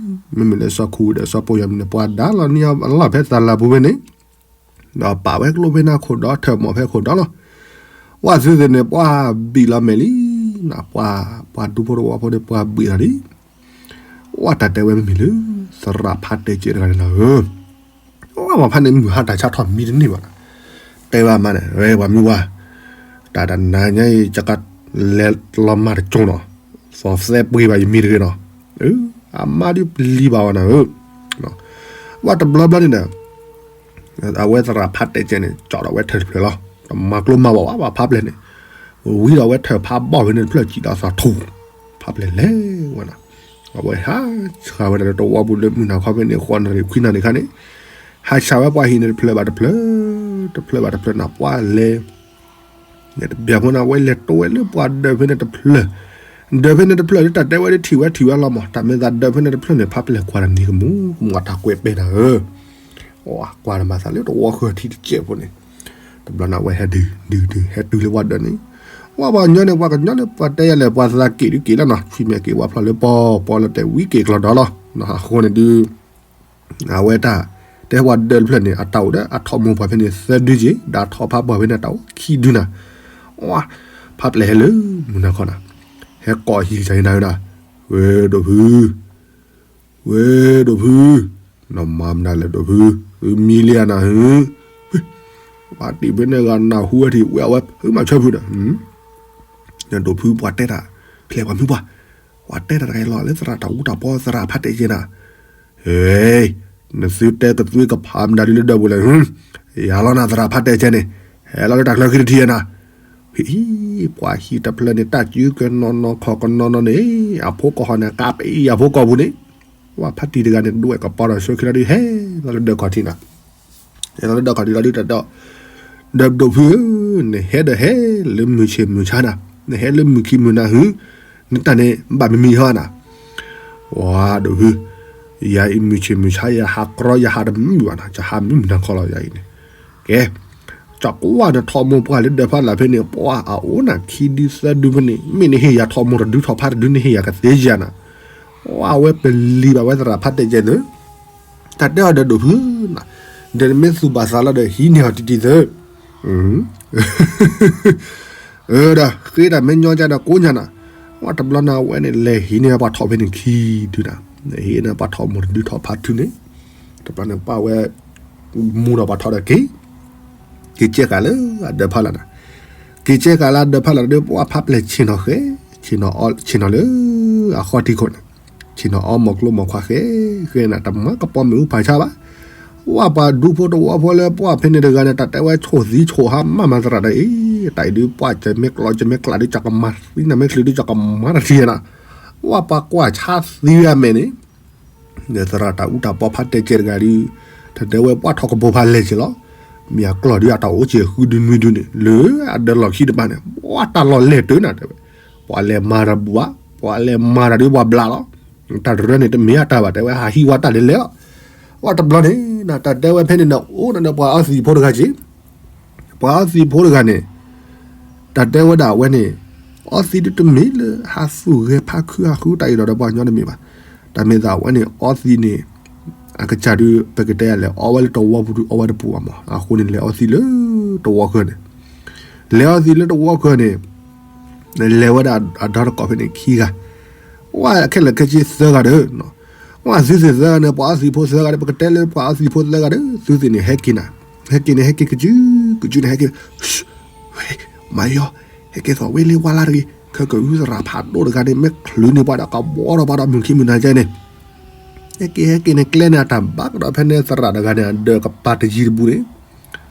မ့မ့ၢ်လၢစီၤခိၣ်ဒီးစီၤပီယီၤမုၢ်န့ၣ် ပှၤဒါလီၤန့ၢ်အီၤအလီၢ်ဖဲသးလၢ်ပူၤဖဲန့ၣ် ဒီးပာ်ဝဲကျိဖဲန့ၣ်ခိၣ်ဒီး ထၢၣ်မီၣ်ဖဲခိၣ်ဒီးလီၤ. ဝဲသုသ့ၣ်န့ၣ် ပှၤဘံၣ်လီၤမဲာ်လံနၤ, ပှၤ ပှၤဒူဖိတဝီဖိန့ၣ် ပှၤဘံၣ်လီၤလံ. ဝဲတၢ်တဲဝဲမ့မ့ၢ်လၢ သရၣ်ဖးတဲကဲတဂၤန့ၣ်လီၤဧၢ. ဝဲပှၤဖးန့ၣ် မုၢ်ဟါတၢ်ဆါထီၣ်မံတန့ၢ်ဘၣ်နၤ, တဲဘၣ်မးန့ၣ် ဝဲပှၤမုၢ်ဝါ တၢ်တနၤညါအံၤ ယကလဲၤလီၤမၢ်တကၠိၢ်နီၤ, သီၣ်သဲပှ့ၤဘၣ်ယမံၤတဂ့ၤနီၤ, အမါဒုးပျံၤဘၣ်ဝဲနၤဧၢ. ဝဲတဘျီဘျီန့ၣ်ဒီး အဝဲသရၣ်ဖးတဲကဲန့ၣ် ကၠီၣ်ဒီးဝဲထၢၣ်တဖျၢၣ်လီၤ, တမၤကျိမၤဝဲဘၣ် ပှၤဖးပျဲၢ်န့ၣ်, ဝံၤဒီးဝဲထၢၣ်ဖးဘီၣ်ဖဲန့ၣ်တဖျၢၣ် စံၣ်ဒီးသးထူၣ်, ဖးပျဲၢ်လဲၤဝဲနၤ, အဝဲဟးဆှၣ်ဝဲဒၣ်လၢတဝီပူၤလၢမုၢ်နၤခီဖဲန့ၣ် ဃိးနၣ်ရံၣ်ခွံနၣ်ရံၣ်ခါန့ၣ်, ဟးဆှၣ်ဝဲပှၤဟံၣ်န့ၣ်တဖျၢၣ်ဘၣ်တဖျၢၣ်, တဖျၢၣ်ဘၣ်တဖျၢၣ်နၤ ပှၤလဲၤ တဘျီဖိန့ၣ် အဝဲလဲၤတိဝဲလၢပှၤဒၢးဖဲန့ၣ်တဖျၢၣ်, ဒၢးဖဲန့ၣ်တဖျၢၣ်လၢတၢ်တဲဝဲဒၣ်ထံၣ်ဝဲထံၣ်ဝဲလီၤမး, တၢ်မ့ၢ်သးဒၢးဖဲန့ၣ်တဖျၢၣ်န့ၣ် ဖးပျဲၢ်ကွၢ်တၢ်နံၤကမူကမူအတၢ်ကွဲးပဲနၤဧၢ. ကွၢ်နမၤသးလၢတဝီဃၢၤထံတစဲးဖိန့ၣ်, တဘျီန့ၣ် အဝဲဟဲဒုးဒုးဒုး ဟဲတုၤလၢပှၤဒၢးန့ၣ်, ဝဲပှၤကညီန့ၣ် ပှၤကညီန့ၣ် ပှၤတဲယၤလဲၣ် ပှၤသးက့ၣ်ဒုးက့ၣ်လီၤနီၤ, ထွံၣ်မဲာ်က့ၣ်ဝါဖျီၣ်လၢပီပီလီၤတဲာ်ဝံက့ၣ်ကျီၤဒီးလီၤ, အဃိန့ၣ်ဒုး အဝဲတၢ် တဲပှၤဒၢးတဖျၢၣ်န့ၣ် အတၢ်အိၣ်ဒီးအထီၣ်မိၢ်ပှၢ်ဖဲန့ၣ် သၢဒုက့ၣ်, ဒီးထီၣ်ဖးပှၢ်ဖဲန့ၣ် တၢ်အိၣ်ခံဒုနၤ, ဝဲ ဖးပျဲၢ်ဟဲလၢမုၢ်နၤခီနၤ, ဟဲကိးဟံၣ်ကစၢ်ယနၤဝဲဒၣ်, ဝဲဒိၣ်ဖု ဝဲဒိၣ်ဖု, နမၤမနုၤလဲၣ်ဒိၣ်ဖု, သုမံလံဧါနၤဧၢ, ပှၤတံၢ်ဖဲန့ၣ်ဂၤနၢ်ဟူဝဲထံၣ်ဝဲအဝဲဖုမၤဆၢဖုဒီး, ဒိၣ်ဖုပှၤတဲတၢ်, ဖျဲၣ်ပှၤမုၢ်ပှၢ်, ပှၤတဲတၢ်တဂၤအံၤလီၤလၢသရၣ်တၢ်အူတၢ်ပီသရၣ်ဖးတဲကဲနၤ, ဟဲ, နသုတဲကသွံကဖးမနုၤဒ်လၢဒၢးပူၤလဲၣ်, ယၤလီၤနၤသရၣ်ဖးတဲကဲန့ၣ်, ဟဲလီၤလၢတၢ်ချၢဃံတထံၣ်နၤ ဟံၣ်, ပှၤဟံၣ်တဖျၢၣ်န့ၣ် တၢ်စုကနီၤနီၤခီၣ်ကနီၤနီၤန့ၣ်, အဖိကီၢ်ဟီၣ်န့ၣ် ကးပအံၤအဖိကီၢ်ပူၤန့ၣ်, ဝဲဖါတံၢ်တဂၤန့ၣ် ဒွဲၣ်ကပီၤဒီးဆၢခံလီၤဒုး ဟဲလီၤလၢဒၢးခီၣ်ထံးနၤ, ဟဲလီၤလၢဒၢးခီၣ်ထံးလီၤဒုးတၢ်ဒီး, ဒီးဒိၣ်ဖုဧၢ, နဟဲဒီးဟဲလၢမုၢ်ဆ့ၣ်မုၢ်ဆါနၤ, နဟဲလၢမုၢ်ခံမုၢ်နၤဟု, နတၢ်န့ၣ် ဘၣ်မံမံၤဟီနၤ ဝဲဒိၣ်ဖု, ယၤအံၤမုၢ်ဆ့ၣ်မုၢ်ဆါ ယဟးကြီ ယဟးတမုာ်ဘၣ်နၤ, ယဟးမုာ်မုာ်နၤခီလီၤယၤအံၤန့ၣ်, ကဲ, ကၠီကွၢ်နထီၣ်မိၢ်ပှၢ်လၢဒၢးဖးလာ်ဖဲန့ၣ် ပှၤအအိၣ်နၤခံဒုသၢဒုဖဲန့ၣ် မ့ၢ်နဟ့ၣ်ယၤထီၣ်မိၢ်တဒုထီၣ်ဖးတဒု နဟ့ၣ်ယၤကသ့ဧါနၤ, ဝဲပလံၤဘၣ်ဝဲသရၣ်ဖးတဲကဲန့ၣ်, တၢ်တဲအီၤဒီးဒိၣ်ဖုနၤ, ဒီးနမ့ၢ်သူၣ်ဘၣ်သးလီၤဒီးဟံးန့ၢ်အီၤတံၢ်တံၢ်သၢ ဒီးဃ့တၢ်မ့ၢ်ညီကဒီးကိးညါနၤ, ဝဲတဘျီန့ၣ် အဝဲန့ၣ်လဲၤဟံးန့ၢ်ပှၤထီၣ်ဖဲန့ၣ်ခံဒုနၤ, ဟံးန့ၢ်ပှၤထီၣ်မိၢ်တဒုထီၣ်ဖးတဒုန့ၣ်, တဘျီန့ၣ်ပှၤဝဲ မူဒီးပှၤထီၣ်ဒီးက့ၤ, က့ၤကဲဃာ်လၢအဒၢးဖးလာ်နၤ, က့ၤကဲဃာ်လၢအဒၢးဖးလာ်ဒီး ပှၤဖးပျဲၢ်ဆ့ၣ်နီၤဃဲ, ဆ့ၣ်နီၤအီ ဆ့ၣ်နီၤလၢ အဃီထံခိၣ်န့ၣ်, ဆ့ၣ်နီၤအီမိၢ်ကျိမိၢ်ခွါဃဲ, ဃဲနၤ တမၤကပီၤမ့ၣ်အူဖးဆါဘၣ် ဝဲပှၤဒူဖိတဝီဖိလၢပှၤဖဲန့ၣ်တဂၤန့ၣ် တၢ်တဲဝဲဆိၣ်သံဆိၣ်ဟါမးမၤသရၣ်ဒီးအံၤ, တၢ်အံၤဒုးပှၤကမ့ၢ်ကျီကမ့ၢ်ကျးဒုး ကကမၤသံနၤမ့ၢ်ချုးဒုး ကကမၤတၢ်ထံနၤ, ဝဲပှၤကွၢ်ဆါသံဝဲအမဲာ်န့ၣ်, ဒီးသရၣ်တၢ်အူတၢ်ပီဖးတဲကဲတဂၤဒုး, တၢ်တဲဝဲပှၤထီၣ်ကပိၤဖးလဲၢ်က့ၤလီၤ, မ့ၢ်အကျီၢ်ဒုးအတၢ်အိၣ်စ့ၢ်ဃုဒုနွံဒုန့ၣ် လၢအဒၢးလီၢ်ခံတဘ့ၣ်န့ၣ်, ပှၤတၢ်လီၢ်လဲၢ်တၢၢ်နၤတဲဝဲ, ပှၤလဲၤမၤတၢ်ဘူဘၣ်, ပှၤလဲၤမၤတၢ်ဒုးပှၤဘျးလီၤ တၢ်တရၢန့ၣ် တမ့ၢ်အတၢ်ဘၣ် တဲဝဲ ဟးဟံးဝဲတၢ်လဲၤလဲၤလီၤ. ဝဲတဘျီန့ၣ် တၢ်တဲဝဲဖဲန့ၣ်ဒီး အိၣ်နၤဒီးပှၤအီသံးဖိတဂၤက့ၤ, ပှၤအီသံးဖိတဂၤန့ၣ် တၢ်တဲဝဲဒၣ်ဝဲန့ၣ် အီသံးဒုးတမ့ၢ်လၢဟးသူၣ်ဂဲၤဖးခုဟးဃုတၢ်အံၤဒီး ပှၤကညီတမ့ၢ်ဘၣ်. တၢ်မ့ၢ်သးဝဲန့ၣ် အီသံးန့ၣ် အကစၢ်ဒုး ပကတဲလဲၣ် အီဝဲလၢတဝီပူၤဒုး အီဝဲတပူၤဘၣ်မး. အဃိန့ၣ် လဲၤအီသံးလၢတဝီဃၢၤန့ၣ်, လဲၤအီသံးလၢတဝီဃၢၤန့ၣ် လဲၤဝဲဒၣ်အဒီတကိးဖဲန့ၣ်ခံဂၤ, ဝဲခဲလၢာ်ခဲဆ့သၢဂၤဒီး, ဝဲသုသ့ၣ်သၢဂၤန့ၣ် ပှၤအီသံးဖိသၢဂၤဒီး ပကတဲလၢပှၤအီသံးဖိသၢဂၤဒီး သုသ့ၣ်န့ၣ် ဟဲက့ၤနၤ, ဟဲက့ၤန့ၣ် ဟဲက့ၤကစုကစုန့ၣ် ဟဲက့ၤ, မၤယီၤ, ဟဲက့ၤသိးဝဲလ့ဝါလါတဂ့ၤ, ခဲကဝံသရၣ်ဖးဒိၣ်တဂၤန့ၣ် မ့ၢ်ချုးန့ၢ်ပှၤဒီးကဘီထီၣ်ပှၤဒီးမုၢ်ခံမုၢ်နၤကဲန့ၣ် ဟဲက့ၤဟဲက့ၤန့ၣ် ကျဲန့ၣ်အတၢ်ဘၣ်ကဒီးဖဲန့ၣ် သရၣ်တဂၤန့ၣ် အဒၢးကပၤတယံၤတဘူးန့ၣ်,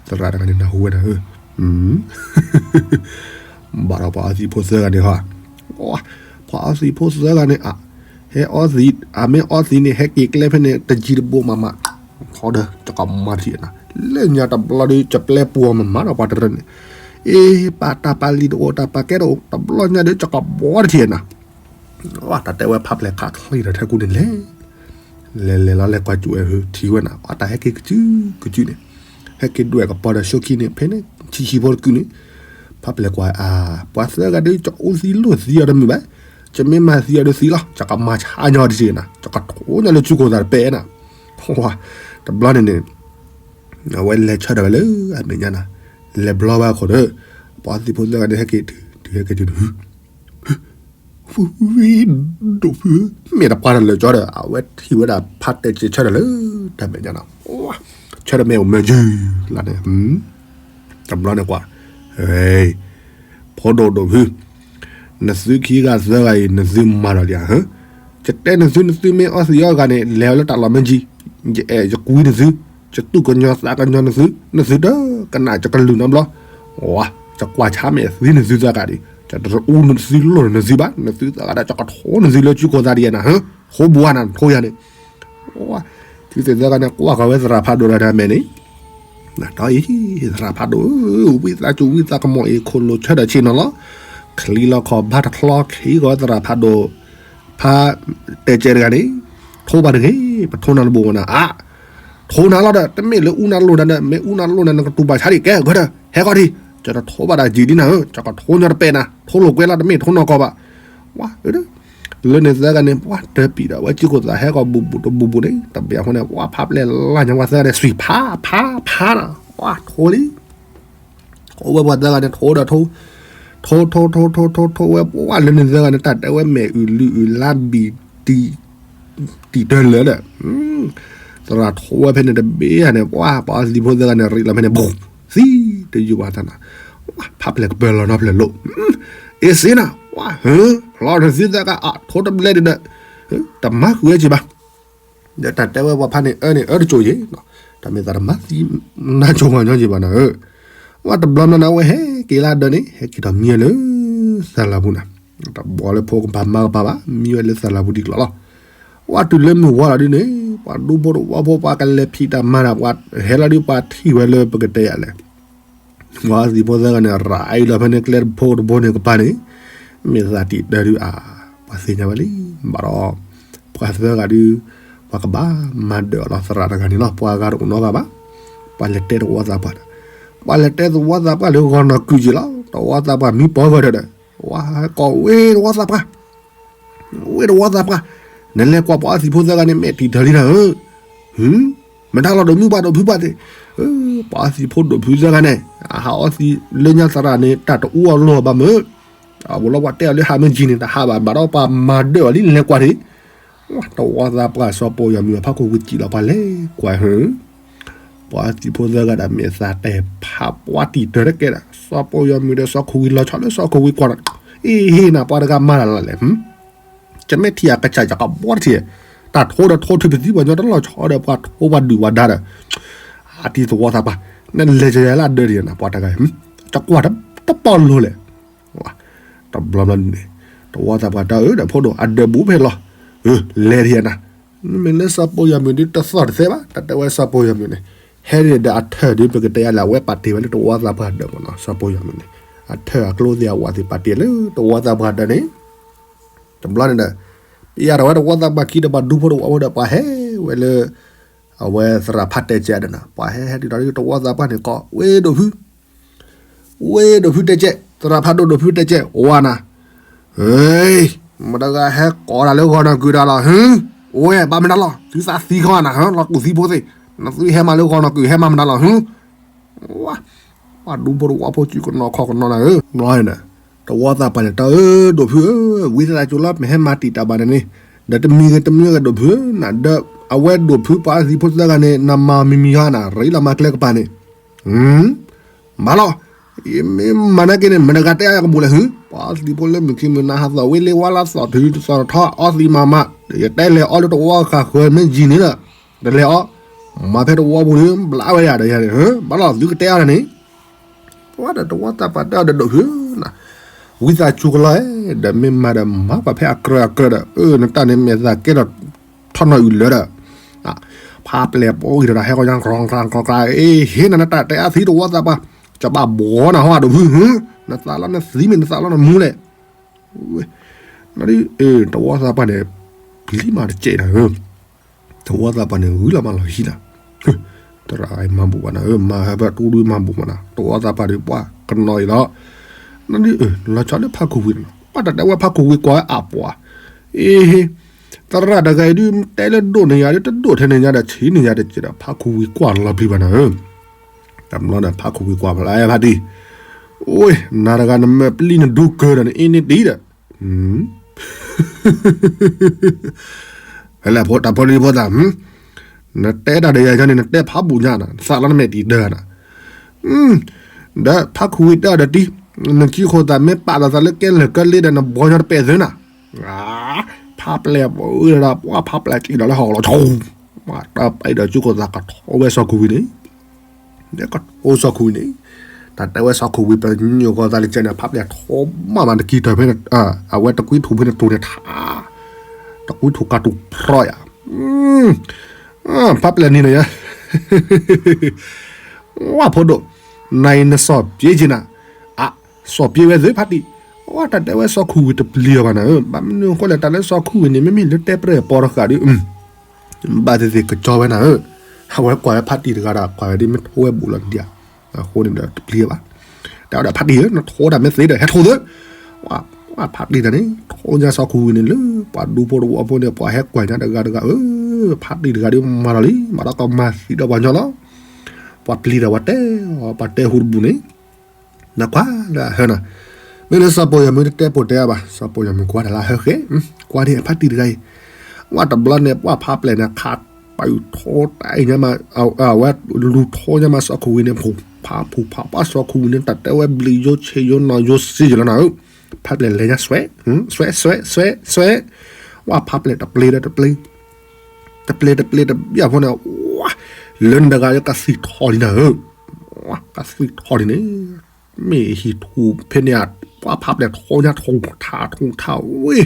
သရၣ်တဂၤန့ၣ် နၢ်ဟူဝဲဒၣ်ဧၢ, ဘၣ်ဒီးပှၤအီသံးဖိသၢဂၤန့ၣ်ဟီ, ပှၤအီသံးဖိသၢဂၤန့ၣ် ဟဲအီသံး, အမ့ၢ်အီသံးန့ၣ် ဟဲက့ၤကျဲဖဲန့ၣ် တယံၤတဘူးမးမး, ထီဒီး ကမၤတထံၣ်နၤ, လၢညါတဘျီဒီး ကပျဲပှၤမၤမၤဒီးပှၤတရၢန့ၣ်, အ့ ပာ်တၢ်ပာ်လံၤတအိၣ် တၢ်ပာ်ကဲတအိၣ် တဘျီညါဒီး ကကဘီတထံၣ်နၤ, တၢ်တဲဝဲဖးဖျဲးခးချံဒီးထဲကူန့ၣ်လဲၤ လဲၤလဲၤလီၤလဲၤကွၢ်ကၠူၣ်ဝဲ ထံၣ်ဝဲနၤ အတၢ်ဟဲက့ၤကစုကစုန့ၣ်, ဟဲက့ၤဒွဲၣ်ကပီၤဒီး ရှုခံန့ၣ် ဖဲန့ၣ် ဆံးဆံးဖိတကုန့ၣ်, ဖးဖျဲးကွၢ်အါ, ပှၤသၢဂၤဒီး ကအူသံလိာ်သံအီၤတမုာ်ဘၣ်, ကမ့ၢ်မၤသံအီၤဒီးသံလီၤ ကကမၤဆါညီတက့ၤနၤ ကကထိညီလၢစုခိၣ်သးတပဲနၤ, တဘျီန့ၣ်န့ၣ် အဝဲလဲၤဆၢထၢၣ်ဝဲလၢအမဲာ်ညါနၤ, လဲၤဘျီဝဲအခိၣ်ဒီး ပှၤသံဖိသၢဂၤန့ၣ် ဟဲက့ၤတုၤ တုၤဟဲက့ၤတုၤတုၤ ဖုဝံၤ ဒိၣ်ဖု မ့ၢ်တပှၢ်တလၢာ်ကၠီဒီး အဝဲထံၣ်ဝဲဒၣ်ဖးတဲာ်ကဲဆၢထၢၣ်လၢတၢ်မဲာ်ညါနၤ, ဆၢထၢၣ်မ့ၢ်အိၣ်မၢကၠုလၢန့ၣ်, တဘျီန့ၣ်ကွၢ်, ဖိဒိၣ်ဒိၣ်ဖု နသုခံဂၤသၢဂၤအံၤ နသုမၤဒီးလံဧါ, ယတဲနသု နသုမ့ၢ်အီသံးအီဂၤန့ၣ် လဲၤအီၤလၢတၢ်လီၢ်မ့ၢ်ကၠံ, ယအဲၣ်ယကွံနသု, ယသူၣ်ကညီၤသးကညီၤနသု, နသုတကနၣ်ယကလုၢ်နီတဘျီ, ယကွၢ်ဆါမဲာ်သံနသုသၢဂၤဒီး ယတအူနသုလိာ်နသုဘၣ်, နသုသၢဂၤဒီး ယကထိနသုလၢစုခိၣ်သးဒ်ယဲနၤ, ဃိဘိနၤ နထိယၤန့ၣ် သုသ့ၣ်သၢဂၤန့ၣ် ကွၢ်ဃီၤဝဲသရၣ်ဖးဒိၣ်ဒီးတၢ်မဲာ်န့ၣ်, ဒီးအံၤ သရၣ်ဖးဒိၣ်ဧၢ, ဝံသးစူၤဝံသးကမီၤအံၤ ခိၣ်လိာ်ဆၢထၢၣ်ဆ့ၣ်နီၤလီၤ, ချံလီၤခီၣ်ဘါတချီ ခံဂီၤသရၣ်ဖးဒိၣ် ဖးတဲာ်ကဲတဂၤန့ၣ်, ထိဘၣ်တဂ့ၤ, ပထိနၤတဘိဝဲနၤ, အါ, ထိနၤလီၤဒီး တမ့ၢ်လၢအူနၤလိာ်နၤဒီး မ့ၢ်အူနၤလိာ်နၤ နကတူၢ်ဘၣ်ဆါဒံး ကဲဂီၤဒီး ဟဲဃီဒံး, ယတထိဘၣ်တၢ်ယံာ်ဒ်နၤဧၢ, ယကထိညီတပဲနၤ, ထိလိာ်ကွဲလီၤ တမ့ၢ်ထိနီၢ်ကီၢ်ဘၣ်, ဝါ လၢန့ၣ်သၢဂၤန့ၣ် ပှၤတပံာ်ဒီး ဝဲစုခိၣ်သးဟဲကီၢ်ဘူးဘူးတဘူးဘူးန့ၣ် တဘၣ်အဃိန့ၣ် ပှၤဖးပျဲၢ်လၢညါ ပှၤသၢဂၤန့ၣ် ဆွံဖးဖးဖးနၤ, ပှၤထိလံ, ထိဝဲပှၤသၢဂၤန့ၣ် ထိဒီးထိ, ထိထိထိထိထိထိဝဲ ပှၤလၢန့ၣ်သၢဂၤန့ၣ် တၢ်တဲဝဲမဲာ်အုၣ်လုၢ်အုၣ်လါဘံၣ် တံာ်တၢ်လၢာ်ဒီး သရၣ်ထိဝဲဖဲန့ၣ်တဘ့ၣ်ဧါန့ၣ် ပှၤပှၤသံဖိသၢဂၤန့ၣ် ရံးလီၤဖဲန့ၣ် ဘူး, သံတယုၢ်ဘၣ်သးနၤ, ဖးပျဲၢ်ကပၢလီၤနီဖျၢၣ်လိာ်, အ့စ့နၤ, လီၤနသုသၢဂၤအထိတဘျဲၣ်ဒံးဒီး တမၤဃုာ်ဝဲက့ၤဘၣ်, ဒီးတၢ်တဲဝဲပှၤဖးန့ၣ်အၢန့ၣ်အၢတကၠိၢ်ယ့ၣ်, တၢ်မ့ၢ်သးတမၤသံနါကၠိၢ်ပှၤညီက့ၤဘၣ်နၤဧၢ, ဝဲတဘျီနၤန့ၣ် အဝဲဟဲက့ၤလၢဒၢးန့ၣ် ဟဲက့ၤထီၣ်မံဝဲလၢသၣ်လၢ်ပူၤနၤ, တဘျီလၢဖိကပၤမါကပၤဘၣ် မံဝဲလၢသၣ်လၢ်ပူၤဒံးကျီၢ်လီၤ, ဝဲတုၤလၢမုၢ်ဝါလီၤဒ်န့ၣ် ပှၤဒူဖိတဝီဖိ ပှၤကလဲၤဖံးတၢ်မၤတၢ် ပှၤဟဲလီၤဒ်ပှၤထံၣ်ဝဲလၢပကတဲယၤလဲၣ် ပှၤသံဖိသၢဂၤန့ၣ် ရၤအံၤလီၤဖဲန့ၣ် ကျဲတဘိတဘိန့ၣ်ကပၤန့ၣ် မ့ၢ်သးတံာ်တၢဒုးအါ, ပှၤသ့ၣ်ညါဝဲလံ, ဘၣ်ဒီး ပှၤသၢဂၤဒုး ပှၤကဘၣ်မၤဒၢးအီၤလီၤ သရၣ်တဂၤန့ၣ်လီၤ ပှၤဂၤတအိၣ်နီတဂၤဘၣ်, ပှၤလဲၤတဲသဝီသးပှၢ်ဒီး ပှၤလဲၤတဲသဝီသးပှၢ်လၢဂီၤနီၢ်ကုာ်က့ၤလီၤ သဝီသးပှၢ်မံပီၢ်ဂီၤဒီး ဝဲကိးဝ့ၢ်သဝီသးပှၢ် ဝ့ၢ်တဝီသးပှၢ်, နလဲၤကွၢ်ပှၤအီသံးဖိသၢဂၤန့ၣ် မ့ၢ်တံာ်တၢၤလံနၤဧၢ, မတၤလီၤဒိၣ်မုၢ်ပှၢ်ဒိၣ်ဖုပှၢ်သ့ၣ်, ပှၤအီသံးဖိဒိၣ်ဖုသၢဂၤန့ၣ် အဟးအီသံးလၢညါသရၣ်န့ၣ် တၢ်တအူအီၣ်လိာ်ဘၣ်မုၢ်, အဝဲလီၤပှၤတဲအီၤလၢဟးမ့ၢ်ကံန့ၣ် တဟးဘၣ် ဘၣ်ဒီးပှၤမၤဒၢးအီၤလံ နလဲၤကွၢ်န့ၣ်, တဝီသးပှၢ် စီၤပီယီၤမုၢ်အဖီခိၣ်ဝံၤစံၣ်လီၤပှၤလဲၤကွၢ်ဟၢ ပှၤသံးဖိသၢဂၤဒီးမ့ၢ်သးတဲဖးပှၤတံာ်တၢၤတကဲဒီး စီၤပီယီၤမုၢ်ဒီးစီၤခိၣ်ဝံၤလီၤဆီလၢစီၤခိၣ်ဝံၤကွၢ်ဒီး အ့ဟ့ၣ်နၤပှၤတဂၤမၤတၢ်လီၤလဲၣ်, ကမ့ၢ်ထံၣ်အကစၢ်ယကဘီတထံၣ်, တၢ်ထိဒီးထိထုးပသံပှၤညီတလီၤဆီဒီး ပှၤထိပှၤဒုၣ်ပှၤဒါဒီး အတံၤသဝီသးပှၢ် နလဲၤကယၤလၢအဒၢးတယၤနၤ ပှၤတဂၤ ကကွၢ်တပီၢ်လိၤလဲၣ် တဘျီဘျီန့ၣ် တဝီသးပှၢ်တၢ်အၢဒီး ဖိဒိၣ်အဒၢးဘူးဖဲလီၤ, လဲၤတယၤနၤ, မ့ၢ်လၢစီၤပီယီၤမုၢ်ဒုးတသီၣ်တသဲဘၣ် တၢ်တဲဝဲစီၤပီယီၤမုၢ်န့ၣ်, ဟဲဒၣ်ဒီးအထၢၣ်ဒုး ပကတဲယၤလၢအဝဲပာ်တ့ၢ်ဝဲလၢတဝီသးပှၢ်ဒၢးမ့ၢ်နီၤ စီၤပီယီၤမုၢ်န့ၣ်, အထၢၣ်အကျိသ့ၣ်အဝၤသ့ၣ်ပာ်တ့ၢ်လၢတဝီသးပှၢ်ဒၢးန့ၣ်, တဘျီန့ၣ်ဒီး ပယၤထီၣ်ဝဲတဝီသးပှၢ်ခံဒီးပှၤဒူဖိတဝီဖိဒီးပှၤဟဲဝဲလၢ အဝဲသရၣ်ဖးတဲကဲဒီးနၤ ပှၤဟဲဟဲတုၤဒီးတဝီသးပှၢ်န့ၣ် ကိးဝ့ၢ်ဒိၣ်ဖု ဝ့ၢ်ဒိၣ်ဖုတဲကဲ, သရၣ်ဖးဒိၣ်ဒိၣ်ဖုတဲကဲ ဝါနၤ, ဟ့ မတဂၤဟဲကိးတၢ်လၢဂီၤနီၢ်ကုာ်တၢ်လီၤ ဟ့, အိၣ်ဝဲ ဘၣ်မနုၤလီၤ သုသးသံခီနၤ ဟ့ လီၤကူၣ်သံဖိသ့ၣ်, နသုဟဲမၤလၢဂီၤနီၢ်ကုာ် ဟဲမၤမနုၤလီၤ ဟ့, ဝါ, ပှၤဒူဖိတဝီဖိစုကနီၤခီၣ်ကနီၤနၤဧၢ, ဘျီန့ၣ် တဝီသးပှၢ်န့ၣ် တၢ်အၢ ဒိၣ်ဖုဧၢ, ဝံသးစူၤလီၤ မ့ၢ်ဟဲမၤတံာ်တၢ်ဘၣ်န့ၣ်န့ၣ်, ဒီးတမံၤဂ့ၤတမံၤဂ့ၤဒိၣ်ဖုဧၢ, နဒၢး အဝဲဒိၣ်ဖုပှၤသံးဖိသၢဂၤန့ၣ် နမၤမံၤမံၤဟါနၤ ရ့လီၤမၤကျဲကပၤန့ၣ် မၤလီၤ, မ့ၢ်မၤနာ်က့န့ၣ် မတဂၤတဲအါကဘူၣ်လဲၣ် ဟ့, ပှၤသံးဖိလၢမုၢ်ခံမုၢ်နၤဟးသီၣ်ဝ့လ့ဝါလၢသီၣ်ထု သီၣ်ထီၣ်အီသံးမၤမၤ, ယတဲလဲၤအီလၢတဝီဃာ်ဃၢၤမ့ၢ်ယံၤန့ၣ်လီၤ, တလဲၤအီ, မၤဖဲတဝီပူၤန့ၣ် ဘျးဝဲဒၣ်ဒီးယၤန့ၣ် ဘၣ်လီၤသုကတဲအါန့ၣ် ပှၤဒီးတဝီသးပှၢ်တၢ်ဒီးဒိၣ်ဖုနၤ, ဝံသးစူၤကလီၤ, ဒီးမ့ၢ်မၤဒီးမၤပှၤဖဲအကြၢးအကြၢးဒီး အၢ နတၢ်န့ၣ်မ့ၢ်သးကဲထီၣ်ထီၣ်နီၢ်အုၣ်လၢဒီး, ဖးပျဲၢ်ပှဲၤဒီး ဟဲကီညါ ကျီကျီကျီကျီ အ့ ဟ့ၣ်နၤနတၢ်တဲအသံတဝီသးပှၢ်, ကဘၣ်ဘှီနၤဟီၣ်ဒိၣ်ဖု, နသးလီနသံမ့ၢ်နသးလီနမူလဲၣ်. နဒ် တဝီသးပှၢ်န့ၣ် ပျံၤမးတစဲးနၤဧၢ, တဝီသးပှၢ်န့ၣ် ဂုာ်လီၤမးလီၤဟံၣ်နၤ, သရၣ်မၤဘူၣ်ဘၣ်နၤဧၢ, မၤဟဲဖဲတူၢ်ဒုမၤဘူၣ်မးနၤ, တဝီသးပှၢ်ဒီးပှၢ်ကနီၤအံၤလီၤ. နဒ် လီၤဆီလၢဖးခူဝံၤနၤ, ပှၢ်တၢ်တဲဝဲဖးခူဝံၤကွၢ်ဝဲအပှၤ, အ့ သရၣ်တဂၤအံၤဒုး တဲလၢဒိၣ်န့ၢ်ယၤဒုး တဒိၣ်ထဲန့ၢ်ညါဒီး ဆံးန့ၢ်ညါတစဲးဒီး ဖးခူဝံၤကွၢ်လီၤပျံၤဘၣ်နၤဧၢ. တဘျီန့ၣ် ဖးခူဝံၤကွၢ်ဖဲလဲၣ်ဖးတံၢ်, အိ နၤတဂၤနမဲာ်ပျံၤနဒူကၢၤဒီး နအ့န့ၢ်တံၢ်ဒီး, ဖဲလဲၣ်ဖိတၢ်ဖိလံၤဖိသၣ်, နတဲတၢ်ဒီးယၤန့ၣ် နတဲဖးဘူၣ်ညါနၤ နသးလီနမဲာ်တံၢ်ဒၢနၤ ဒီးဖးခူဝံၤတဲအီၤဒီးတံၢ်, နခံခိၣ်သးမ့ၢ်ပာ်လီၤသးလၢကဲလၢာ်ကဲလ့ဒီး နဘှီညီတပဲာ်သုနၤ, ဖးပျဲၢ်ပှဲၤဒီး ပှၢ်ဖးပျဲၢ်ကံဒီးလၢဟီၣ်လီၤဆိ, တၢ်ပၢၢ်ဒီး ခံခိၣ်သးကထီဝဲစီၤခူဝံၤန့ၣ်, ကထီစီၤခူဝံၤန့ၣ်, တၢ်တဲဝဲစီၤခူဝံၤ ပညိၣ်ကီၢ်သးလံကဲန့ၣ် ဖးပျဲၢ်ထီမးမးတကံတၢၢ်ဖဲန့ၣ်, အဝဲတကွံထူၣ်ဖဲန့ၣ်တိၢ်န့ၣ်ထါ, တကွံထူၣ်ကၢ်တူၢ်ဖြီယၤ, ဖးပျဲၢ်နံၤန့ၣ်ယါ ဝၢ်ဖိဒိၣ်, နအံၤနစီၤပျ့က့ၤနၤ, အ စီၤပျ့ဝဲသ့ဖးတံၢ်, ဝၢ်တၢ်တဲဝဲစီၤခူဝံၤတပျံၤအီၤဘၣ်နၤဧၢ, ဘၣ်မနုၤအဃိလဲၣ် တၢ်လၢစီၤခူဝံၤန့ၣ် မ့မ့ၢ်လၢတဲပြဲၢ်ပီတဃာ်ဒီး ဘၣ်သ့ၣ်သ့ၣ်ကကၠီဝဲနၤဧၢ, အဝဲကွၢ်ဝဲဖးတံၢ်တဂၤဒီး ကွၢ်ဝဲဒ်မ့ၢ်ထိဝဲဘူးလီၤဒံးဧါ, အဃိန့ၣ်ဒီးတပျံၤဘၣ်, တဲဝဲဒၣ်ဖးတံၢ်ဧၢ နထိဒၣ်မ့ၢ်သ့ဒီး ဟဲထိသ့, ဝၢ်ဖးတံၢ်တၢ်န့ၣ် ထိညါစီၤခူဝံၤန့ၣ်လၢ ပှၤဒူဖိတဝီဖိန့ၣ် ပှၤဟဲကွၢ်ညါတဂၤတဂၤဧၢ, ဖးတံၢ်တဂၤဒီးမၤလီၤလံ မၤဒီးကမၤသံဒီးပှၤညီလီၤ, ပှၤပျံၤဒီးပှၤတဲ, ပှၤတဲဟူတဘူးန့ၣ် နကွၢ်လၢအဟၢနၤ, မ့ၢ်လၢစီၤပိာ်ယၤမုၣ်တတဲပိာ်တဲအါဘၣ်, စီၤပိာ်ယၤမုၣ်ကွၢ်တၢ်လၢအဟၢဃဲ, ကွၢ်ဒ်အဖးတံၢ်တဂၤအံၤ, ဝၢ်တဘျီန့ၣ် ပှၢ်ဖးပျဲၢ်န့ၣ် ခးပာ်ယူၤထိတၢ်အံၤညါမး, အဝဲလူၤထိညါမးစီၤခူဝံၤန့ၣ် ဖူးဖးဖူးဖး ပှၢ်စီၤခူဝံၤန့ၣ် တၢ်တဲဝဲဘျံးယိဆ့ယိနီၤယိစ့ယလီၤနၤဧၢ, ဖးပျဲၢ်လဲၤညါစွဲ, စွဲ စွဲ စွဲ စွဲ, ဝၢ်ဖးပျဲၢ်တပျ့ၤဒီးတပျ့ၤ တပျ့ၤတပျ့ၤတဘျီဖိန့ၣ်, ဝၢ်, လၢနတဂၤလၢကသံၣ်ထီၣ်ဒံးနၤဧၢ, ကသံၣ်ထီၣ်ဒံးန့ၣ်, မ့ၢ်ဟံၣ်ထူၣ်ဖဲန့ၣ်, ပှၢ်ဖးပျဲၢ်ထီညါထီၣ်ထါထီၣ်ထါဝဲ,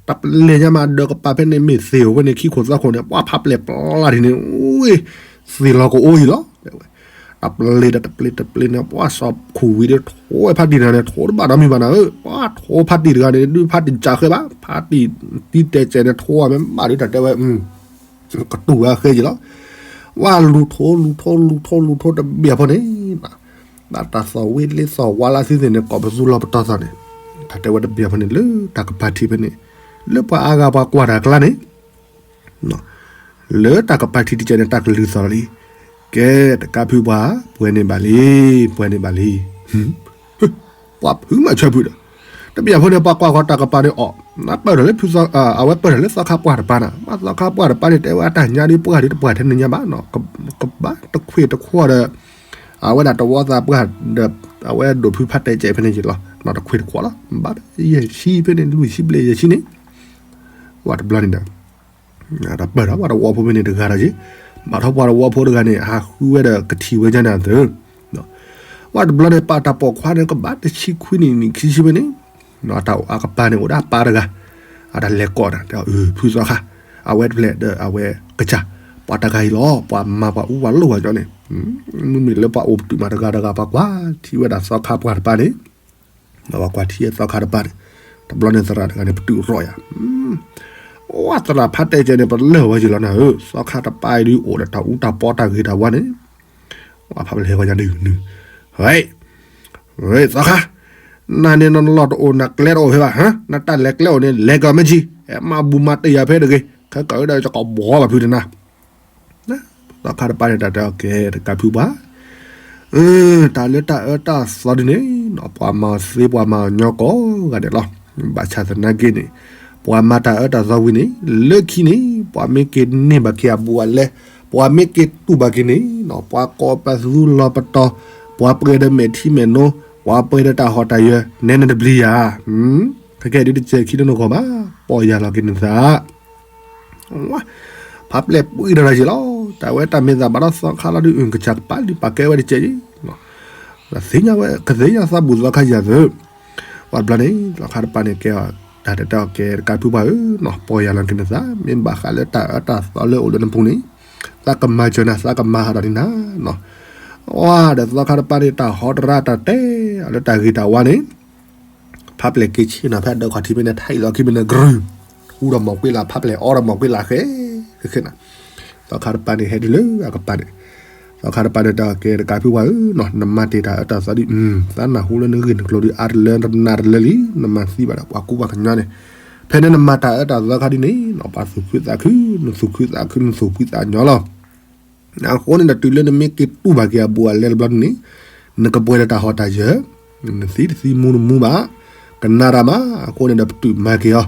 တပျ့ၤညါမးဒီးကပၤဖဲန့ၣ် မ့ၢ်သ့ၣ်ဧိၤဖဲန့ၣ် ခံခိၣ်သၢခိၣ်န့ၣ် ပှၢ်ဖးပျဲၢ်ပျီလၢ်ဒံးန့ၣ်, ဝဲ, သ့ၣ်လီၤကအိၣ်အံၤလီၤ တပျ့ၤဒီးတပျ့ၤတပျ့ၤန့ၣ် ပှၢ်စီၤခူဝံၤဒီးထိဝဲဖးတံၢ်တဂၤန့ၣ် ထိတဘၣ်ဒီးမံၤဘၣ်နၤဧၢ, ပှၢ်ထိဖးတံၢ်တဂၤန့ၣ် ဒုးဖးတံၢ်စၢ်ဃဲဘၣ်, ဖးတံၢ်တံၢ်တဲာ်စဲးန့ၣ် ထိဝဲမ့ၢ်ဘၣ်ဒုးတၢ်တဲဝဲ ကတူၢ်ဝဲအဃဲယံၤလီၤ, ဝၢ်လူၤထိလူၤထိလူၤထိလူၤထိတဘျီဖိန့ၣ်, ဘၣ်တၢ်သီၣ်ဝံၤလ့သီၣ်ဝါလၢသုသ့ၣ်န့ၣ် ကိးပသူလီၤပတီၢ်သီၣ်န့ၣ်, တၢ်တဲဝဲတဘျီဖိန့ၣ် လၢတၢ်ကပၤထံးဖဲန့ၣ်, လၢပှၤအါဂၤပှၤကွၢ်တၢ်အကျါန့ၣ် လၢတၢ်ကပၤထံးတကဲန့ၣ် တၢ်ကလုၢ်သီၣ်လံ, ကဲ တကးဖုပှၤ, ပှဲၤန့ၢ်ဘၣ်လံ, ပှဲၤန့ၢ်ဘၣ်လံ, ပှၤဖုမၤဆၢဖုဒီး, တဘျီဖိန့ၣ် ပှၤကွၢ်ဃီတၢ်ကပၤန့ၣ်အီၤ, ပၢၢ်ထီၣ်လၢဖု, အဝဲပၢၢ်ထီၣ်လၢသီခါပှၢ်တပၤနၤ, မ့ၢ်သီခါပှၢ်တပၤန့ၣ် တဲဝဲအတၢ်ညါဒ်ပှၢ်ဒ်တပှၢ်ထဲန့ၣ်ညါဘၣ်နီၤ, ကဘၣ်တခွ့ၣ်တခွီၣ်ဒီး, အဝဲဒၣ်တဝီသးပှၢ်ဒီး, အဝဲဒိၣ်ဖုဖးတဲာ်ကဲဖဲန့ၣ်ယံၤလီၤ, တခွ့ၣ်တခွီၣ်လီၤ, ဘၣ်ယဲၢ်ဆံဖဲန့ၣ် လွံၢ်ဆံဘျဲၣ်ယဲၢ်ဆံန့ၣ်, ဝဲတဘျီန့ၣ်ဒီး တပၢၢ်ထီၣ်ပှၤတဝီဖိဖဲန့ၣ်တဂၤဒီးက့, ဘၣ်ထီၣ်ပှၤတဝီဖိတဂၤန့ၣ် ဟးဃုဝဲဒီးကထံၣ်ဝဲညါန့ၣ်အသိး, ဝဲတဘျီန့ၣ် ပာ်တၢ်ပိာ်ခွါန့ၣ် ကဘၣ်တဆံခွံနံၣ်နံၣ်ခံဆံဖဲန့ၣ်, တၢ်အိၣ်အါကပၤန့ၣ်အိၣ်ဒၣ်ပၢ်တဂၤ, အတၢ်လဲၤကိးတၢ် တဲအီၤ ဖုသီခါ, အဝဲတဖျဲၣ်ဒီးအဝဲကစၢ်, ပှၤတဂၤအံၤလီၤ ပှၤမၤပှၤအူပှၤလိၣ်ဝဲကၠီန့ၣ်, မ့မ့ၢ်လၢပှၤအိၣ်ပတုာ်မးတဂၤတဂၤ ပှၤကွၢ်ထံဝဲဒၣ်သီခါပှၢ်တပၤန့ၣ် ဒီးပှၤကွၢ်ထံသီခါတပၤန့ၣ်, တဘျီန့ၣ်သရၣ်တဂၤန့ၣ် ပတုာ်ရီၣ်ယၤ, ဝဲသရၣ်ဖးတဲာ်ကဲန့ၣ် ပလၢၢ်ဝဲယံၤလီၤနၤဧၢ, သီခါတပၤအံၤဒုးအိၣ်ဒီးတၢ်အူတၢ်ပီတၢ်ဂ့ၤတၢ်ဝါန့ၣ်, ဝဲဖးပလဲၤဝဲညါဒုးနုၤ, ဝဲ, ဝဲသီခါ, နၤန့ၣ်နလီၢ်တအိၣ် နကျဲတအိၣ်ဖဲဘၣ်, နတၢ်လဲၤကျဲအိၣ်န့ၣ် လဲၤကမ့ၢ်ကံ, ဟဲမၤဘူၣ်မၤတ့ၢ်ယၤဖဲတဂ့ၤ, ခဲကၢ်ဝဲဒၣ်ယကဘှီဘၣ်ဖုတနၤ သီခါတပၤန့ၣ် တၢ်တဲအီၤ ကဲ တကးဖုပှၤ, တၢ်လၢတၢ်အၢတၢ်သီဒ်န့ၣ်, ပှၤမၤသ့ပှၤမၤအီၤညီကိးဂၤဒဲးလီၤ. ဘၣ်ဆၣ်သနာ်က့န့ၣ်, ပှၤမၤတၢ်အၢတၢ်သီဝံၤန့ၣ်, လၢခံန့ၣ် ပှၤမ့ၢ်က့ၤန့ၢ်ဘၣ်က့ၤအဘူးအလဲ, ပှၤမ့ၢ်က့ၤတူၢ်ဘၣ်က့ၤန့ၣ်, ပှၤကိးပသူလီၤပတီၢ်, ပှၤပှဲၤဒီးမဲာ်ထံမဲာ်နိ, ပှၤပှဲၤဒီးတၢ်ဟီၣ်တၢ်ယၢၤ, နဲနတပျံၤယၤ ခဲကဲဒုးတစဲးခံတနီၤဂီၢ်ဘၣ်, ပီၢ်ယၢ်လီၤက့ၤနသး ဖးပျဲၢ်ပှံၢ်ဒီးလီၤက့ၤလီၤ. တၢ်ဝဲတၢ်မ့ၢ်သးဘၣ်ဒီးသီခါလီၤဒုး အုၣ်ကစၢ်ကပၤလံ ပာ်ကဲဝဲတကဲးယံၤ, သ့ၣ်ညါဝဲ ကသ့ၣ်ညါသးဘူးသီခါယၤသၢ, ဝဲတဘျီန့ၣ် သီခါတပၤန့ၣ်ကဲအီၤ, တၢ်တဲတဲအီၤ ကဲ တကးဖုပှၤဧၢ, ပီၢ်ယၢ်လီၤက့ၤနသး, မ့ၢ်ဘၣ်ဃးလၢတၢ်အၢတၢ်သီလၢအိၣ်လၢနပူၤန့ၣ်, သးကမၤစၢၤနၤ သးကမၤဟးထီၣ်န့ၢ်နၤနီၤ. အဝဲဒီးသီခါတပၤန့ၣ် တၢ်ဟီတရါတၢ်တဲအီၤလၢတၢ်ဂ့ၤတၢ်ဝါန့ၣ် ဖးပျဲၢ်က့ၤဆ့ၣ်နီၤ ဖဲဒၢးခီၣ်ထံးဖဲန့ၣ် ထံၣ်လီၤခံဖဲန့ၣ် ကြုၢ် ထူဒီးမိၢ်ကွ့လး ဖးပျဲၢ်အီဒီးမိၢ်ကွ့လးဃဲ ဃဲဃဲနၤ. သီခါတပၤန့ၣ် ဟဲဒ်လၢအကပၤန့ၣ် သီခါတပၤန့ၣ် တၢ်ကဲတကးဖုပှၢ်ဧၢနီၤ, နမၤတ့ၢ်တၢ်အၢတၢ်သီဒ် သးနၢ်ဟူလၢနဂ့ၢ်နကျိၤဒ် အါတလၢနနးတလၢလံ, နမၤသံဘၣ်ဒီးပှၤကူပှၤကညီန့ၣ်, ဖဲန့ၣ်နမၤတၢ်အၢတၢ်သီခါဒ်န့ၣ်နီၤ ပှၤသူၣ်ခုသးခု, နသူၣ်ခုသးခု နသူၣ်ဖှံသးညီလီၤ. အဃိန့ၣ်ဒီးတုၤလၢနမ့ၢ်က့ၤတူၢ်ဘၣ်က့ၤအဘူးအလဲတဘျီန့ၣ်, နကပှဲၤဒီးတၢ်ဟီၣ်တၢ်ယၢၤ, နသံတသံမူတမူဘၣ်, ကနၣ်တၢ်မး, အဃိန့ၣ်ဒီးပတုာ်မၤက့ၤ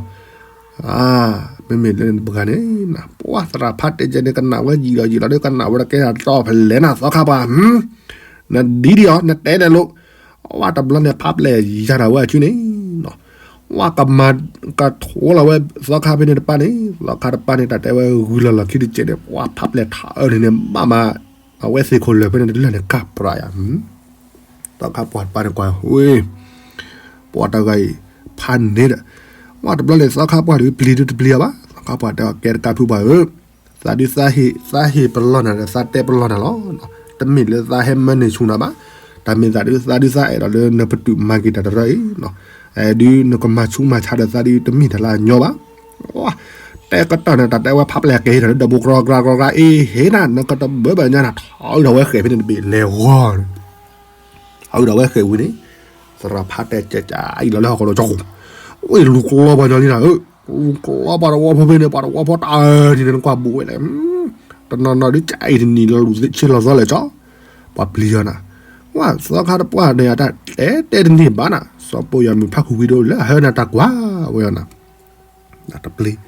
အီၤ မ့မ့ၢ်လၢပှၤန့ၣ်, ပှၤသရၣ်ဖးတဲကဲန့ၣ် ကနၣ်ဝဲယံာ်လီၤယံာ်လီၤဒီး ကနၣ်ဝဲတကဲထီၣ်တီဖဲလဲၣ်နၤ သီခါပှၢ်, နဒ်ဒ်အီၤ နတဲဒဲးလိာ်, ဝဲတဘျီန့ၣ် ဖးပျဲၢ်ယၤတၢ်ဝဲအစုန့ၣ်, ဝဲကမၤကထိလီၤဝဲ သီခါဖဲန့ၣ်တပၤန့ၣ်, သီခါတပၤန့ၣ် တၢ်တဲဝဲဂုၤလီၤလီၢ်ခံတစဲးန့ၣ် ပှၤဖးပျဲၢ်ထးအၢန့ၣ်န့ၣ် ဘၣ်မး, အဝဲသ့ၣ်ခိၣ်လၢာ်ဖဲန့ၣ်တလၢာ်န့ၣ် ကၢ်ပြးယၤ သီခါပှၢ်တပၤန့ၣ်ကွၢ်ဝဲ, ပှၤတဂၤအံၤ ဖးန့ၣ်ဒီး, ဝဲတဘျီန့ၣ် သီခါပှၢ်ဒုးပျံၤဒုးတပျံၤအီၤဘၣ်, သီခါပှၢ်တဲအီၤ ကဲတကးဖုပှၢ်ဧၢ, သးဒုးသးဟ့ၣ်ပလီၢ်နၤဒီး သးတဲပလီၢ်နၤလီၤ, တမ့ၢ်လၢသးဟဲမၢန့ၢ်ဆူၣ်နၤဘၣ်, တၢ်မ့ၢ်သးဒုး သးဒုးသးအဲၣ်ဒိးလၢနပတုာ်မၤက့ၤတၢ်တရၢအံၤ, ဒုးနကမၤဆူးမၤဆါဒီးသးဒုးတမ့ၢ်တၢ်လၢအညီဘၣ်, တဲကတီၢ်န့ၣ် တၢ်တဲဝဲဖးပျဲၢ်က့ၤဒီး ဒီးဘူးကြီကြီကြီကြီ အ့ဟ့နၤ နကတဘၢဘၣ်ညါနၤ ထီၣ်အုးထီၣ်ဝဲဃဲၤဖဲန့ၣ်တဘ့ၣ်လဲၤဂီၤ အုးထီၣ်ဝဲဃဲၤဝံၤန့ၣ်, သရၣ်ဖးတဲကဲကးအံၤလီၤလၢဟီၣ်ခိၣ်လိၤကၠီၣ်ကိၣ်, ဝဲလူၤကျီပှၤညီလံနၤဧၢ, လူၤကျီပှၤတဝီဖိဖဲန့ၣ် ပှၤတဝီဖိတၢ်အၢၣ်ထံန့ၣ် နကွၢ်ဘူးဝဲလဲၣ်, တနီၤနီၤဒုးကအံၤတနံၤလီၤလူၤဆ့လီၤသီလဲၣ်ကၠီ, ပှၤပျံၤယီၤနၤ, ဝဲသီခါတပှၢ်န့ၣ် အတၢ်တဲတဲတန့ၢ်ဘၣ်နၤ, စီၤပိၢ်ယီၤမုၣ်ဖးခူဝံၤဒိၣ်လၢအဟၢနၤတၢ်ကွၢ်ဝဲအီၤနၤ တပျ့ၤ,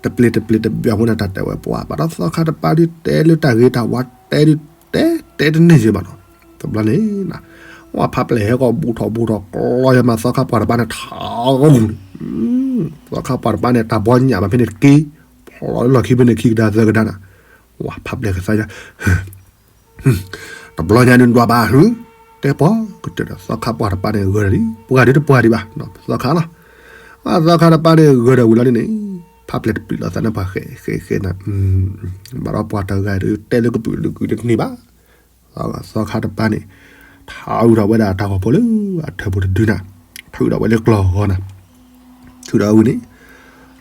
တပျ့ၤတပျ့ၤတဘျီအဃိန့ၣ် တၢ်တဲဝဲပှၤ ဘၣ်ဒီးသီခါတပၤဒုးတဲလၢတၢ်ဂ့ၤတၢ်ဝါတဲဒုးတဲ တဲတန့ၢ်ယဲဘၣ်နီၤ, တဘျီန့ၣ်, ဝဲဖးပျဲၢ်ဟဲကီၢ်ဘူးထီၣ်ဘူးထီၣ်ကျီယမး သီခါပှၢ်တပၤန့ၣ် ထးဂီၤန့ၣ်, သီခါပှၢ်တပၤန့ၣ် တၢ်ဘီညၣ်မးဖဲန့ၣ်တက့ၢ်, ဖျိးလၢလီၢ်ခံဖဲန့ၣ်ခံကဒါသၢကဒါနၤ, ဝဲဖးပျဲၢ်ကသါယၤ တဘျီညါဒုးဒွးဘၣ်ဟု, တဲပှၤကတၢၢ်ဒီး သီခါပှၢ်တပၤန့ၣ်ဂၢၢ်ဒီးလံ, ပှၤဒုးတပှၢ်ဒံးဘၣ်, သီခါလီၤ, သီခါတပၤန့ၣ်ဂၢၢ်ဒီးဝံၤလီၤန့ၣ်, ဖးပျဲၢ်တပျံၤလီၤသးန့ၣ်ပှၤဃဲးဃဲးဃဲးနၤ, ဘၣ်ဒီးပှၤတဂၤဒုးတဲလၢကပုာ်လၢကုာ်လၢတန့ၢ်ဘၣ်, သီခါတပၤန့ၣ်, ထးအုးထီၣ်ဝဲဒၣ်တၢ်ဂီၤဖိလၢအထၢၣ်ပူၤတဒုနၤ, ထုးဒီးဝဲလၢကျီၢ်ဂီၤနၤ, ထုးဒီးဝံၤန့ၣ်,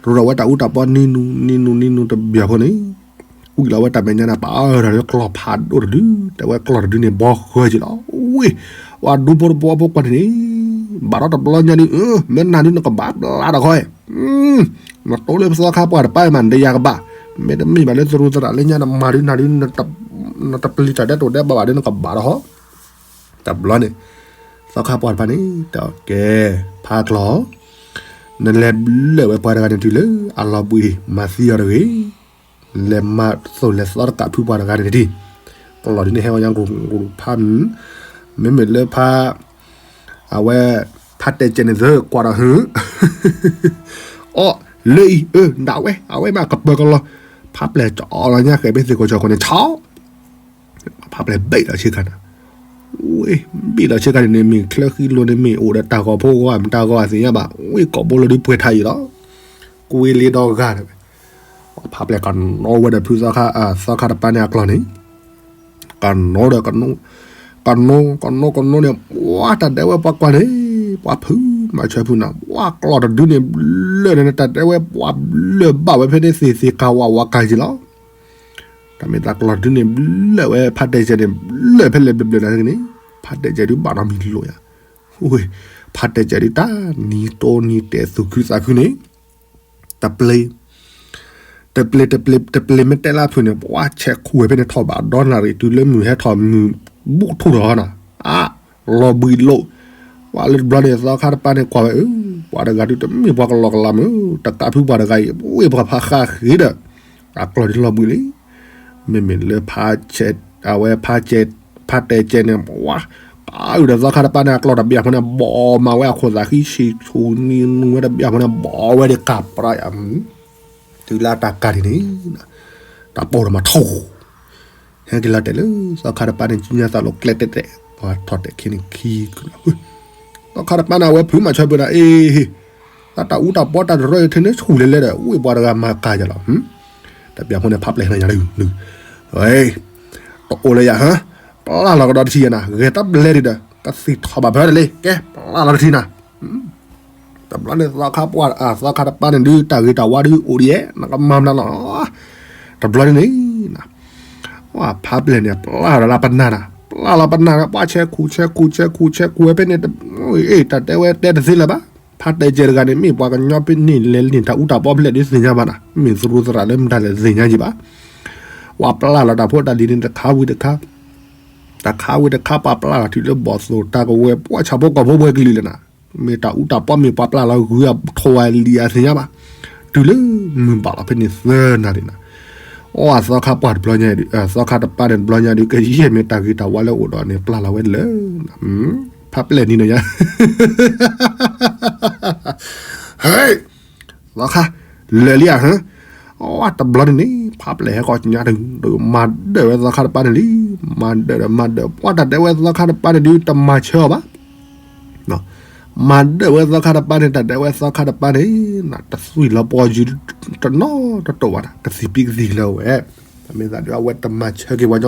ရိဒီးဝဲတၢ်အူတၢ်ပီနံၤနူနံၤနူနံၤနူတဘျီဖိန့ၣ်, ကွံာ်လီၤဝဲတၢ်မဲာ်ညါန့ၣ် ပာ်အၢၣ်ဒီးလၢကျီၢ်ဖးဒိၣ်တဒု, တဲဝဲကျီၢ်တဒုန့ၣ် ဘီဃၢက့ၤလီၤ, ဝ့ၢ်, ဝဲဒူဖိတဘီဖိကွၢ်န့ၣ်န့ၣ်, ဘၣ်ဒီးတဘျီညါဒုး, မ့ၢ်နၤဒုးနကဘၣ်ဘျါတခီ, နတိလၢပသီခါပှၢ်တပၤမး နတယာ်ကဘၣ်, မ့တမ့ၢ်ဘၣ်လၢသရူးသရၣ်လၢညါ နမၤဒုးနၤဒုး, နတပျံၤတၢ်ဒဲးတိာ်ဒဲးဘၣ်ဘၣ်ဒီး နကဘၣ်ဒီးဟီ, တဘျီန့ၣ်, သီခါပှၢ်တပၤန့ၣ် တဲအီၤကဲ, ဖးကျီၢ်, နလဲၤဘျၢၣ်ဝဲပှၤတဂၤန့ၣ်တုၤလၢအလီၤဘှံး မၤသံအီၤတဂ့ၤ, လဲၤမၤသိၣ်လဲၤသီတကးဖုပှၤတဂၤန့ၣ်တထံၣ်, ကျီၢ်ဒုးန့ၣ်ဟဲဝဲညါကရူၢ်ကရူၢ်ဖး, မ့မ့ၢ်လၢဖး အဝဲ ဖးတဲာ်ကဲန့ၣ်သၢကွၢ်ဒီးဟု, အီၣ်, လၢအံၤ, အၢ, ဒၣ်ဝဲ, အဝဲမ့ၢ်ကပၢၤကလီၤ, ဖးပျဲၢ်ကၠီလီၤညါဃဲၤဖဲသ့ၣ်ခိၣ်ဆၢခိၣ်န့ၣ် ဆီ, ဖးပျဲၢ်ဘ့ၣ်လီၤဆ့ကၤနၤ, ဝ့ၢ်, ဘ့ၣ်လီၤဆ့ကၤန့ၣ်န့ၣ် မ့ၢ်ချၢဃံလိၤန့ၣ် မ့ၢ်အိၣ်ဒီးတၢ်ဂီၤဖိဂီၤ မတၤဂီၤအသ့ၣ်ညါဘၣ်, ဝ့ၢ်ကိာ်ဘိလၢဒုးပှဲၤထးအံၤလီၤ, ကွ့လ့ဒီဂၤ, ဖးပျဲၢ်ကနိဝဲဒီးဖုသီခါ, သီခါတပၤန့ၣ်အကျီၢ်န့ၣ် ကနိဒီး, ကနိ, ကနိကနိန့ၣ် ပှၤတၢ်ဒဲးဝဲပှၤကွၢ်န့ၣ်, ပှၤဖုမၤဆၢဖုနၤ, ပှၤကျီၢ်တဒုန့ၣ်ဘျၢၣ်န့ၣ် တၢ်ဒဲးဝဲပှၤဘျၢၣ်ဘၣ်ဝဲဖဲန့ၣ်သ့ၣ်သ့ၣ်ကၤဝးဝးကၤက့ၤလီၤ, တၢ်မ့ၢ်သးကျီၢ်တဒုန့ၣ်ဘျၢၣ်ဝဲဖးတဲာ်ကဲန့ၣ် ဘျၢၣ်ဖဲလဲၣ်ဘျၢၣ်ဘျၢၣ်နၤန့ၣ်, ဖးတဲာ်ကဲဒုးဘၣ်နီတမံၤလိာ်ယၤ, ဝ့ၢ်, ဖးတဲာ်ကဲဒုးတၢ်နံၤတိနံၤတဲာ်သူၣ်ခုသးခုန့ၣ် တပျ့ၤ တပျ့ၤ, တပျ့ၤ, တပျ့ၤမ့ၢ်တဲလၢဖုန့ၣ် ပှၤဆဲးခူဝဲဖဲန့ၣ်ထီၣ်ဘၣ်ဒီနၣ်ရံၣ် တုၤလၢမုၢ်ဟဲထီၣ်မုၢ်ဘူးထူၣ်ထီၣ်နၤ, အါ, လီၤဘှံးလိာ်, ပှၤလၢတဘျီန့ၣ် သီခါတပၤန့ၣ်ကွၢ်ဝဲအၢ, ပှၤတဂၤဒုးတမ့ၢ်ပှၤကလီကလးမုၢ်, တကးဖုပှၤတဂၤအံၤ ဝ့ၢ်ပှၤဖးဃါဃ့ဒီး, အကျီၢ်ဒုးလီၤဘှံးလံ, မ့မ့ၢ်လၢ အဝဲ ဖးတဲာ်ကဲန့ၣ် ပှၤ, အါအုးဒီးသီခါတပၤန့ၣ် အကျီၢ်တဘျီဖိန့ၣ် ဘီမၤဝဲအခိၣ်သးဃံဆံးဆူၣ်နံၤနူၤဝဲတဘျီဖိန့ၣ် ဘီဝဲဒ်ကးပြးယၤ, တုၤလၢတၢ်ကးဒ်န့ၣ်, တၢ်ပိာ်ဒီးမၤထီၣ်, ဟဲက့ၤလီၤတဲာ်လၢ သီခါတပၤန့ၣ် ကညါသးလိာ်ကျဲတဲာ်တဲာ်, ပှၤထီၣ်တဲာ်ခံန့ၣ်ခံ, သီခါတပၤန့ၣ် အဝဲဖုမၤဆၢဖုနၤ အ့ဟ့ၣ်, တၢ်တၢ်အူတၢ်ပီတၢ်တရၢအံၤထဲန့ၣ်ဆူၣ်လဲၤလဲၤဒီး ဝ့ၢ်ပှၤတဂၤမၤကၤယၤလီၤ, တဘျီဖိန့ၣ် ဖးပျဲၢ်ဟဲညါဒုး, တအိၣ်လၢယၤဟၢ, ပျၢ်လီၤကဒီးတထံၣ်ယၤနၤ, ဂဲၤတၢ်ဘျဲဒံးဒီး ကသံၣ်ထီၣ်ဘၣ်ဖဲတလ့ ကဲ ပျၢ်လီၤတထံၣ်နၤ. တဘျီန့ၣ် သီခါပှၢ် သီခါတပၤန့ၣ်ဒုး တၢ်ဂ့ၤတၢ်ဝါဒုးအိၣ်ဒံးဧဲ, နကမၤမနုၤလီၤ. တဘျီန့ၣ်န့ၣ် ဖးပျဲၢ်န့ၣ် ပျၢ်လီၤလၢပနၢ်နၤ, ပျၢ်လီၤပနၢ် ပှၢ်ဆဲးခူၣ် ဆဲးခူၣ် ဆဲးခူၣ် ဆဲးခူၣ်ဝဲဖဲန့ၣ်, တၢ်တဲဝဲတဲတသ့လၢၤဘၣ်. ဖးတဲကဲတဂၤန့ၣ် မ့ၢ်ပှၤကညီဖဲန့ၣ်လဲၤန့ၢ်တၢ်အူတၢ်ပီဖဲလဲၣ်ဒုးသ့ၣ်ညါဘၣ်နၤ, မ့ၢ်သရူးသရၣ်လၢမတၤလဲၣ်သ့ၣ်ညါယံၤဘၣ်. ပှၤပျၢ်လီၤတၢ်ဖိတၢ်လံၤန့ၣ် တခါဝံၤတခါ တခါဝံၤတခါ ပှၤပျၢ်လီၤတုၤလၢဘီၣ်သိၣ်တၢ်ကဝဲၤ ပှၢ်ဆၣ်ဖိကီၢ်ဖိဝဲကလုာ်လၢနၤ, မ့ၢ်တၢ်အူတၢ်ပီ မ့ၢ်ပှၤပျၢ်လီၤဂုၤအထိၣ်ဝဲလံၤအသ့ၣ်ညါဘၣ်. တုၤလၢမုၢ်ဘၣ်လီၤဖဲန့ၣ်သၢနၣ်ရံၣ်နၤ, အိၣ်သီခါပှၢ်တဘျီညါ, သီခါတပၤန့ၣ်တဘျီညါဒုး ကယဲၢ်မ့ၢ်တၢ်ဂ့ၤတၢ်ဝါလၢအိၣ်ဒီးန့ၣ် ပျၢ်လီၤဝဲလၢ ဖးပျဲၢ်နံၤဒီးညါ သီခါ လၢာ်လံဧါဟၢ, တဘျီန့ၣ်န့ၣ် ဖးပျဲၢ်ဟဲကီၢ်ညါတဂ့ၤ မၤဒၢၣ်ဝဲသီခါတပၤန့ၣ်လံ. မၤဒၢၣ်ဒီးမၤဒၢၣ် ပှၢ်တၢ်တဲဝဲသီခါတပၤန့ၣ်ဒုး တမၤဆၢအီၤဘၣ်. မၤဒၢၣ်ဝဲသီခါတပၤန့ၣ် တၢ်တဲဝဲသီခါတပၤန့ၣ် တသွံၣ်လီၤပှီၢ်ယုၢ်တနီၤတတိာ်ဘၣ်, ကသံၣ်ပံကသံၣ်လၢဝဲ, မ့ၢ်သးဒုးအဝဲတမၤဆၢက့ၤပှၤညီဘၣ်.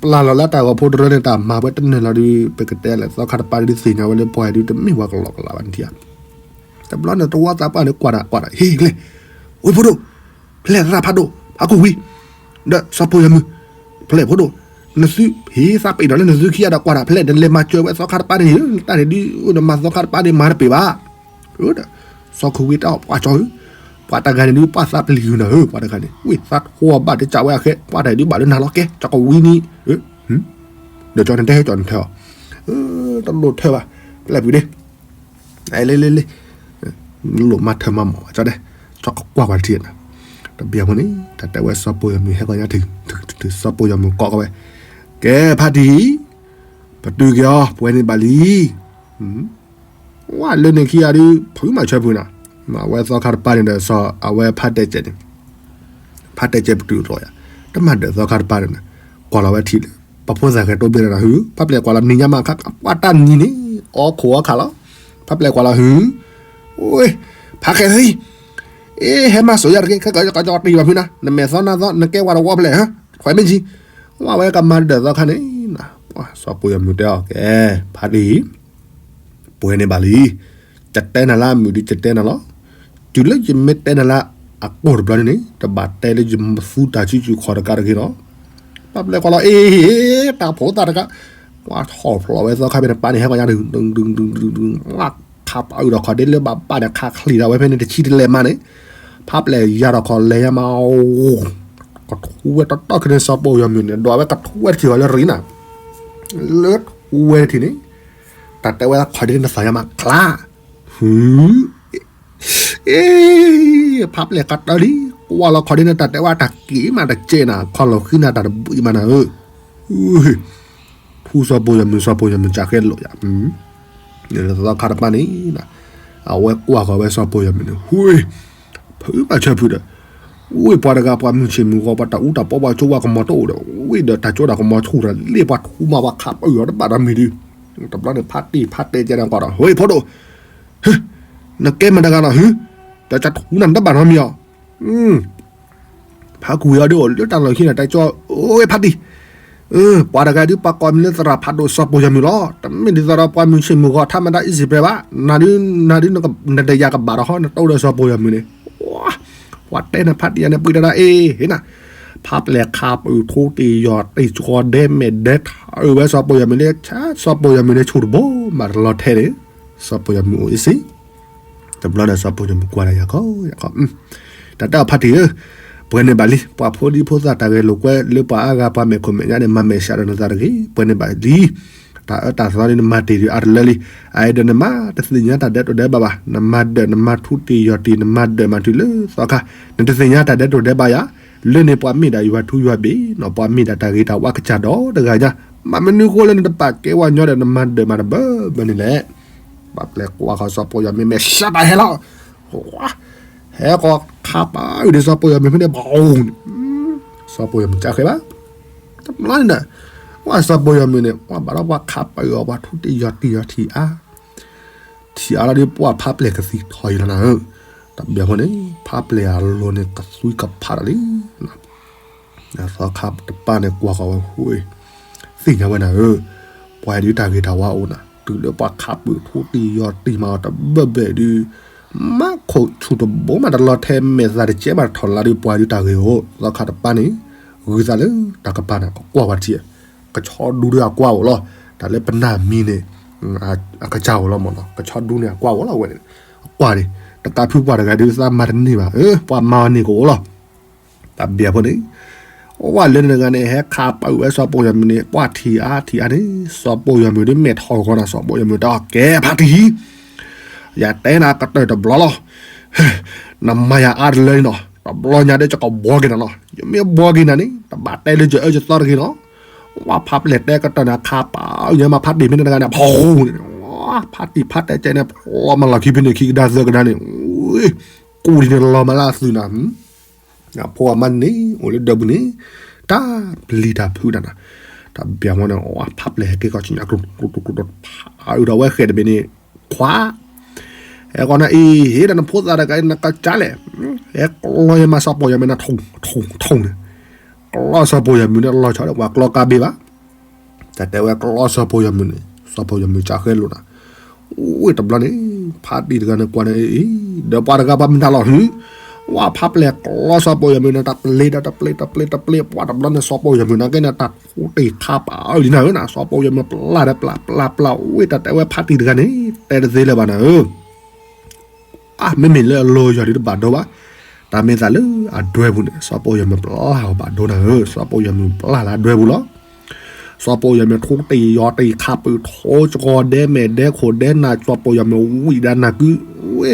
ပျၢ်လီၤလၢတၢ်ဂီၤဖိတရၢန့ၣ် တၢ်မၤဝဲတနၢၤလီၤဒုး ပကတဲလၢသီခါတပၤဒုးသ့ၣ်ညါဝဲလၢပှၤဒုးတမ့ၢ်ပှၤကလီကလီဘၣ်နထံၣ်ဧါ. တဘျီန့ၣ်တဝီသးပှၢ်န့ၣ် ကွၢ်တၢ်ကွၢ်တၢ် ဟ့ၣ်လဲၣ်, ဝ့ၢ်ဖိဒိၣ်, ဖဲလဲၣ်သရၣ်ဖးဒိၣ် ဖးကူၣ်ဝံၤ ဒီးစီၤပိာ်ယီၤမုၢ်, ဖဲလဲၣ်ဖိဒိၣ်, နသုဟ့ၣ်သးပ့ၤနီၣ်လၢနသုခံဂၤဒီးကွၢ်တၢ် ဖဲလဲၣ် နလဲၤမၤစၢၤဝဲသီခါတပၤန့ၣ်, တၢ်န့ၣ်ဒုး နမၤသီခါတပၤန့ၣ် မၤတပ့ၤဘၣ်. စီၤခိၣ်ဝံၤတၢ်အီၣ်ပှၢ်ကၠီဧၢ, ပှၤတဂၤန့ၣ်ဒုး ပှၢ်သးပျံၤနၤဧၢ, ပှၤတဂၤန့ၣ် ဝ့ၢ်သးထီဘၣ်တကးဝဲအဃဲ ပှၢ်တဂၤဒုးဘၣ်လၢနၤလီၤကဲ ကၠီကဝံၤန့ၣ်, ဒီးကၠီနတဲဟဲကၠီနတဲအီၤ, တလိၣ်ထၢဘၣ်, ပျဲၢ်ပူၤဒ့ လ့လ့လ့လ့, လိၣ်မၤထၢမၤမီၢ်ကၠီဒဲး, ကၠီကကွၢ်ကွၢ်တထံၣ်နၤ. တဘျီဖိန့ၣ် တၢ်တဲဝဲစီၤပိာ်ယီၤမုၢ်ဟဲကီၢ်ညါတုၤ, တုၤစီၤပိာ်ယီၤမုၢ်ကိးကီးဝဲ, ကဲဖးတံၢ်, ပတုာ်က့ၤအီၤ ပှဲၤန့ၢ်ဘၣ်လံ. ဝဲလၢန့ၣ်ခံဂၤဒုး ဖုးမၤဆၢဖုးနၤ, အဝဲသီခါတပၤန့ၣ်ဒီး အဝဲဖးတဲကဲန့ၣ် ဖးတဲကဲပတုာ်လီၤယၤ, တမၤဒၢးသီခါတပၤန့ၣ်, ကွၢ်လီၤဝဲထံၣ်လၢ ပှၤဖိသၣ်ဂဲၤတိဘ့ၣ်လၢနၤဟူ, ဖးပျဲၢ်ကွၢ်လီၤနံၤညါမးခါ ပှၢ်တၢ်နံၤန့ၣ် အီခိၣ်အီခးလီၤ. ဖးပျဲၢ်ကွၢ်လီၤဟူ, အိ, ဖးဃဲၤသံ, အ့ ဟဲမၤစိာ်ယၤတက့ၢ် ခဲကၢကၠီတံၢ်ဘၣ်ဖုနၤ, နမဲာ်သီနါသီ နကဲဝဲတဝီဖဲလဲၣ်, ထွဲမ့ၢ်ကံ, ဝဲဝဲကမၤဒၢးသီခါန့ၣ်, စီၤပိာ်ယီၤမုၢ်တဲအီၤကဲ, ဖးတံၢ် ပှဲၤန့ၢ်ဘၣ်လံ. ကတဲနၤလၢအမုာ်ဒုးကတဲနၤလီၤ. တုၤလၢယမ့ၢ်တဲနၤလၢအကိၢ်တဘျီန့ၣ်န့ၣ် တဘၣ်တဲလၢယသူတၢ်စုဆူၣ်ခီၣ်တကးတဂ့ၤလီၤ. ဖးပျဲၢ်ကွၢ်လီၤ အ့ တၢ်ဖိသၣ်တကး, ကွၢ်ထီၣ်ဖျိးဝဲသီခါဖဲန့ၣ် ပၢ်န့ၣ်ဟဲကီၢ်ညါတဂ့ၤ, ခးပာ်အုၣ်ဒီးခီၣ်ဒ့လၢဘၣ်ဘၣ်န့ၣ် ခးချံးဒီးဝဲဖဲန့ၣ် တဆံတလဲၤမးန့ၣ်, ဖးပျဲၢ်ယၤဒီးခီၣ်လဲၤညါမး ကထူဝဲတီတီခဲန့ၣ် စီၤပိာ်ယီၤမုၢ်န့ၣ် ဒွးဝဲကထူဝဲတထံၣ်အီၤလၢရံနၤ, လၢထူဝဲတထံၣ်န့ၣ်, တၢ်တဲဝဲခီၣ်ဒ့နသးညါမး ချါ, ဟု, အ့, ဖးပျဲၢ်ကတၢၢ်လံ, ကွၢ်လီၤခီၣ်ဒ့န့ၣ် တၢ်တဲဝဲတၢ်က့ၤမးတကဲနၤ ခီၣ်လီၤဃံနၤတၢ်တဘှံးမးနၤဧၢ, ထူစီၤပိာ်ယီၤမုၢ် စီၤပိာ်ယီၤမုၢ်ကးဃဲလိာ်ယၤ သီခါတပၤန့ၣ်, အဝဲကွၢ်ဃီၤဝဲစီၤပိာ်ယီၤမုၢ်န့ၣ် ဟု, ဖုးမၤဆၢဖုးဒီး, ဝ့ၢ်ပှၤတဂၤပှၤမုၢ်ဆ့ၣ်မုၢ်ဂီၤ ပှၤတၢ်အူတၢ်ပီပှၤကၠိပှၤကမီၤတအိၣ်ဒီး ဝ့ၢ်ဒီးတၢ်ကၠိတၢ်ကမီၤဆူၣ်ဒီး လ့ၣ်ပှၤထူမးပှၤခးပၢၢ်အီၤတဘၣ်ဒီးမံၤဒုး, တဘျီန့ၣ်ဖးတံၢ်ဖးတဲကဲန့ၣ်ကွၢ်ဒီး ဟ့ၣ်ဖိဒိၣ်, နကဲမတၤတဂၤလီၤဟု, ဒီးကထူနၤတဘၣ်နီတမံၤအီၤ ဖးကွံာ်အီၤဒုးအိၣ်လၢတၢ်လီၢ်ခံန့ၣ် တၢ်ကၠီ, အိၣ်ဖးတံၢ်, ပှၤတဂၤဒုးပှၤကိးမံၤလၢသရၣ်ဖးဒိၣ်စီၤပိာ်ယီၤမုၢ်လီၤ. တမ့ၢ်ဒ်သိးဒီးပှၤမုၢ်ဆ့ၣ်မုၢ်ဂီၤထါမတၤအံၣ်စံးပှဲၤဘၣ်, နၤဒုး, နၤဒုးနတယာ်ကဘၣ်ဒီးဟီ နတအိၣ်ဒီးစီၤပိာ်ယီၤမုၢ်န့ၣ်, ပှၤတဲနၤဖးတံၢ်ယၤန့ၣ် ပှံၤတၢ်ဒၣ်အ့ၣ်, ဟ့ၣ်နၤ, ဖးပျဲၢ်ခးပၢၢ်ထူတ့ၢ်ယီၤတ့ၢ်ကီဒဲမဲာ်ဒဲထၢဝဲစီၤပိာ်ယီၤမုၢ်န့ၣ်, စီၤပိာ်ယီၤမုၢ်န့ၣ်ဆူၣ်တဘိမးတလီၤထဲန့ၣ်, စီၤပိာ်ယီၤမုၢ်အိၣ်အ့ၣ်စ့ တဘျီန့ၣ်စီၤပိာ်ယီၤမုၢ်ကွၢ်တၢ်ယၤခီယၤခီ, တၢ်တဲအီၤဖးတံၢ်ဧၢ, ပှဲၤန့ၢ်ဘၣ်လံ, ပှၤဖိဒံဖိသၣ်တၢ်ဂဲၤလိာ်ကွဲလၢပှၤအါဂၤပှၤမဲာ်ခိၣ်မဲာ်ညါန့ၣ် မၤမဲာ်ဆှးဒီးနသးတဂ့ၤ, ပှဲၤန့ၢ်ဘၣ်လံ, တၢ်အၢတၢ်သီန့ၣ်နမၤတ့ၢ်ဒုးအါတလၢလံ, အအံၤဒီးနမၤတသ့ၣ်ညါတၢ်ဒဲးတိာ်ဒဲးဘးဘၣ်, နမၤဒၢးနမၤထူတ့ၢ်ယီၤတ့ၢ် နမၤဒၢးမၤတုၤလၢသီခါ, နတသ့ၣ်ညါတၢ်ဒဲးတိာ်ဒဲးဘးယၤ, လၢန့ၣ်ပှၤမ့ၢ်ဒၣ်ယွၤထူယွၤဘ့ၣ်နီၤ ပှၤမ့ၢ်ဒၣ်တၢ်ဂ့ၤတၢ်ဝါကစၢ်ဒီတဂၤညါ, မ့ၢ်မနုၤဃိလၢနတပာ်ကဲဝဲညီဒီးနမၤဒၢးမၤတဘၢဘၢန့ၣ်လဲၣ် ပှၤပျဲၢ်ကွၢ်ဃီစီၤပိာ်ယီၤမုၢ်မဲာ်ဆှးတၢ်ဟဲလီၤ, ဟဲဃီခးပၢၢ်အုၣ်ဒီးစီၤပိာ်ယီၤမုၢ်ဖဲန့ၣ်ဘၣ်, စီၤပိာ်ယီၤမုၢ်ကးဃဲဘၣ်, တဘျီန့ၣ်ဒီး, ပှၤစီၤပိာ်ယီၤမုၢ်န့ၣ် ပှၤဘၣ်ဒီးပှၤခးပၢၢ်အီၤ ပှၤထူတ့ၢ်ယီၤတ့ၢ်ယီၤထံၣ်အါ, ထံၣ်အါလီၤဒီးပှၤဖးပျဲၢ်ကသံၣ်ထီၣ်ယံၤလီၤနၤဧၢ, တဘျီဖိန့ၣ် ဖးပျဲၢ်အလိၤန့ၣ်ကသွံကဖးဒီးလံ သီခါတပၢ်န့ၣ်ကွၢ်ဃီၤဝဲဃိ, သ့ၣ်ညါဝဲနၤဧၢ, ပှၤဒုးတၢ်ဂ့ၤတၢ်ဝါအိၣ်နၤ, တုၤလၢပှၤခးပၢၢ်ထူတံၢ်ယီၤတံၢ်မၤအီၤတဘၢၣ်ဘၢၣ်ဒုး, မၤခိၣ်ဆူၣ်တဘိမးတလီၤထဲမဲာ်သးတကဲဘၣ်တထီၣ်လါဒုး ပှၤဒုးတၢ်ဂ့ၤအိၣ်, သီခါတပၢ်န့ၣ်, ဂုၤသးလၢတၢ်ကပၤန့ၣ် ကကွၢ်ဝဲတထံၣ်, ကဆီဒူဒုးအကွၢ်အိၣ်လီၤ, တၢ်လၢပနၢ်မံၤန့ၣ်, အကစၢ်အိၣ်လီၤမ့ၢ်နီၤ, ကဆီဒူန့ၣ်အကွၢ်အိၣ်လီၤဝဲန့ၣ်, အကွၢ်န့ၣ်, တကးဖုပှၤတဂၤဒုးသးမၤတန့ၢ်ဘၣ်, ပှၤမၤအီၤန့ၣ်ကအိၣ်လီၤ တၢ်ဘၣ်ဖိန့ၣ်, ဝဲလၢနဂၤန့ၣ် ဟဲခးပာ်ဝဲစီၤပီၢ်ယွၤမုၢ်န့ၣ် ပှၤထံၣ်အါထံၣ်အါန့ၣ် စီၤပီၢ်ယွၤမုၢ်ဒုးမဲာ်ထီၣ်ဂီၤနၤ စီၤပီၢ်ယွၤမုၢ်တၢ်ကဲဖးတံၢ်, ယတဲနၤကတၢၢ်တဘျီလီၤ, နမၤယၤအါတလၢန့ၣ်နီၤ တဘျီညါဒ်ယကဘှီက့ၤနၤနီၤ ယမ့ၢ်ဘှီက့ၤနၤန့ၣ် တဘၣ်တဲလၢယအၢယသီတဂ့ၤနီၤ, ဝဲဖးပျဲၢ်တဲကတၢၢ်န့ၣ် ခးပာ်ညါမးဖးတံၢ်ဖဲန့ၣ်တဂၤန့ၣ် ဖီန့ၣ်, ဖးတံၢ်ဖးတဲကဲန့ၣ် ဖျီမးလီၤခံဖဲန့ၣ်ခံကဒါသၢကဒါန့ၣ်, ဝဲ, ကူဒ်န့ၣ်လီၤမးလၢအသုးနၤ အဖိအမါန့ၣ် အိၣ်လၢဒၢးပူၤန့ၣ်, တၢ်ပျံၤတၢ်ဖုးတၢ်နၤ, တၢ်ဘၣ်မီန့ၣ် ဖးပျဲၢ်ဟဲက့ၤကီၢ်ဆူညါ ကျိကျိကျိကျိ ဖးအုးဒီးဝဲဃဲၤတဘ့ၣ်န့ၣ်, ခွါ, ဟဲကီနအံၤဟ့ၣ်ဒီးနဖိသၣ်တဂၤအံၤနကစၢ်လဲၣ်, ဟဲကျီယမၤစီၤပီၢ်ယွၤမုၢ်န့ၣ် ထိၣ်ထိၣ်ထိၣ်န့ၣ်, ကျီစီၤပီၢ်ယွၤမုၢ်န့ၣ်လီၤဆီဒီးပှၤကျီကါဘ့ၣ်ဘၣ် တၢ်တဲဝဲကျီစီၤပီၢ်ယွၤမုၢ်န့ၣ် စီၤပီၢ်ယွၤမုၢ်ကဃဲလိာ်နၤ, ဝဲတဘျီန့ၣ်, ဖးတံၢ်တဂၤန့ၣ်ကွၢ်န့ၣ်အံၤ, ဒီးပှၤတဂၤပှၤမတၤလီၤဟု, ဝဲဖးပျဲၢ်ကျီစီၤပီၢ်ယွၤမုၢ်န့ၣ် တၢ်ပျ့ၤဒီးတပျ့ၤတပျ့ၤတပျ့ၤပှၤတဘျီန့ၣ် စီၤပီၢ်ယွၤမုၢ်န့ၣ်ကဲန့ၣ် တၢ်ထူတ့ၢ်ခါပာ်အုးလံနၤဧၢနၤ စီၤပီၢ်ယွၤမုၢ်ပျၢ်ဒီးပျၢ်ပျၢ်ပျၢ် ဝဲတၢ်တဲဝဲဖးတံၢ်တဂၤန့ၣ် တဲတသ့လၢၤဘၣ်နၤဧၢ အါ မ့မ့ၢ်လၢအလီၤယွၤဒ်တဘၣ်ဒိဘၣ်, တၢ်မ့ၢ်သးလၢအဒွဲပူၤန့ၣ် စီၤပီၢ်ယွၤမုၢ်ပျၢ်အီၤဘၣ်ဒိနၤဧၢ, စီၤပီၢ်ယွၤမုၢ်ပျၢ်လၢအဒွဲပူၤလီၤ. စီၤပီၢ်ယွၤမုၢ်ထူတ့ၢ်ယီၤတ့ၢ်ခးပၢၢ်ထီကီၤဒဲမဲာ်ဒဲခိၣ်ဒဲနၤ စီၤပီၢ်ယွၤမုၢ်ဝံၣ်ဒၣ်နၤကုဝဲ,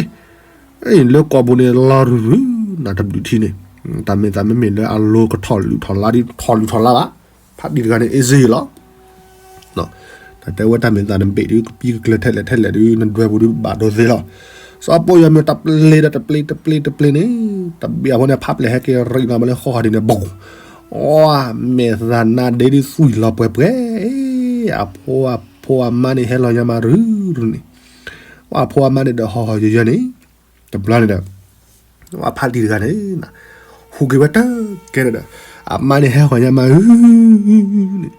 လၢကီၢ်ပူၤန့ၣ်လီၤရုၢ်ရုၢ်နၤတဘျုးထံန့ၣ်, တၢ်မ့ၢ်သးမ့မ့ၢ်လၢအလီၤကထီၣ်လုၢ်ထီၣ်လါဒ်ထီၣ်လုၢ်ထီၣ်လါဘၣ်, ဖးတံၢ်တဂၤန့ၣ် easy လီၤ တၢ်တဲဝဲတၢ်မ့ၢ်သးနဘ့ၣ်ဒုးကပံကကျၢၤထဲလဲၣ်ထဲလဲၣ်ဒုး နဒွဲပူၤဒုးဘၣ်ဒိသ့လီၤ. စီၤပီၢ်ယွၤမုၢ်တပျ့ၤဒီးတပျ့ၤတပျ့ၤတပျ့ၤန့ၣ်, တဘ့ၣ်အဃိန့ၣ် ဖးပျဲၢ်ဟဲက့ၤရံးမးမးလၢဃီဃီဒ်န့ၣ် ဘူး, အီ မဲာ်သးနါဒ့ဒုးသွံၣ်လီၤပှဲၤပှဲၤ, အဖိအဖိအမါန့ၣ်ဟဲလီၤညါမးရုၢ်ရုၢ်န့ၣ်, အီ အဖိအမါန့ၣ်ဒီးဟီၣ်ဟီၣ်ယၢၤယၢၤန့ၣ်, တဘျီန့ၣ်ဒီး ဝဲဖးတံၢ်တဂၤန့ၣ်, ဟူးက့ၤဝဲတကဲဒီး, အမါန့ၣ်ဟဲဃီၤညါမးဧၢ, န့ၣ်,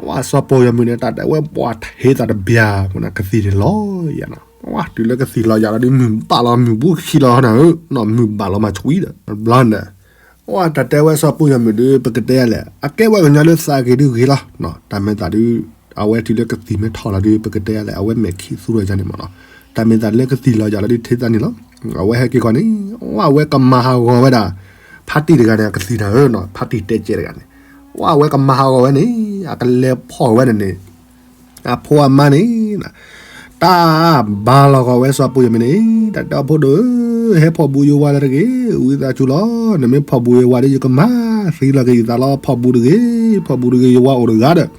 ဝဲစီၤပီၢ်ယွၤမုၢ်န့ၣ် တၢ်တဲဝဲပှၤထ့သးတဘျီ, ကသံၣ်န့ၣ်လီၤယၤနီၤ, ဝဲတုၤလၢကသံၣ်လီၤယၤလီၤဒုး မုၢ်ဘၣ်လီၤမုၢ်ဘူၣ်ခံလီၤနၤဧၢ, မုၢ်ဘၣ်လီၤမၤဆူၣ်ဒီး တဘျီန့ၣ်, ဝဲတၢ်တဲဝဲစီၤပီၢ်ယွၤမုၢ်ဒုး ပကတဲယၤလဲၣ် အကဲဝဲကညီလၢသးဂ့ၤဒုးဂ့ၤလီၤ, တၢ်မ့ၢ်သးဒုး, အဝဲတုၤလၢကသံၣ်မ့ၢ်ထီၣ်လီၤဒုး ပကတဲယၤလဲၣ် အဝဲမဲာ်ခံးသူၣ်ထီၣ်ယၤန့ၣ်မးနီၤ, တၢ်မ့ၢ်သးလၢကသံၣ်လီၤယၤလီၤဒုးထ့သးန့ၣ်လီၤ, အဝဲဟဲက့ၤခီန့ၣ်, ဝဲအဝဲကမၤဟးဂီၤဝဲဒၣ်, ဖးတံၢ်တဂၤန့ၣ် အကသံၣ်နၤဧၢနီၤ ဖးတံၢ်တဲကဲတဂၤန့ၣ်, ဝဲအဝဲကမၤဟးဂီၤဝဲန့ၣ်, အကလဲၤဖီၣ်ဝဲန့ၣ်န့ၣ်, အဖိအမါန့ၣ်, တၢ်ဘါလီၤဂီၤဝဲစီၤပီၢ်ယွၤမုၢ်န့ၣ်, တၢ်တဲအဖိဒိၣ်ဧၢ, ဟဲဖီၣ်ဘူးယဝၤလၢတဂ့ၤ, ဝံသးစူၤလီၤ, နမ့ၢ်ဖီၣ်ဘူးယဝၤဒီးယကမၤသံလီၤက့ၤယသးလီၤ ဖီၣ်ဘူးတဂ့ၤ, ဖီၣ်ဘူးတဂ့ၤ ယဝၤအိၣ်တဂၤဒီး,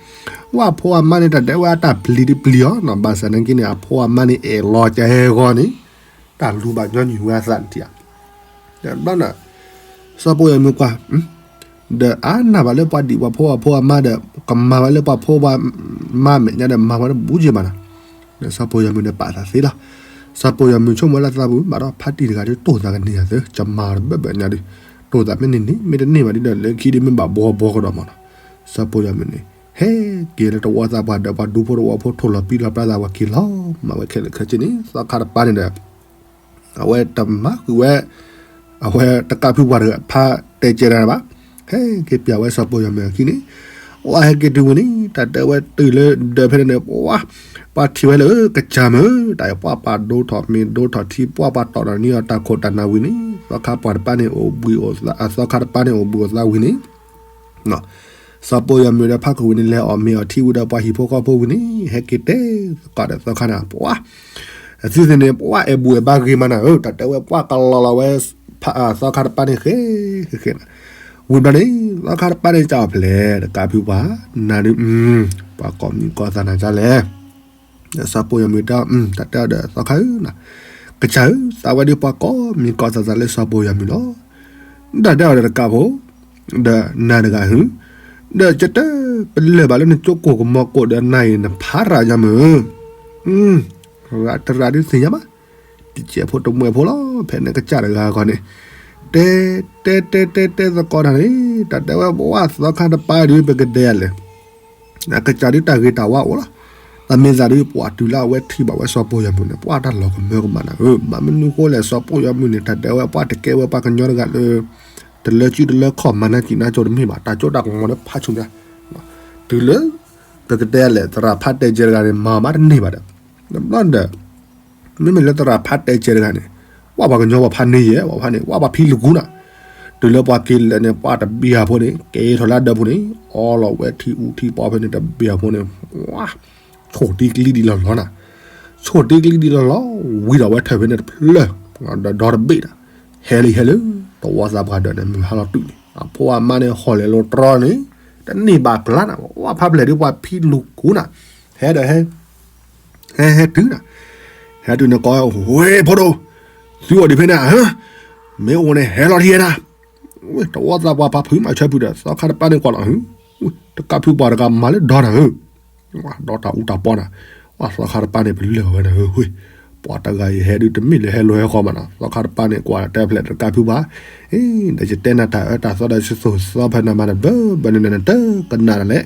ဝဲအဖိအမါန့ၣ် တၢ်တဲဝဲအတၢ်ပျံၤတပျံၤအီၤနီၤ ဘၣ်ဆၣ်နာ်က့န့ၣ် အဖိအမါန့ၣ် အဲၣ်လီၤကဟဲဂီၤန့ၣ်, တၢ်လူၤဘၣ်ညီနုၢ်ဝဲအသးန့ၣ်ထံၣ်ဧါ, ဒီးဘျီန့ၣ်, စီၤပီၢ်ယွၤမုၢ်ကွၢ် ဒီးအါနၢ်ဘၣ်လၢပှၤဒံၣ်ပှၤဖိအဖိအမါဒီး ကမၤဘၣ်လၢပှၤဖိပှၤမါမဲာ်ညါဒီး မၤဝဲတဘူးက့ၤဘၣ်နီၤ, ဒီးစီၤပီၢ်ယွၤမုၢ်န့ၣ်ပာ်သးသ့လီၤ, စီၤပီၢ်ယွၤမုၢ်ဆိကမိၣ်လၢသးပူၤ ဘၣ်ဒီးဖးတံၢ်တဂၤဒုး တိၢ်သးကန့ၢ်ယၤသ့ ကမၤတဘၢၣ်ဘၢၣ်ညါဒုး, တိၢ်သးမ့ၢ်န့ၢ်န့ၢ် မ့ၢ်တန့ၢ်ဘၣ်ဒုးဒီး လၢခံဒုးမ့ၢ်ဘၣ်ဘှီဘှီကဒီးမးနီၤ, စီၤပီၢ်ယွၤမုၢ်န့ၣ်, ဟဲက့ၤလၢတဝီသးပှၢ်ဒီး ပှၤဒူဖိတဝီဖိထိၣ်လီၤပံလီၤပြါသးပှၤက့ၤလီၤ မၤဝဲခဲလၢာ်ခဲဆ့န့ၣ် သီခါတပၤန့ၣ်ဒီး အဝဲတမၤဃုာ်ဝဲ, အဝဲတကးဖုပှၤတဂၤဖးတဲကဲတၢ်ဘၣ်, ဟဲက့ၤပျးဝဲစီၤပီၢ်ယွၤမုၢ်အခံန့ၣ်, ဝဲဟဲက့ၤတုၤဝဲန့ၣ် တၢ်တဲဝဲတုၤလၢဒၢးဖဲန့ၣ်န့ၣ် ပှၤ, ပှၤထံၣ်ဝဲလၢကစၢ်မုၢ် တၢ်အံၤပှၤပာ်ဒိထီၣ်မ့ၤဒိထီၣ်ထံ ပှၤပာ်တီၢ်ဒီးန့ၢ်အီၤတၢ်ခိၣ်တၢ်နၢ်ဝံၤန့ၣ် သီခါပှၢ်တပၤန့ၣ်အိၣ်ဘှံးအိၣ်သး သီခါတပၤန့ၣ်အိၣ်ဘှံးအိၣ်သးဝံၤန့ၣ် စီၤပီၢ်ယွၤမုၢ်ဒီးဖးခိၣ်ဝံၤန့ၣ် လဲၤအီၣ်မ့ၤအီၣ်ထံဝံၤဒီးပှၤဟံၣ်ဖိဃီဖိဝံၤန့ၣ် ဟဲက့ၤတဲသကိးဒီးသီခါန့ၣ် ပှၤ, အသုသ့ၣ်န့ၣ် ပှၤအဲၣ်ဘူၣ်အဲၣ်ဘါဂ့ၤမးနၤဧၢ, တၢ်တဲဝဲပှၤကလီၤလီၤဝဲ, သီခါတပၤန့ၣ်ဃဲ, ဃဲဃဲနၤ, ဝံၤဘျီန့ၣ်, သီခါတပၤန့ၣ်ကၢ်အီၤဖဲလဲၣ် တကးဖုပှၤ, နၤဒုး, ပှၤကိးမံၤကိးသးနၤကၢ်လဲၣ် စီၤပီၢ်ယွၤမုၢ်တဲ, တၢ်တဲအီၤဒီးသီခါဧၢ, ကစၢ်ဧၢ, သးဝဲဒုးပှၤကိးမံၤကိးသးသးလၢစီၤပီၢ်ယွၤမုၢ်လီၤ. တၢ်တဲအီၤဒီးတကးဖိ, ဒီးနၤတဂၤဧၢ, ဒီးယတပလၢၢ်ဘၣ်လၢနကၠိကိၢ်ကမီၤကိၢ်ဒီးနၤအံၤနဖးရၤညါမုၢ်ဧၢ, ရၤတရၤဒုးသ့ၣ်ညါဘၣ်, တစဲးဖိတမှဲးဖိလီၤ ဖဲန့ၣ်ကစၢ်တဂၤဂီၢ်န့ၣ်, တဲတဲတဲတဲတဲသကိးတၢ်န့ၣ် တၢ်တဲဝဲပှၤသီခါတပၤဒုး ပကတဲလဲၣ်, အကစၢ်ဒုးတၢ်ဂ့ၤတၢ်ဝါအိၣ်လီၤ. တၢ်မ့ၢ်သးဒုး ပှၤတုၤလၢအဝဲထံၣ်ဘၣ်ဝဲစီၤပီၢ်ယီၤမုၢ်န့ၣ် ပှၤတၢ်လီၤကမၢကမၣ်နၤဧၢ, မ့ၢ်မနုၤဃိလဲၣ် စီၤပီၢ်ယီၤမုၢ်န့ၣ် တၢ်တဲဝဲပှၤတကဲဝဲပှၤကညီတဂၤလၢ တလၢစုတလၢခီၣ်မၤနၢၤကံၣ်နၢၤကၠိတမ့ၢ်ဘၣ်, တၢ်ကၠိတၢ်ကမီၤလၢဖးဆူညါ တုၤလၢ ပကတဲလဲၣ် သရၣ်ဖးတဲကဲတဂၤန့ၣ် မၤမးတန့ၢ်ဘၣ်ဒီး တဘျီဒီး မ့မ့ၢ်လၢသရၣ်ဖးတဲကဲတဂၤန့ၣ် ဝဲပှၤကညီပှၤဖးန့ၢ်ယဲၢ် ပှၤဖးန့ၣ် ဝဲပှၤဖံးလူၤကူနၤ, တုၤလၢပှၤက့ၤလဲၤန့ၣ် ပှၤတဘ့ၣ်အဖိန့ၣ် က့ၤထီၣ်လၢဒၢးပူၤန့ၣ် အီလီၤဝဲထံအူထံပီဖဲန့ၣ် တဘ့ၣ်အဖိန့ၣ် ဝါ ဆိၣ်တံကျံဒံးလီၤလီၤနၤ, ဆိၣ်တံကျံဒံးလီၤလီၤ ဝံၤဒီးဝဲထၢၣ်ဖဲန့ၣ်တဖျၢၣ် ဒီးဒီတဘ့ၣ်ဒီး ဟဲလံဟဲလၢ တဝီသးပှၢ်ဒၢးန့ၣ် မုၢ်ဟါလီၤတုၤန့ၣ် အဖိအမါန့ၣ် ဟီၣ်လဲၤလိာ်တြီန့ၣ် တန့ၢ်ဘၣ်ကျါနၤ, ဝဲဖးပျဲၢ်ဒ်ပှၤဖံးလူၤကူနၤ, ဟဲဒီးဟဲ ဟဲဟဲတုၤနၤ, ဟဲတုၤန့ၣ်ကိးဝဲ ဖိဒိၣ်, သုအိၣ်ဒံးဖဲန့ၣ်ဧါ, မ့ၢ်အိၣ်န့ၣ်ဟဲလီၤထံၣ်နၤ, တဝီသးပှၢ်ပာ်ဖုးမၤဆၢဖုးဒီး သီခါတပၤန့ၣ်ကွၢ်လီၤဧၢ, တကးဖုပှၤတဂၤမၤလၢဒီနၤဧၢ, ဒီတၢ်အူတၢ်ပီနၤ, ဝဲသီခါတပၤန့ၣ် ပလၢာ်ဝဲနၤဧၢ, ပှၤတဂၤအံၤဟဲဒုးတမ့ၢ်လၢဟဲလိာ်ဟဲဃီမးနၤ, သီခါတပၤန့ၣ် ကွၢ်တဲဖျဲးတကးဖုဘၣ်, ဒီးယတဲနၤတၢ်အၢတၢ်သီဒီးယသိၣ်သီဖဲနၤမးန့ၣ် ဘၢဘၢန့ၣ်န့ၣ် တကနၣ်ဒၣ်လဲာ်,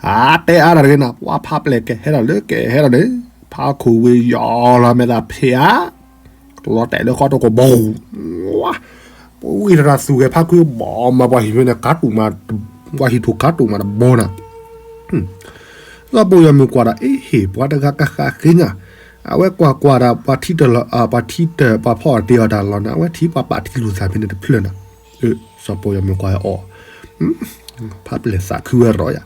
အါတဲအါတၢ်တဂ့ၤနၤ, ပှၤဖးပျဲၢ်ကဟဲဒီးလၢကဟဲဒီးန့ၣ်, ဖးခိၣ်ဝံၤယီၤလီၤမဲာ်သးဖဲးဧါ လီၤတဲာ်လၢဃီတကိးဘီ, ပဝံတရၢ်သူၣ်ဂဲၤဖးခွံဘီမး ပှၤဟံၣ်ဖဲန့ၣ် ကးတူာ်မး, ပှၤဟံၣ်ထူၣ်ကးတူာ်မးတဘီနၤ, စီၤပီၢ်ယီၤမုၢ်ကွၢ်ဒီး အ့ဟ့ၣ် ပှၤတဂၤကဃၣ်ဃ့ညါ, အဝဲကွၢ်ကွၢ်ဒီး ပှၤထံတၢ်လီၤ, ပှၤထံတၢ် ပှၤဖီၣ်တ့ၢ်အီၤတၢ်လီၤန့ၣ် အဝဲထံၣ်ပှၤပာ်ထံလိာ်သးဖဲန့ၣ်တဖျၢၣ်နၤ, စီၤပီၢ်ယီၤမုၢ်ကွၢ်အီၤ ဖးပျဲၢ်သးခုဝဲရီယၤ,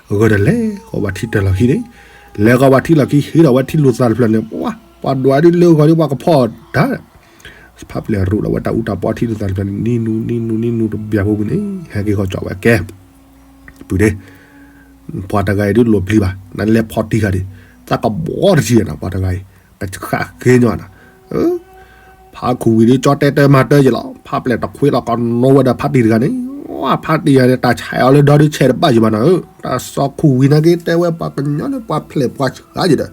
ဂၢၢ်ဒီးလဲၤဃီၤပှၤထံတၢ်လီၢ်ခံန့ၣ်, လဲၤဃီၤပှၤထံလီၢ်ခံ ဟ့ၣ်ဒီးဝဲထံလိာ်သးတဖျၢၣ်န့ၣ်, ပှၤဒွးဒ်လၢဂီၤဒ်ပှၤကဖီၣ်တၢ်, ဖးပျဲၢ်ရူးဒီးဝဲတၢ်အူတၢ်ပီထံလိာ်သးတဖျၢၣ်န့ၣ် နံၤနူၤ နံၤနူၤ နံၤနူၤတဘျီဖိပူၤန့ၣ် ဟဲက့ၤဃီၤကၠီဝဲကဲ ပုၢ်ဒ့, ပှၤတဂၤအံၤဒ်လိၣ်ပျံၤဘၣ်, နလဲၤဖီၣ်တံၢ်ဃာ်ဒံး, သးကဘီတကံၢ်နၤ ပှၤတဂၤအံၤ, ကဃၣ်ဃ့ညါနၤ, ဖးခူၣ်ဝံၤဒ်ကၠီတဲတၢ်မၤတၢ်ယဲလီၤ, ဖးပျဲၢ်တခွ့လီၤကနီဝဲဒီးဖးတံၢ်တဂၤန့ၣ်, ဝဲဖးတံၢ်တဂၤန့ၣ် တၢ်ဆဲးအီၤလၢဒီဒုးဆဲးတဘၣ်ယံၤဘၣ်နၤဧၢ, တၢ်စီၤခူၣ်ဝံၤနာ်က့ တဲဝဲပှၤကညီလၢပှၤဖျဲးပှၤဆှါယံၤဒီး, တဘျီဒ်န့ၣ် ဒီးတဝီသးပှၢ်န့ၣ် ပှၤလဲၤဖီၣ်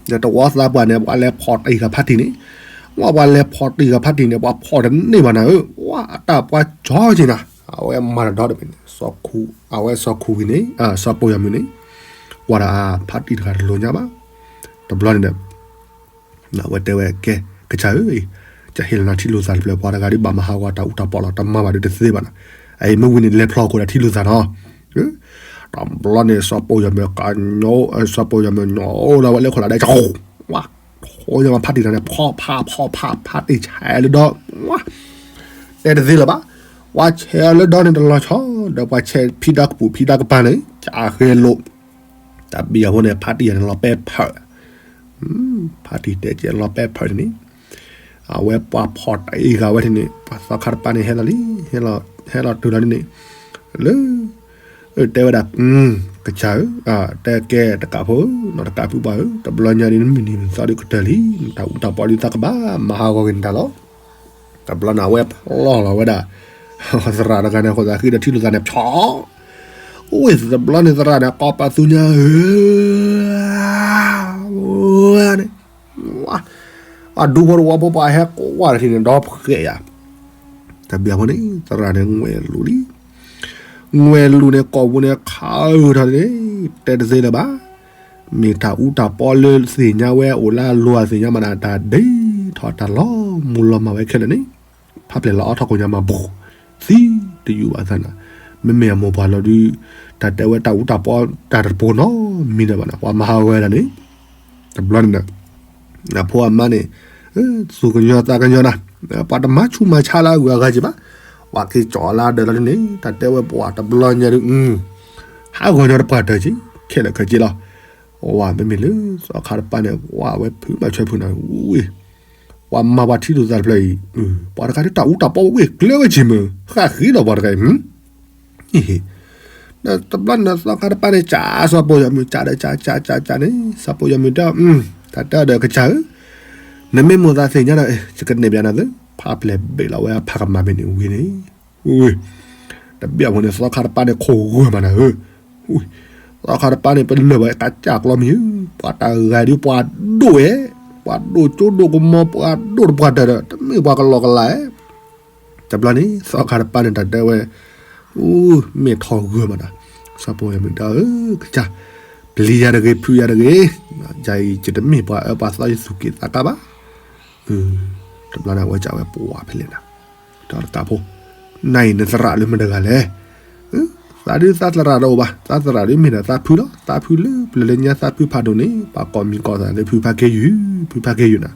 တံၢ်ဃာ်ဖးတံၢ်န့ၣ်, ဝဲပှၤလဲၤဖီၣ်တံၢ်ဃာ်ဖးတံၢ်န့ၣ် ပှၤဖီၣ်တန့ၢ်ဘၣ်နၤဧၢ, ဝဲအတၢ်ပှၤကၠီက့ၤနၤ, အဝဲမၤတဒီတမံၤန့ၣ်, အဝဲစီၤခူၣ်ဝံၤန့ၣ်, စီၤပီၢ်ယီၤမုၢ်န့ၣ်, ကွၢ်ဒၣ်ဖးတံၢ်တဂၤတလိၤညါဘၣ်, တဘျီန့ၣ်ဒီး အဝဲတဲဝဲကဲ, ကစၢ်ဧၢ, ယဟ့ၣ်လီၤနၤထံလိာ်သးတဖျၢၣ် ပှၤတဂၤဒ်ဘၣ်မၤဟးဂီၤတၢ်အူတၢ်ပီလီၤ တမၤဘၣ်ဒ်တသ့ဘၣ်နၤ, အအံၤမ့ၢ်ဝံၤန့ၣ် လဲၤဖျီခိၣ်ဒီးထံလိာ်သးနီၤ, တဘျီန့ၣ် စီၤပီၢ်ယီၤမုၢ်ကညီ, စီၤပီၢ်ယီၤမုၢ်ညီလီၤဝဲလၢခိၣ်လးဒဲး, ဝါ, ထီၣ်ညါမးဖးတံၢ်တဂၤန့ၣ် ဖီၣ်ဖးဖီၣ်ဖး ဖးတံၢ်ဆဲးလၢဒီ, ဝါ, တဲတသ့လၢၤဘၣ်, ပှၤဆဲးအီၤလၢဒီန့ၣ်တလီၤဆီ, ဒီးပှၤဆဲးဖံးတၢ်ကပူၤဖံးတၢ်ကပၤန့ၣ် ကဃဲလိာ်, တၢ်ဘံၣ်အဃိန့ၣ် ဖးတံၢ်ယၤန့ၣ် လီၤပဲဖၢၣ် ဖးတံၢ်တဲကဲလီၤပဲဖၢၣ်န့ၣ်, အဝဲပှၤဖီၣ်တံၢ်ဃာ်ဝဲန့ၣ်, ပှၤသီခါတပၤန့ၣ် ဟဲလီၤလံ, ဟဲလီၤတုၤလီၤန့ၣ်, လၢ, တဲဝဲဒၣ်, ကစၢ်ဧၢ, တဲကဲတကးဖိ, နီၢ်တကးဖုပှၢ်ဧၢ, တဘျီညါဒ်နမုၢ်နံၤမုၢ်သီဒ်ကတၢၢ်လံ, နတၢ်အူတၢ်ပီဒ်သးကဘၣ်မၤဟးဂီၤက့ၤနတၢ်လီၤ တဘျီန့ၣ် အဝဲဖျီၣ်လီၤဝဲဒၣ်, သရၣ်တဂၤန့ၣ် ဃိသးဃံဒီးထံလိာ်သးန့ၣ် ဖျီၣ်, ဝ့ၢ်တဘျီန့ၣ် သရၣ်န့ၣ် ကိးပသူညါဧၢ, န့ၣ်, အဒူဖိတဝီဖိပှၤဟဲကွၢ်တထံၣ်န့ၣ် ဒီဖှဲးယၤ, တဘျီဖိန့ၣ် သရၣ်န့ၣ် ငွဲလူၤလံ, ငွဲလူၤန့ၣ် ကိာ်ပူၤန့ၣ် ခးအုးထီၣ်န့ၣ်, တဲတသ့လၢၤဘၣ် မ့ၢ်တၢ်အူတၢ်ပီလၢသ့ၣ်ညါဝဲအိၣ်လၢအလိၤအသ့ၣ်ညါမးနၤ တၢ်ဒ့ထီၣ်တၢ်လီၤမူၤလီၤမၢ်ဝဲခဲလၢာ်န့ၣ်, ဖးပျဲၢ်လီၤအီထီၣ်ကိးညါမးဘူး, သံတယူးဘၣ်သးနၤ, မ့မ့ၢ်အမိၢ်ပှၢ်လီၤဒုး, တၢ်တဲဝဲတၢ်အူတၢ်ပီတၢ်တပိၤနီတမံၤဒီးဘၣ်နၤ ပှၤမၤဟးဂီၤဝဲဒၣ်န့ၣ်, တဘျီန့ၣ်ဒီး အဖိအမါန့ၣ်, သူၣ်ကညီၤသးကညီၤနၤ, ပှၤတမၤဆူးမၤဆါလၢအဂုၤအဂၤက့ၤဘၣ်, ပှၤက့ၤကၠီလၢဒၢးလီၤန့ၣ် တၢ်တဲဝဲပှၤတဘျီညါဒုး, ဟးဂီၤညီတပှၢ်တၢၢ်က့ၤ, ခဲလၢာ်ခဲဆ့လီၤ, ဝဲမ့မ့ၢ်လၢ သီခါတပၤန့ၣ် ဝဲဝဲဖုးမၤဆၢဖုးနၤ, ဝ့ၢ်, ပှၤမၤပှၤထံလိာ်သးတဖျၢၣ်အံၤ, ပှၤတဂၤဒ်တၢ်အူတၢ်ပီဝ့ၢ်ကျၢၤဝဲက့ၤမုၢ်, ဃၣ်ဃ့လီၤပှၤတဂၤအံၤ, တဘျီန့ၣ် သီခါတပၤန့ၣ် ကးစီၤပီၢ်ယီၤမုၢ် ကးဒီးကးကးကးကးန့ၣ် စီၤပီၢ်ယီၤမုၢ်တဲ, တၢ်တဲဒီးကစၢ်ဧၢ, နမ့ၢ်မိၣ်သးသ့ၣ်ညါဒီး ယကနဲၣ်ဘၣ်နၤသု, ဖးပျဲၢ်ဘ့ၣ်လီၤဝဲအဖးကမၣ်မ့ၢ်န့ၣ်ဝံၤန့ၣ်, ဝ့ၢ်, တဘျီဖိန့ၣ် သီခါတပၤန့ၣ် ခိၣ်ဂီၤမးနၤဧၢ, သီခါတပၤန့ၣ် ပလၢၢ်ဘၣ်ကးကၢ်ကျီမံၤဧၢ, ပှၤတဂၤဒ်ပှၤဒိၣ်ဝဲ, ပှၤဒိၣ်ကၠိဒိၣ်ကမီၤ ပှၤဒိၣ်တပှၢ်တၢၢ်ဒီး တမ့ၢ်ပှၤကလီကလီဧါ. တဘျီန့ၣ် သီခါတပၤန့ၣ် တၢ်တဲဝဲ, အူ, မ့ၢ်ထီၣ်ဂၢၢ်မးဒီး, စီၤပီၢ်ယီၤမုၣ်တဲ, အၢ, ကစၢ်, ပျံၤယၤတဂ့ၤ ဖုးယၤတဂ့ၤ, ယၤအံၤ ယတမ့ၢ်ပှၤအၢပှၤသီ ယသူၣ်က့ၤသးကါဘၣ်. တဘျီန့ၣ် အဝဲစံးဝဲ ပှၤဖဲလဲၣ်နၤ, တၢ်တကးဖိ, နၤအံၤနသရၣ်လၢမတၤတဂၤလဲၣ်. သးဒုးသးသရၣ်တအိၣ်ဘၣ်, သးသရၣ်ဒုးမ့ၢ်ဒီးသးဖုလီၤ. သးဖုလၢပျၢၤလၢညါ သးဖုဖးဒိၣ်န့ၣ် ပှၤကိးမံၤကိးသးလၢဖုဖးက့ယုၢ်, ဖုဖးက့ယုၢ်နၤ,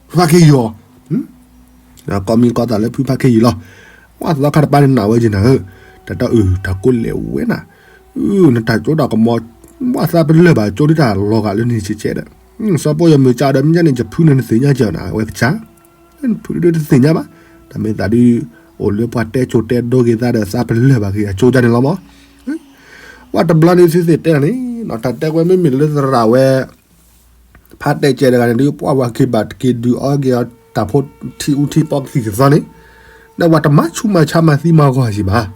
ဖုဖးက့ယုၢ်အီၤ, ကိးမံၤကိးသးလၢဖုဖးက့ယုၢ်လီၤ. ပှၤသီခါတပၤန့ၣ် နာ်ဝဲက့ၤနၤဧၢ, တၢ်တဲအုး တၢ်ကိးလဲၤဝဲနၤ, အုး နတၢ်ကၠိတၢ်ကမီၤ, ပှၤသးပလၢၢ်ဘၣ်ကၠိဒုးတၢ်လီၤဂာ်လၢန့ၣ်ကဲကဲဒီး, စီၤပီၢ်ယီၤမုၣ်ကးဒီး မ့ၢ်ညါန့ၣ် ယဖုန့ၣ်နသ့ၣ်ညါက့ၤအီၤနၤ အဝဲကစၢ် ဖုဒုးတသ့ၣ်ညါဘၣ်, တၢ်မ့ၢ်သးဒုး အိၣ်လၢပှၤတဲကၠိတဲဒိက့ၤသးဒီး သးပလၢၢ်ဘၣ်က့ၤအကၠိဒ်န့ၣ်လီၤမး. ပှၤတဘျီန့ၣ် သုသ့ၣ်တဲနၤန့ၣ်, တၢ်တဲဝဲမ့မ့ၢ်လၢသရၣ်ဝဲ ဖးတဲာ်ကဲတဂၤန့ၣ်ဒုး ပှၤဝဲက့ၤဘၣ်တက့ၤဒုးအီက့ၤအီၤတၢ်ဖိထံအူထံပီကသံၣ်ကသီန့ၣ်, ဒီးပှၤတမၤဆူးမၤဆါမၤသံမၤဂီၢ်စ့ၢ်ဘၣ်.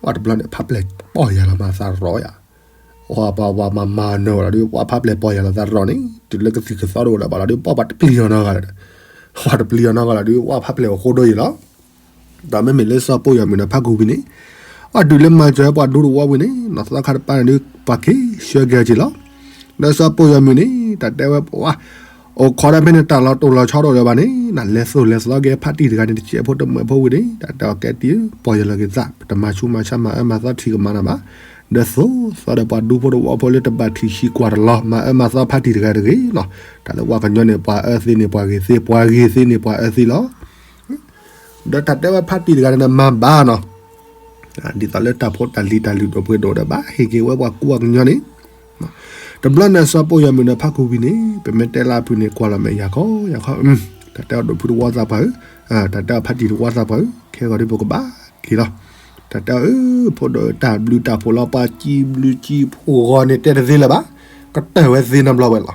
ပှၤတဘျီန့ၣ် ဖးပျဲၢ်ပီၢ်ယၢ်လီၤမၤသးရီယၤ ပှၤပှၤမၤမၤနၢၤဝဲလီၤဒုး ပှၤဖးပျဲၢ်ပီၢ်ယၢ်လီၤသးရီန့ၣ် တုၤလၢကသံၣ်ကသီတအိၣ်လၢၤဘၣ်လီၤဒုး ပှၤပှၤတပျံၤအီၤနီတဂၤလၢၤဒီး, ပှၤတပျံၤအီၤနီတဂၤလီၤဒုး ပှၤဖးပျဲၢ်အိၣ်ဃိဒိယံၤလီၤ. ဒီးမ့မ့ၢ်လၢစီၤပီၢ်ယီၤမုၣ်ဒီးဖးခူဝံၤန့ၣ်, အီၤတုၤလၢမၤစၢၤပှၤဒူတဝီဝံၤန့ၣ် နီၢ်သီခါတပၤန့ၣ်ဒုး ပှၤက့ၤဆှၢက့ၤအီၤက့ၤလီၤ. ဒီးစီၤပီၢ်ယီၤမုၣ်န့ၣ် တၢ်တဲဝဲပှၤ အိၣ်ခိးဒီးဖဲန့ၣ် တၢ်လီၤတိၢ်လီၤဆီတအိၣ်လၢၤဘၣ်န့ၣ် နလဲၤသိၣ်လဲၤသီက့ၤဖးတံၢ်တဂၤန့ၣ် တစဲးဖိတမှဲးဖိဝံၤန့ၣ် တၢ်တဲအီၤကဲတံၢ်ဧၢ ပီၢ်ယၢ်လီၤက့ၤသး ပတမၤဆူးမၤဆါမၤအၢမၤသီထံၣ်ကမၤနၤဘၣ်. ဒီးသိၣ်သီဒီးပှၤဒူဖိတဝီဖိလၢတဘၣ်ထံၣ်ဆံးကွၢ်တလီၤ မၤအၢမၤသီဖးတံၢ်တဂၤတဂ့ၤနီၤ. တၢ်လၢပှၤကညီန့ၣ် ပှၤအၢသ့န့ၣ်ပှၤဂ့ၤသ့, ပှၤဂ့ၤသ့န့ၣ်ပှၤအၢသ့လီၤ. ဒီးတၢ်တဲဝဲဖးတံၢ်တဂၤန့ၣ် မၤဘၣ်နီၤ ဒ်သိးလၢတၢ်ဖိတၢ်လံၤတၢ်လုၢ်ဒိၣ်ပှ့ၤဒိၣ်ဒီး ဘၣ်ဟ့ၣ်က့ၤဝဲပှၤကူပှၤကညီန့ၣ်, တဘျီန့ၣ် စီၤပီၢ်ယီၤမုၣ်ဒီးဖးခူဝံၤန့ၣ် ပမ့ၢ်တဲလၢအဖုၣ်န့ၣ် ကွၢ်လီၤမဲာ်ယၤခီယၤခီ, တၢ်တဲအီၤဒိၣ်ဖုတဝီသးပှၢ်ဧၢ, တၢ်တဲအီၤဖးတံၢ်တဝီသးပှၢ်ဧၢ, ခဲဂီၤဒ်ပကဘၣ်က့ၤလီၤ. တၢ်တဲအီၤဧၢ ဖိဒိၣ်ဧၢ တၢ်ဘျုးတၢ်ဖှိၣ်လီၤ ပှၤကံဘျုးကံဖှိၣ်ဂီၤန့ၣ် တဲတသ့လၢၤဘၣ်, ကတၢၢ်ဝဲသ့နီတဘျီဝဲလီၤ.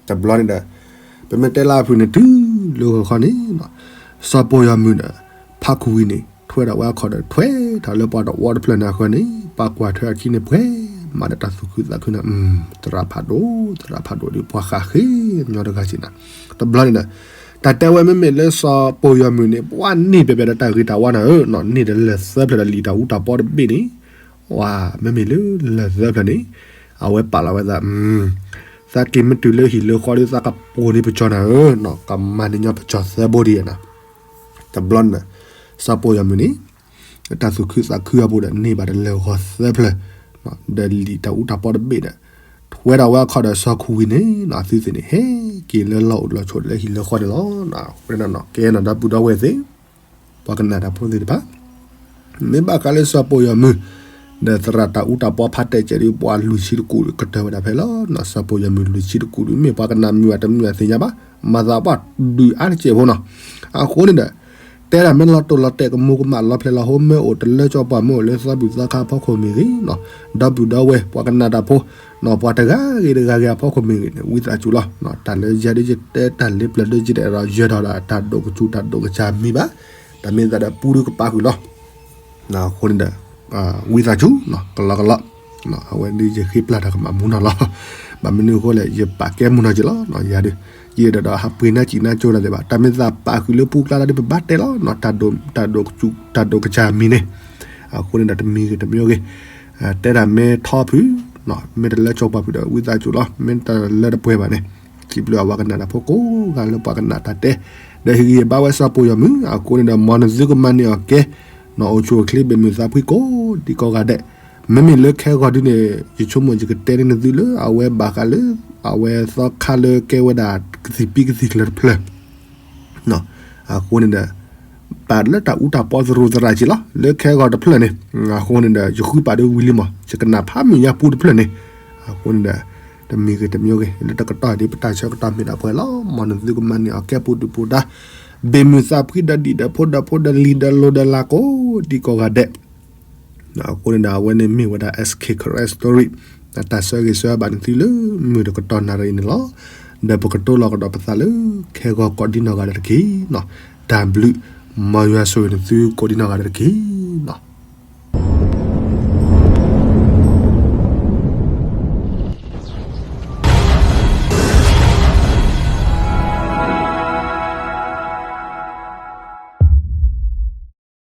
တဘျီန့ၣ်ဒီး ပမ့ၢ်တဲလၢအဖုၣ်န့ၣ် တုၤလၢဂီၤခီန့ၣ် စီၤပီၢ်ယီၤမုၣ်ဒီး ဖးခူဝံၤန့ၣ် ထွဲဒီးဝဲအခီၣ်ဒီး ထွဲထီၣ်လၢပှၤတဝီတဖျၢၣ်န့ၣ်အဃၢၤန့ၣ် ပှၤကွၢ်ထွဲအခံန့ၣ် ပှဲၤမးဒီးတၢ်သူၣ်ခုသးခုန့ၣ်, သရၣ်ဖးဒိၣ် သရၣ်ဖးဒိၣ်ဒီး ပှၤဃၣ်ဃ့ညီတဂၤစ့ၢ်နၤ. တဘျီန့ၣ်ဒီး တၢ်တဲဝဲမ့မ့ၢ်လၢစီၤပီၢ်ယီၤမုၣ်န့ၣ် ပှၤန့ၢ်ဘဲဘဲဒီးတၢ်ဂ့ၤတၢ်ဝါနၤဧၢ, န့ၢ်ဒီးလၢာ်သၢဖျၢၣ်ဒီးလံာ်တၢ်အူတၢ်ပီတဘ့ၣ်န့ၣ်, ဝၤ မ့မ့ၢ်လၢလၢာ်သၢဖျၢၣ်န့ၣ် အဝဲပာ်လီၤဝဲသး, သးက့ၤမ့ၢ်တုၤလၢဟံၣ်လၢဃီဒီး သးကပိာ်န့ၢ်ပစီၤနၤဧၢ, ကမၤန့ၢ်ညီပစီၤသၢဘိဒံးနၤ. တဘျီန့ၣ်ဒီး စီၤပီၢ်ယီၤမုၣ်န့ၣ် တၢ်သူၣ်ခုသးခုအပူၤဒီး န့ၢ်ဘၣ်ဒီးလၢာ်ဂီၤသၢဖျၢၣ် ဒီးလံာ်တၢ်အူတၢ်ပီတဘ့ၣ်ဒီး ထွဲဒီးဝဲအခီၣ်ဒီးစီၤခူဝံၤန့ၣ် သုသ့ၣ်န့ၣ် ဟဲက့ၤလၢလီၢ်အိၣ်လီၢ်ဆိးလၢဟံၣ်လၢဃီန့ၣ်လီၤ. ကဲနီၤ ဒီပုၢ်ဒီဝဲၢ်သ့ၣ် ပှၤကနၣ်တၢ်ဖိသ့ၣ်တဖၣ် မ့ၢ်ဘၣ်ဃးလၢစီၤပီၢ်ယီၤမုၣ် ဒီးသရၣ်တၢ်အူတၢ်ပီဖးတဲာ်ကဲးဒီး ပှၤလွံၢ်ဆံတကူၣ်ဒီး ကတၢၢ်ဝဲဒၣ်ဖဲလီၤ. စီၤပီၢ်ယီၤမုၣ်လွံၢ်ဆံတကူၣ်ဒီး မ့ၢ်ပှၤကနၣ်မုာ်အတမုာ်အသ့ၣ်ညါဘၣ်, မၤသးပှၤဒုးအါတစဲးဖိနီၤ. အဃိန့ၣ်ဒီး တဲဒၣ်မ့ၢ်လီၤတိၢ်လီၤတဲာ် ကမူၤကမၣ်လီၤဖျဲးလီၤဟိ မ့ၢ်အိၣ်တလၢကၠီပှၤ မ့ၢ်အိၣ်လၢသီဘူၣ်သီခါအဖီခိၣ်မ့ၢ်ဂ့ၤနီၤ, ဒီပုၢ်ဒီဝဲၢ် ပှၤကနၣ်တၢ်ဖိ ပှၤတဂၤဂ့ၤတဂၤဂ့ၤအဖီခိၣ်မ့ၢ်ဂ့ၤန့ၣ် ဝံသးစူၤလီၤ. တၢ်လၢယဲဒၣ်ယတဲတၢ်လၢပျၢၤဒၣ်ယဲဒၣ်ဒီး ယဲဒီးတၢ်ဒိၣ်ကစူၤတၢ်ဒိၣ်ကစၢ်မံၤဘၣ်, တၢ်မ့ၢ်သးဒီးပူၤဒုကပာ်ဃုာ်လီၤ. အဃိန့ၣ်ဒီး ဝံသးစူၤ ကလီကလီ, အဝဲဒၣ်ယဃ့ပျၢ်တၢ်ကမၣ်မူနီၤလီၤ. ဘၣ်မနုၤအဃိလဲၣ် ယပာ်ကဲမူနီၤက့ၤလီၤ. ယၤဒုး ယအဲၣ်ဒိးဒီးဟးပှ့ၤနၢ်စံၣ်နၢ်ကၠိတၢ်သ့ၣ်ဘၣ်, တၢ်မ့ၢ်သးပာ်ဃုာ်လၢပူၤကျါလီၤဒီး ပဘၣ်တဲလီၤ တၢ်ဒိၣ်ကစူၤတၢ်ဒိၣ်ကစၢ်မံၤန့ၣ်. အဃိန့ၣ်ဒီးတမံၤဂ့ၤတမံၤဂ့ၤ တဲဒၣ်မ့ၢ်ထီဖုၣ် မ့ၢ်တလၢကၠီပှၤဖုၣ်ဒီး ဝံသးစူၤလီၤ. မ့ၢ်တလၢတပှဲၤဘၣ်န့ၣ် စံးဘျုးအဝဲကနၣ်တၢ်ဖိကိးဂၤလၢပှၤကနၣ်တၢ်တဲ ဒီးဟ့ၣ်ဂံၢ်ဘါဝဲစီၤပီၢ်ယီၤမုၣ်, အဃိန့ၣ်ဒီး မ်နသုကမၤန့ၢ်အီၤကဲ နီၢ်အိၣ်ဆူၣ်အိၣ်ချ့ ဘၣ်မုာ်သးဖှံကိးဒံကိးဂၤဒဲး. မ့မ့ၢ်လၢခဲဂီၤဒုန့ၣ် ယဆိကမိၣ်ယကတဲန့ၢ်နသုလၢ အဝဲဘၣ်ဃးလၢ အဝဲသီခါလၢကဲဝဲဒၣ်ကသံၣ်ပံကသံၣ်ကျၢၤတဖျၢၣ် အဃိန့ၣ်ဒီး ပာ်လၢတၢ်အူတၢ်ပီသရူးသရၣ်က့ၤလီၤ လၢခဲဂီၤတဖျၢၣ်န့ၣ်. အဃိန့ၣ်ဒီး ယဃုပာ်ဒၣ်ဝံၤလံမး ယကနၣ်ဖးမုာ်ညါပူၤတဖျၢၣ်န့ၣ်. အဃိန့ၣ်ဒီး တမံၤဂ့ၤတမံၤဂ့ၤ လၢတကတီၢ်ဒ်ပတၢ်ဆၢကတီၢ်မ့ၢ်ဒၣ်ပှဲၤလီၤ. မ်နသုကမၤန့ၢ်အီၤကဲပူၤဒုၣ်ပူၤဒါ ဘၣ်မုာ်သးဖှံဒီးဒံၣ်ဒီးဖိဒီးဖိဒီးလံၤဒီးလိၤဒီးလၤကိးဒံကိးဂၤဒဲး. အဃိန့ၣ်ဒီး အဝဲန့ၣ်မ့ၢ်ဝဲဒၣ် SK Karen Story တၢ်ဆၢဂ့ၤဆၢဝါဘၣ်နသုလၢမုၢ်တကတီၢ်နၣ်ရံၣ်အံၤန့ၣ်လီၤ. ဒီးပကတိၤလီၤကဒီးပသးလၢ ခဲဂီၤကိးဒံနီၢ်ဂၤဒဲးတက့ၢ်. တၢ်ဘျုး မ်ယွၤဆိၣ်ဂ့ၤနသုကိးဒံနီၢ်ဂၤဒဲးတက့ၢ်.